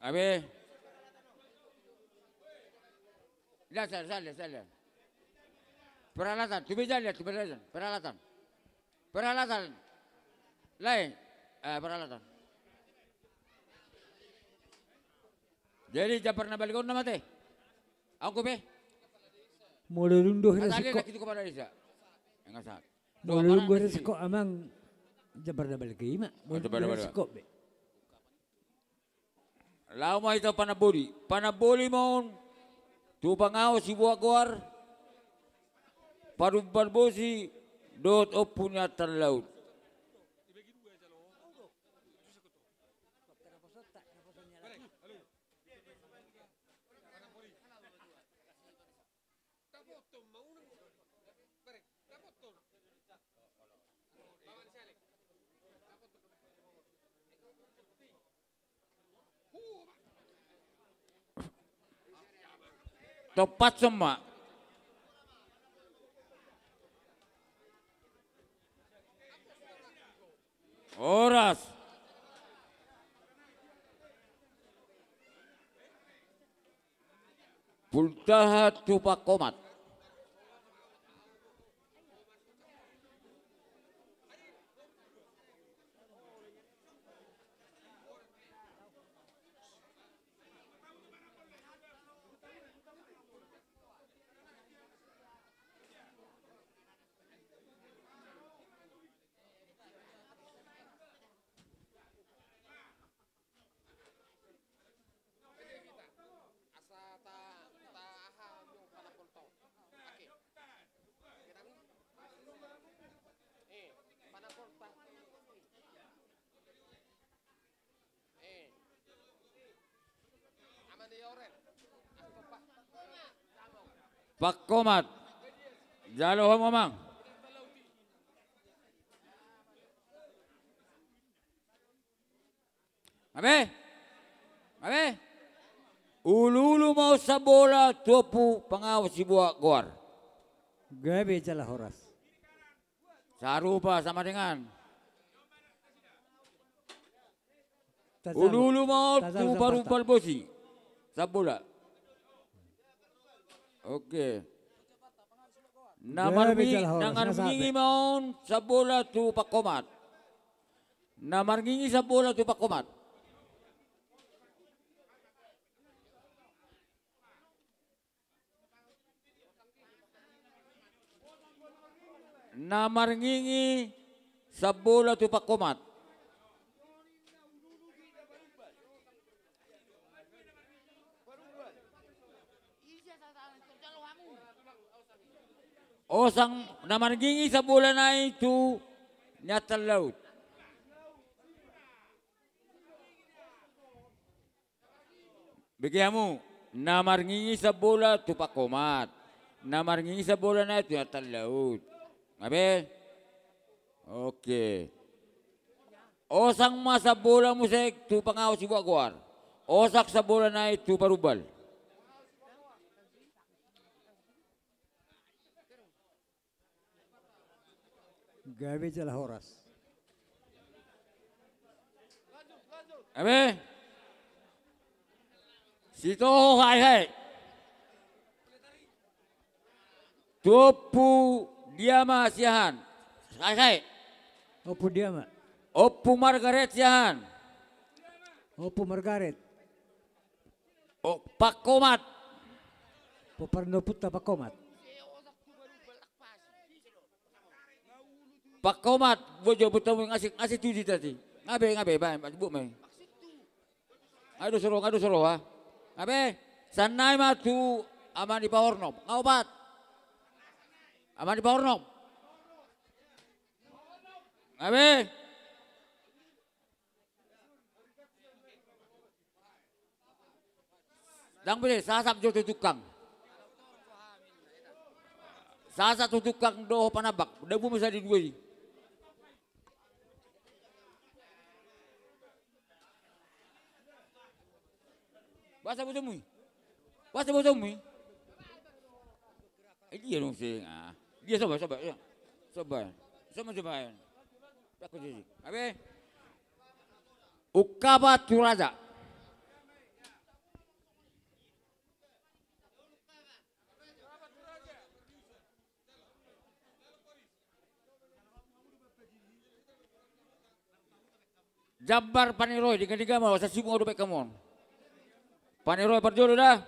Abe. Dah, sal, sal, sal. Peralatan, tu meja lihat, tu meja, peralatan. Peralatan. Lain, eh, peralatan. Jadi, jambar na balga on nama te. Anggo pe. Molo dung do hira singkop. Molo dung do hira singkop amang jambar na balga i ma. Molo dung do hira singkop be. Laho ma hita panamboli. Panamboli ma on tu pangaho sibuat goar, parumbalbosi dohot ompu ni atas laut. Topat soma. Horas. Pultahan tu Pakomat. Asa ta, ta aha nyo panambol tong. Ake. Kita ni. Eh, panambol ta. Eh. Aman di Orel. Pakomat. Jalo ho mamang. Abe? Abe? Ulu-ulu ma on sambola tu ompu pangaho sibuat goar. Gabe jala horas. Sarupa sama dengan. Ulu-ulu ma on tu parumbalbosi. Sambola. Oke. Na marngingi ma on sambola tu Pakomat. Na marngingi sambola tu Pakomat. Na marngingi sambola tu Pakomat. Osang na marngingi sambola nai tu ni atas laut. Bege hamu, na marngingi sambola tu Pakomat. Na marngingi sambola nai tu Natal Laut. Nga be? Oke. Osang ma sambola muse tu pangao sibuat goar. Osang sambola nai tu parumbal. Gabe jala horas. Eme. Sitoho hai hai. Tu Ompu Diama Siahaan. Hai hai. Ompu Diama. Ompu Margaret Siahaan. Ompu Margaret. O, Pangkomat. Pomparan ni ompunta Pangkomat. Pangkomat, bojo, botamu, ngasih, ngasih tuju tadi. Nga be, nga be, baen, baen, buk, baen. Aduh, soro, aduh, soro, ha. Nga be, sian nai ma tu Ama ni Pahornom. Nga opat. Ama ni Pahornom. Nga be. Ndang be, sasap jo tu tukang. Sasap tu tukang dohot panambak. Dabu masa di dua i. Boasa botomu i? Boasa botomu i? Eh, dia dong sing. Ah. Dia coba, coba, ya. Coba. Coba, coba. Aku sisi. Abe. Ungkapan tu raja. Jambar paneroi, denggan-denggan ma, sasibuk do baen hamu on. Paneroi parjolo da.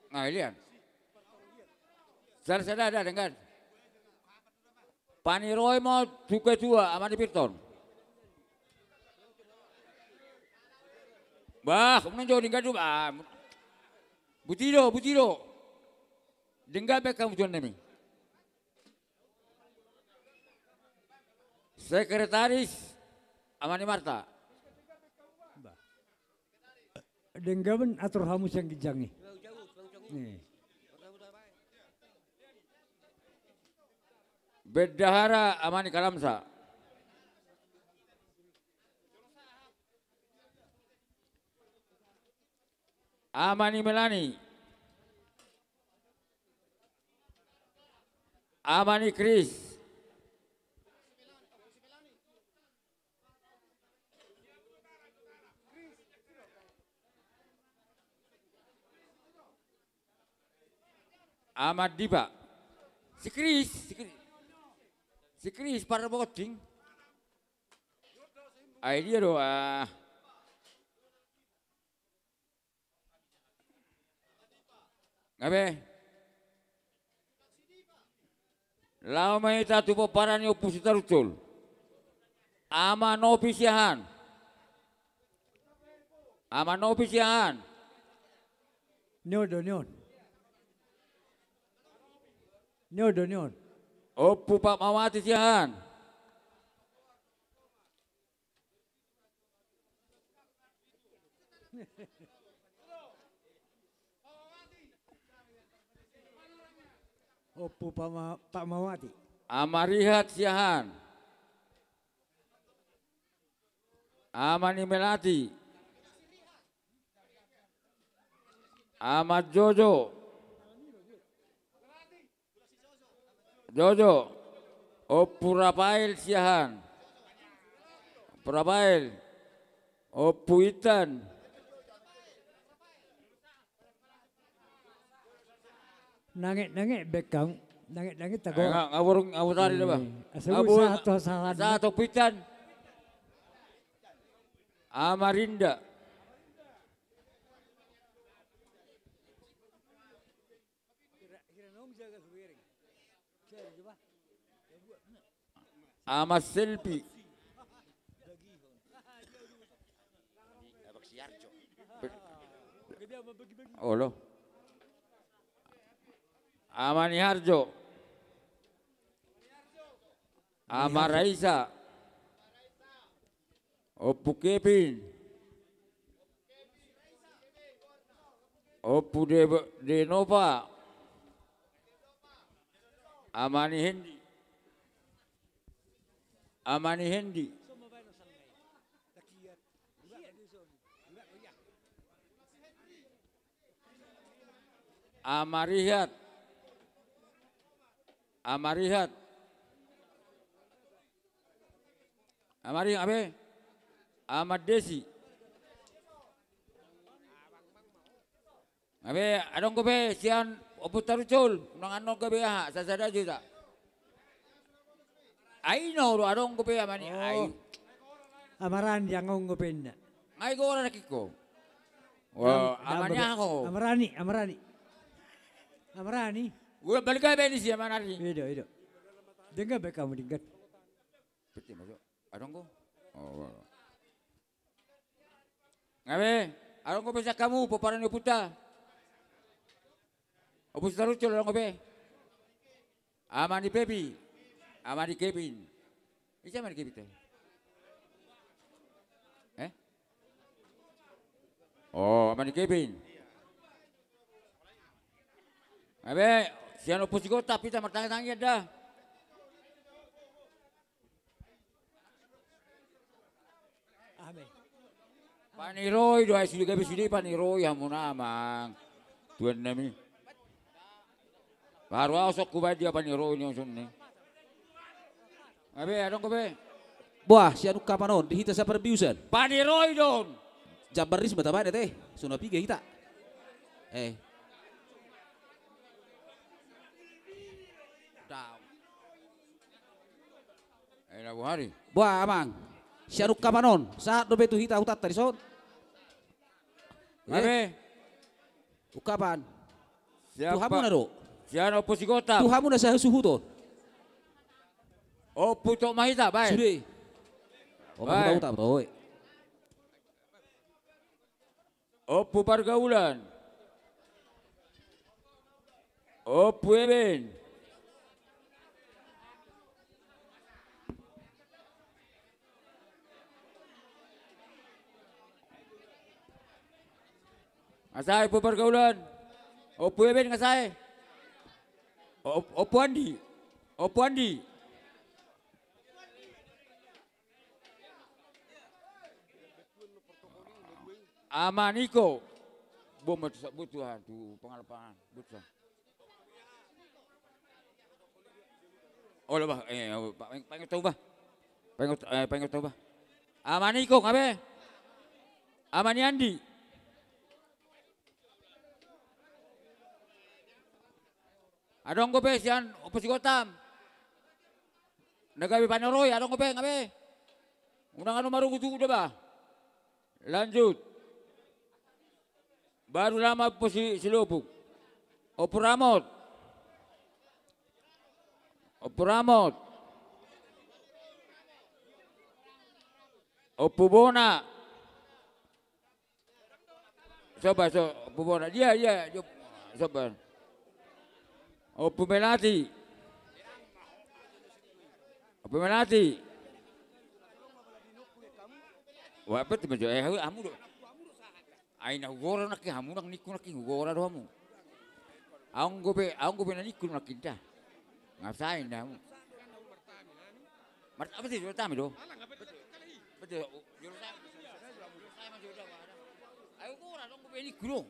Nga, lian. Sada, sada, da, denggan. Paneroi ma tu ketua, Ama ni Pirton. Bah, unang jo denggan do, bah. Buti do, buti do. Denggan baen hamu tuan nami. Sekretaris, Ama ni Marta. Bah. Denggan atur hamu sian ginjang i. Nih. Bendahara, Ama ni Kalamsa. Ama ni Melani. Ama ni Kris. Ama Dipa. Si Kris, si Kris. Si Kris, parboting. Ai dia do, ah. Nga be. Laho ma hita tu pomparan ni Ompu Sitaruntol. Ama Nopi Siahaan. Ama Nopi Siahaan. Ni on do, ni on. Ni on do, ni on. Ompu Fatmawati Siahaan. Ompu Pama-, Fatmawati. Ama Rihat Siahaan. Ama ni Melati. Ama Jojo. Jojo. Ompu Rafael Siahaan. Ompu Rafael. Ompu Intan. Nanget-nanget baen hamu. Nanget-nanget tago. Eh, nga, nga borung, nga botari da, bah. Eh, asa nga boi, sahat tu sahat. Sahat tu Ompu Intan. Ama Rinda. Ama Selvi. Olo. Ama ni Harjo. Ama Raisa. Ompu Kevin. Ompu De-, Denova. Ama ni Hendi. Ama ni Hendi. Ama Rihat. Ama Rihat. Ama Rihat, abe. Ama Desi. Abe, adong dope sian Ompu Tarucul, unang annon gabe aha, sasada juta. Ai ino do adong dope ama ni, oh, ai. Ama Rani, annon dope inna. Ai gora na kiko. Wah, ama ni aho. Ama Rani, Ama Rani. Ama Rani. Gua balik gabe ni si ama Rani. Ido, ido. Denggan bae hamu, denggan. Pete masuk. Adong ko? Oh. Nga be, adong dope sian hamu pomparan ni ompunta. Ompu Sitarucul adong dope. Ama ni Pepi. Ama ni Kevin. Ise ama ni Kevin te? Eh? Oh, ama ni Kevin. Nga be, sian Ompu Sigotap hita martangiang-tangiangan da. Amen. Paniroi do, ai sude gabe sude paniroi hamuna amang. Tuan nami. Baru ahu sok kubaen dia paniroi ni osun ni. Nga be, adong dope. Boa, sian ungkapan on, di hita saparbiusan. Paniroi do on. Jambar ris ma tabaen ate, so na piga hita. Eh. Dao. Eh, na boha ari. Boa, amang. Sian ungkapan on, sahat dope tu hita hutanta dison. Nga be. Eh. Ungkapan. Siapa? Tu hamuna do. Sian Ompu Sigotap. Tu hamuna sahasuhuton. Ompu tok ma hita, bae. Sude. Ompu Sigotap, bae. Ompu Pargaulan. Ompu Eben. Nga sae Ompu Pargaulan. Ompu Eben nga sae. Om-, Ompu Andi. Ompu Andi. Ama Niko. Bo, ma tu sa-, bo tu, ah, tu pangalapan. Bo tu sa-, olo bah, eh, pa-, paingot hamu bah. Paingot, eh, paingot hamu bah. Ama Niko, nga be. Ama ni Andi. Adong dope sian Ompu Sigotap. Na gabe paniroi, adong dope, nga be. Unang annon marugutugu da bah. Lanjut. Baru nama Ompu Si-, Silopuk. Ompu Ramot. Ompu Ramot. Ompu Bona. Soba, so, Ompu Bona. Dia, dia, dia. Soba. Ompu Melati. Ompu Melati. Wah, apa tu mejo? Eh, hamu do. Ai na hugora nangkin hamu, nang ningku nangkin hugora do hamu. Aung gope, aung gope na ningku nangkin da. Nga sae inna hamu. Mar-, apa sih, jolo tami do? Betul. Jolo tami. Ayo gora dong, gue beli kulo.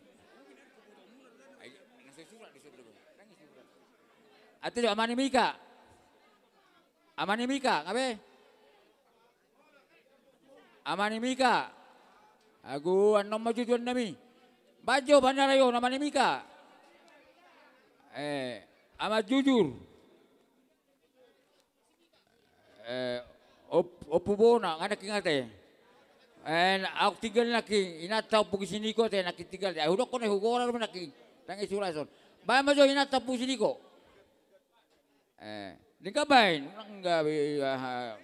Ayo, ngasih surat di sebelah. Ate do, ama ni Mika. Ama ni Mika, nga be? Ama ni Mika. Agu, annon ma jo tuan nami. Bajo, bani rayo, ama ni Mika. Eh, ama jujur. Eh, op-, Ompu Bona, nga nangkin ate. Eh, na-, ahu tinggal nangkin, inanta Ompu Gisiniko ate, nangkin tinggal. Eh, hudok kone hugora do nangkin. Tangi sura son. Baen ma jo inanta Ompu Gisiniko. Eh, denggan baen, nang gabe, aha.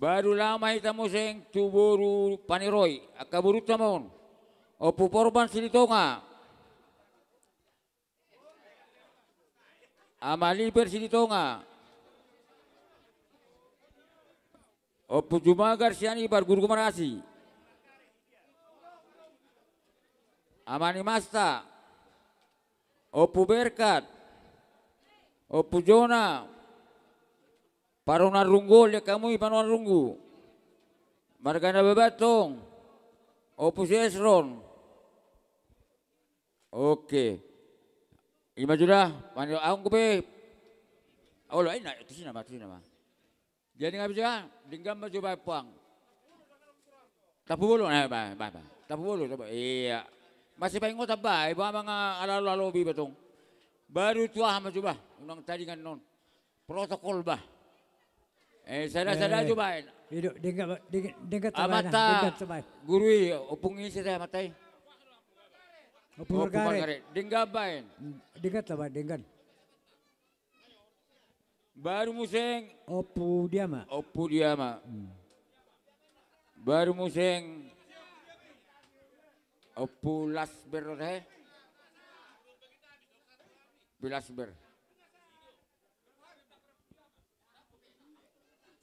Baru laho ma hita muse tu boru paniroi, angka borunta ma on. Ompu Porban Silitonga. Ama Liber Silitonga. Ompu Jumagar sian Ibar, Guru Gumarasi. Ama ni Masta. Ompu Berkat. Ompu Jona. Parumaen Runggu, lihat hamu i Parumaen Runggu. Margana Babantong. Ompu si Esron. Oke. Ima sudah, mani anggo pe. Olo, ina, tu sina ma, tu sina ma. Jadi nga bisa, denggan ma jo baen puang. Tapu bolo, eh, ba, ba, ba. Tapu bolo, coba. Iya. Masih paingot apa? Iba manga ala-ala lobi betong. Baru tu aha ma jo ba, unang tadingan non. Protokol ba. Eh, sada-sada jo baen. Ido, denggan ba, denggan, denggan tu baen, amanta, denggan tu baen. Guru i, opung i sada amanta i. Ompu Margaret. Denggan baen. Hmm, denggan tu baen, denggan. Baru muse. Ompu Diama. Ompu Diama. Hmm. Baru muse. Ompu Lasber, he? Ompu Lasber.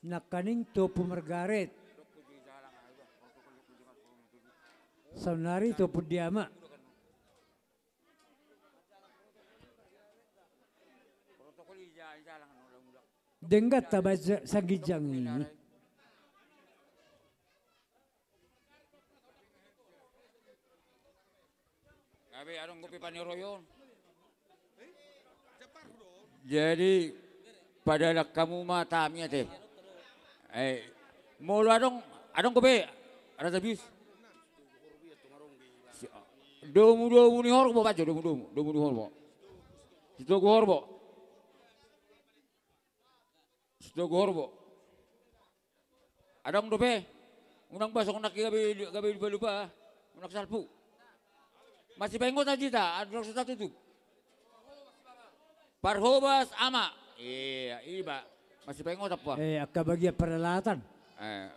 Nangkaning tu Ompu Margaret. Saonari tu Ompu Diama. Denggan tu baen sa-, sian ginjang i. Gabe adong dope paniroion. Jadi, padalan hamu ma tami ate. Eh, molo adong, adong dope, Raja Bius. Domu-domu ni horbo, baca domu-domu, domu ni horbo. Sitogu horbo. Sitogu horbo. Adong dope. Unang ba songon nangkin gabe, gabe lupa-lupa. Unang salpu. Masih paingot aja ta, adong so tatutup. Parhobas ama. Iya, iba. Masih paingot apa? Eh, angka bagian peralatan. Eh.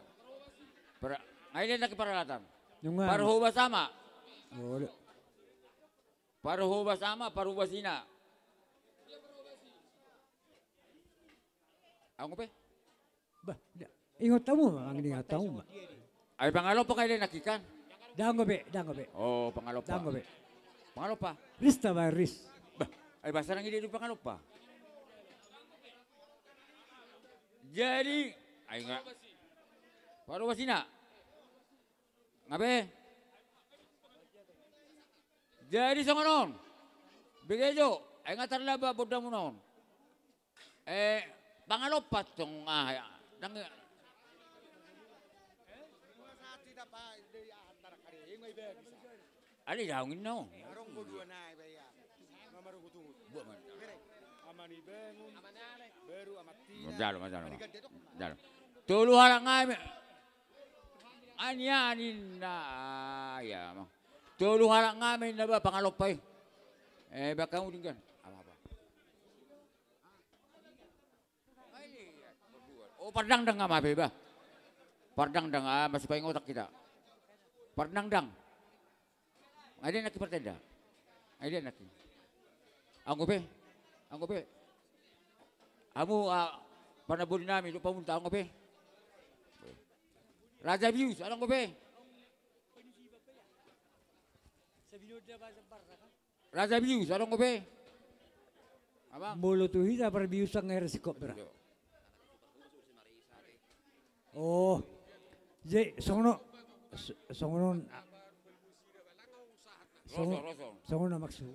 Para-, ngai dia nangkin peralatan. Nunga. Parhobas ama. Oh, le. Parhobas ama, parhobas ina. Anggo pe? Bah, da. Ingot hamu ma, mangingot hamu ma. Ai pangalompa kai le nangkin kan? Dang dope, dang dope. Oh, pangalompa. Dang dope. Pangalompa. Ris ta ba, ris. Bah, ai bahasa nang ide di pangalompa. Jadi, ai nga. Parhobas ina. Nga be? Jadi songon on. Bege jo, ai nga tarlambat bondamu na on. Eh, pangalompa tong, ah, ya. Dang. Ale jaung inna on. Jalo, jalo, jalo. Tolu halak nga i. Anian inna, ah, ya, ma. Tolu halak nga ma inna ba pangalompa i. Eh, baen hamu denggan. Apa, apa? Oh, pardangdang nga ma be ba. Pardangdang, ah, masih paingot hita. Pardangdang. Nga dia nangkin partenda. Nga dia nangkin. Anggo pe. Anggo pe. Hamu, ah, panamboli nami, dohot pamunta, anggo pe. Raja Bius, adong dope. Raja Bius, adong dope. Apa? Molo tu hita parbiusan nga era sikop bera. Iyo. Oh. Jadi, songon on, s-, songon on, a-, songon, roso, roso. Songon on maksud.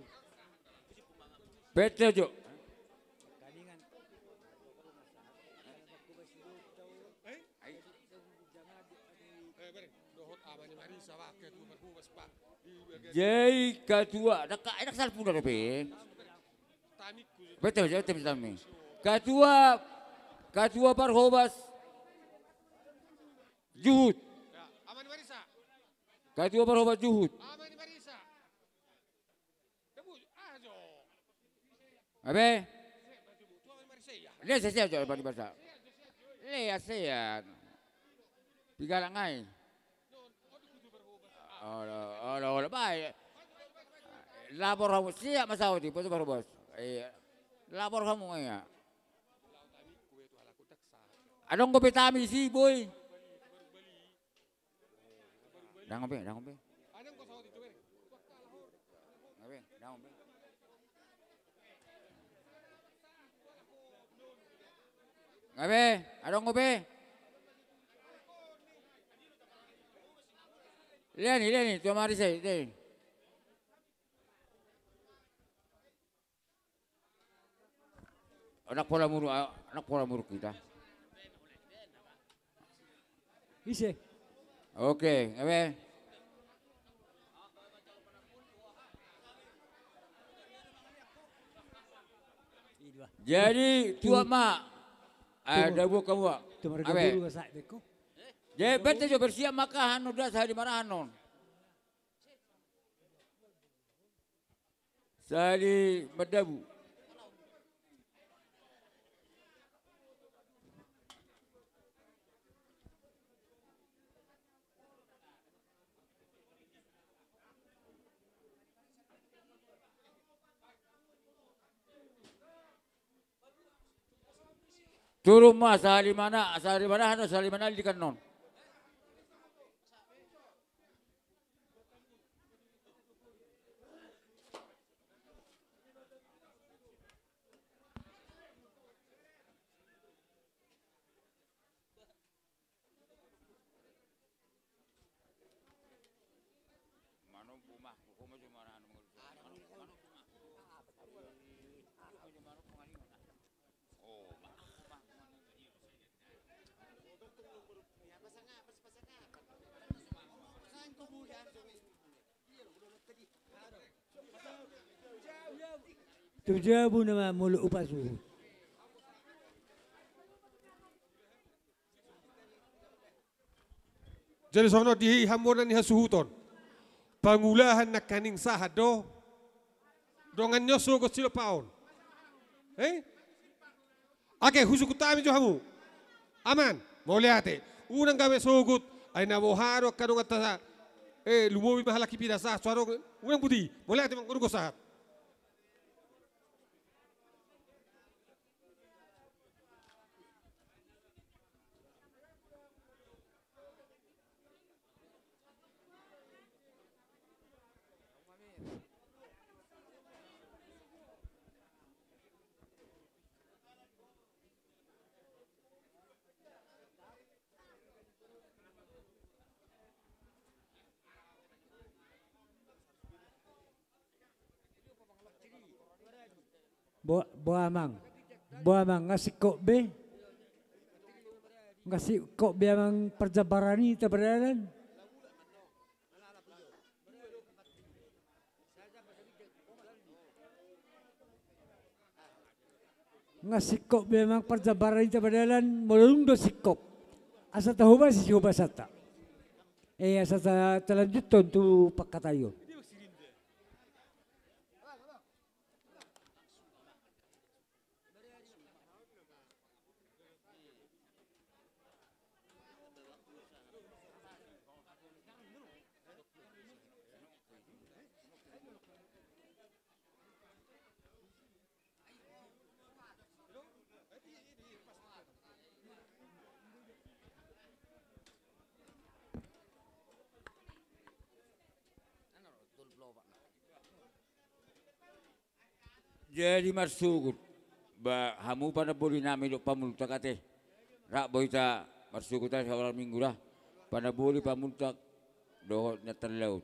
Pete jo. Jadi ketua, dak, enak salpuna dope. Betul, betul, betul, betul. Ketua, ketua Parhobas Juhut. Ketua Parhobas Juhut. Abe? Lea, sehat, sehat, sehat, sehat. Lea, sehat. Piga halak nga i. Olo, olo, olo, bae. Lapor hamu, siap ma saut i, foto Parhobas. Iya. Lapor hamu, iya. Adong dope tami si, boi. Dangon be, dangon be. Nga be, dangon be. Nga be, adong be. Lean i, lean i, tu amari sai, lean i. Anak pola muru, anak pola muru kita. Ise. Oke, nga be. Jadi tuat ma. Ada buka buka. Nga be. Jadi bete jo bersiap maka hanu da sahali marahan non. Sahali mandabu. Turun ma sahali mana, sahali mana, sahali mana di kanon. Tu jabu nama molo hupasuhut. Jadi songon on di hamu na nihasuhuton. Pangulahan nangkaning sahat do. Dongan ni on sogot silompa on. Eh? Ake, husuhut hami jo hamu. Aman, mauliate. Unang gabe sogot, ai na boha do angka donganta sa. Eh, lumobi ma halak i pinasahat, so adong, unang buti. Mauliate, mangkorunghon sahat. Bo, bo amang. Bo amang, nga singkop be. Nga singkop be amang parjambaran i tapadalan. Nga singkop be amang parjambaran i tapadalan, molo dung do singkop. Asa tahobasi sihobasanta. Eh, asa ta, talanjuthon tu pangkataion. Jadi marsogot, ba hamu panamboli nami dohot pamultak ate. Rap bo hita marsogot ate saola minggu da. Panamboli pamultak dohot na tarlaut.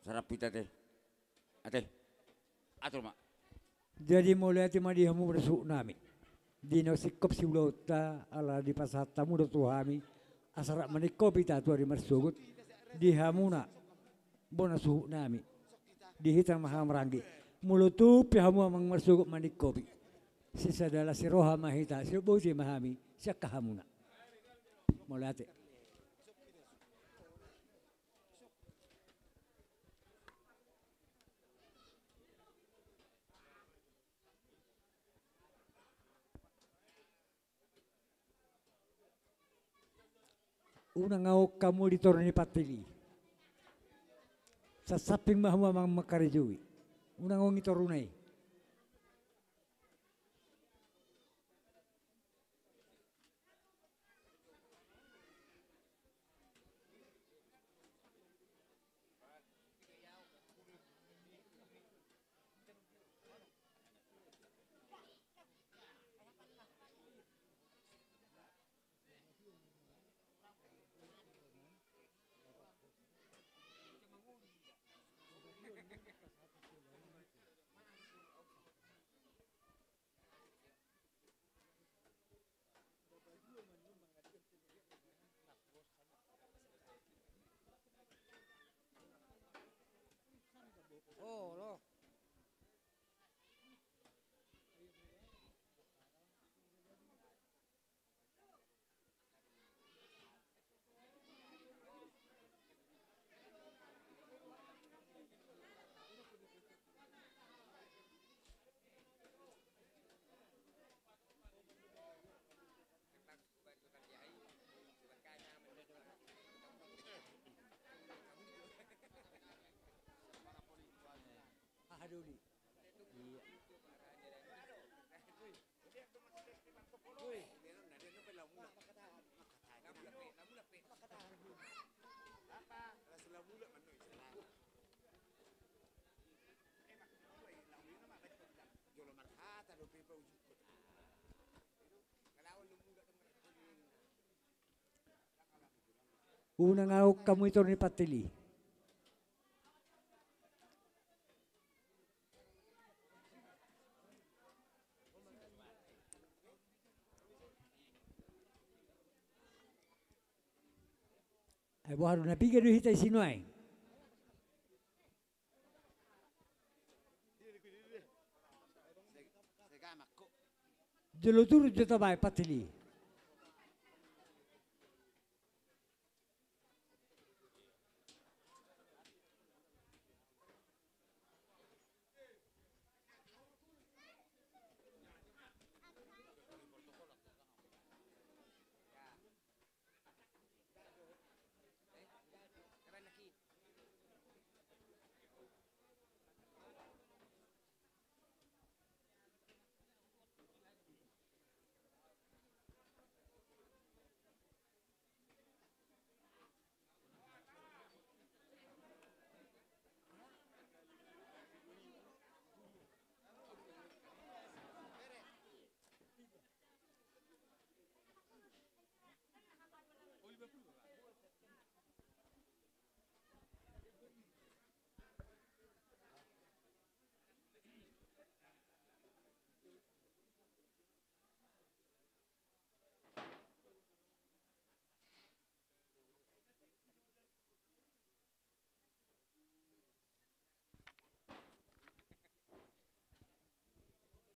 Sarap hita ate. Ate. Atur ma. Jadi mauliate ma di hamu parsuhut nami. Di na singkop siulaonta ala dipasahat hamu do tu hami. Asa rap maningkop hita tu ari marsogot. Di hamuna. Bona suhut nami. Di hita ma haha maranggi. Molo tung pe hamu amang marsogot maningkopi. Sisada las ni roha ma hita, sai boti ma hami, sian hahamuna. Mauliate. Unang aong hamu di toru ni pantil i. Sasamping ma hamu amang mangkarejoi. Unang aong i toruna i. Unang adong hamu i toru ni Pantili. Ai boha do, na piga do hita disi nuaeng? Jolo turun jo taba i Pantili.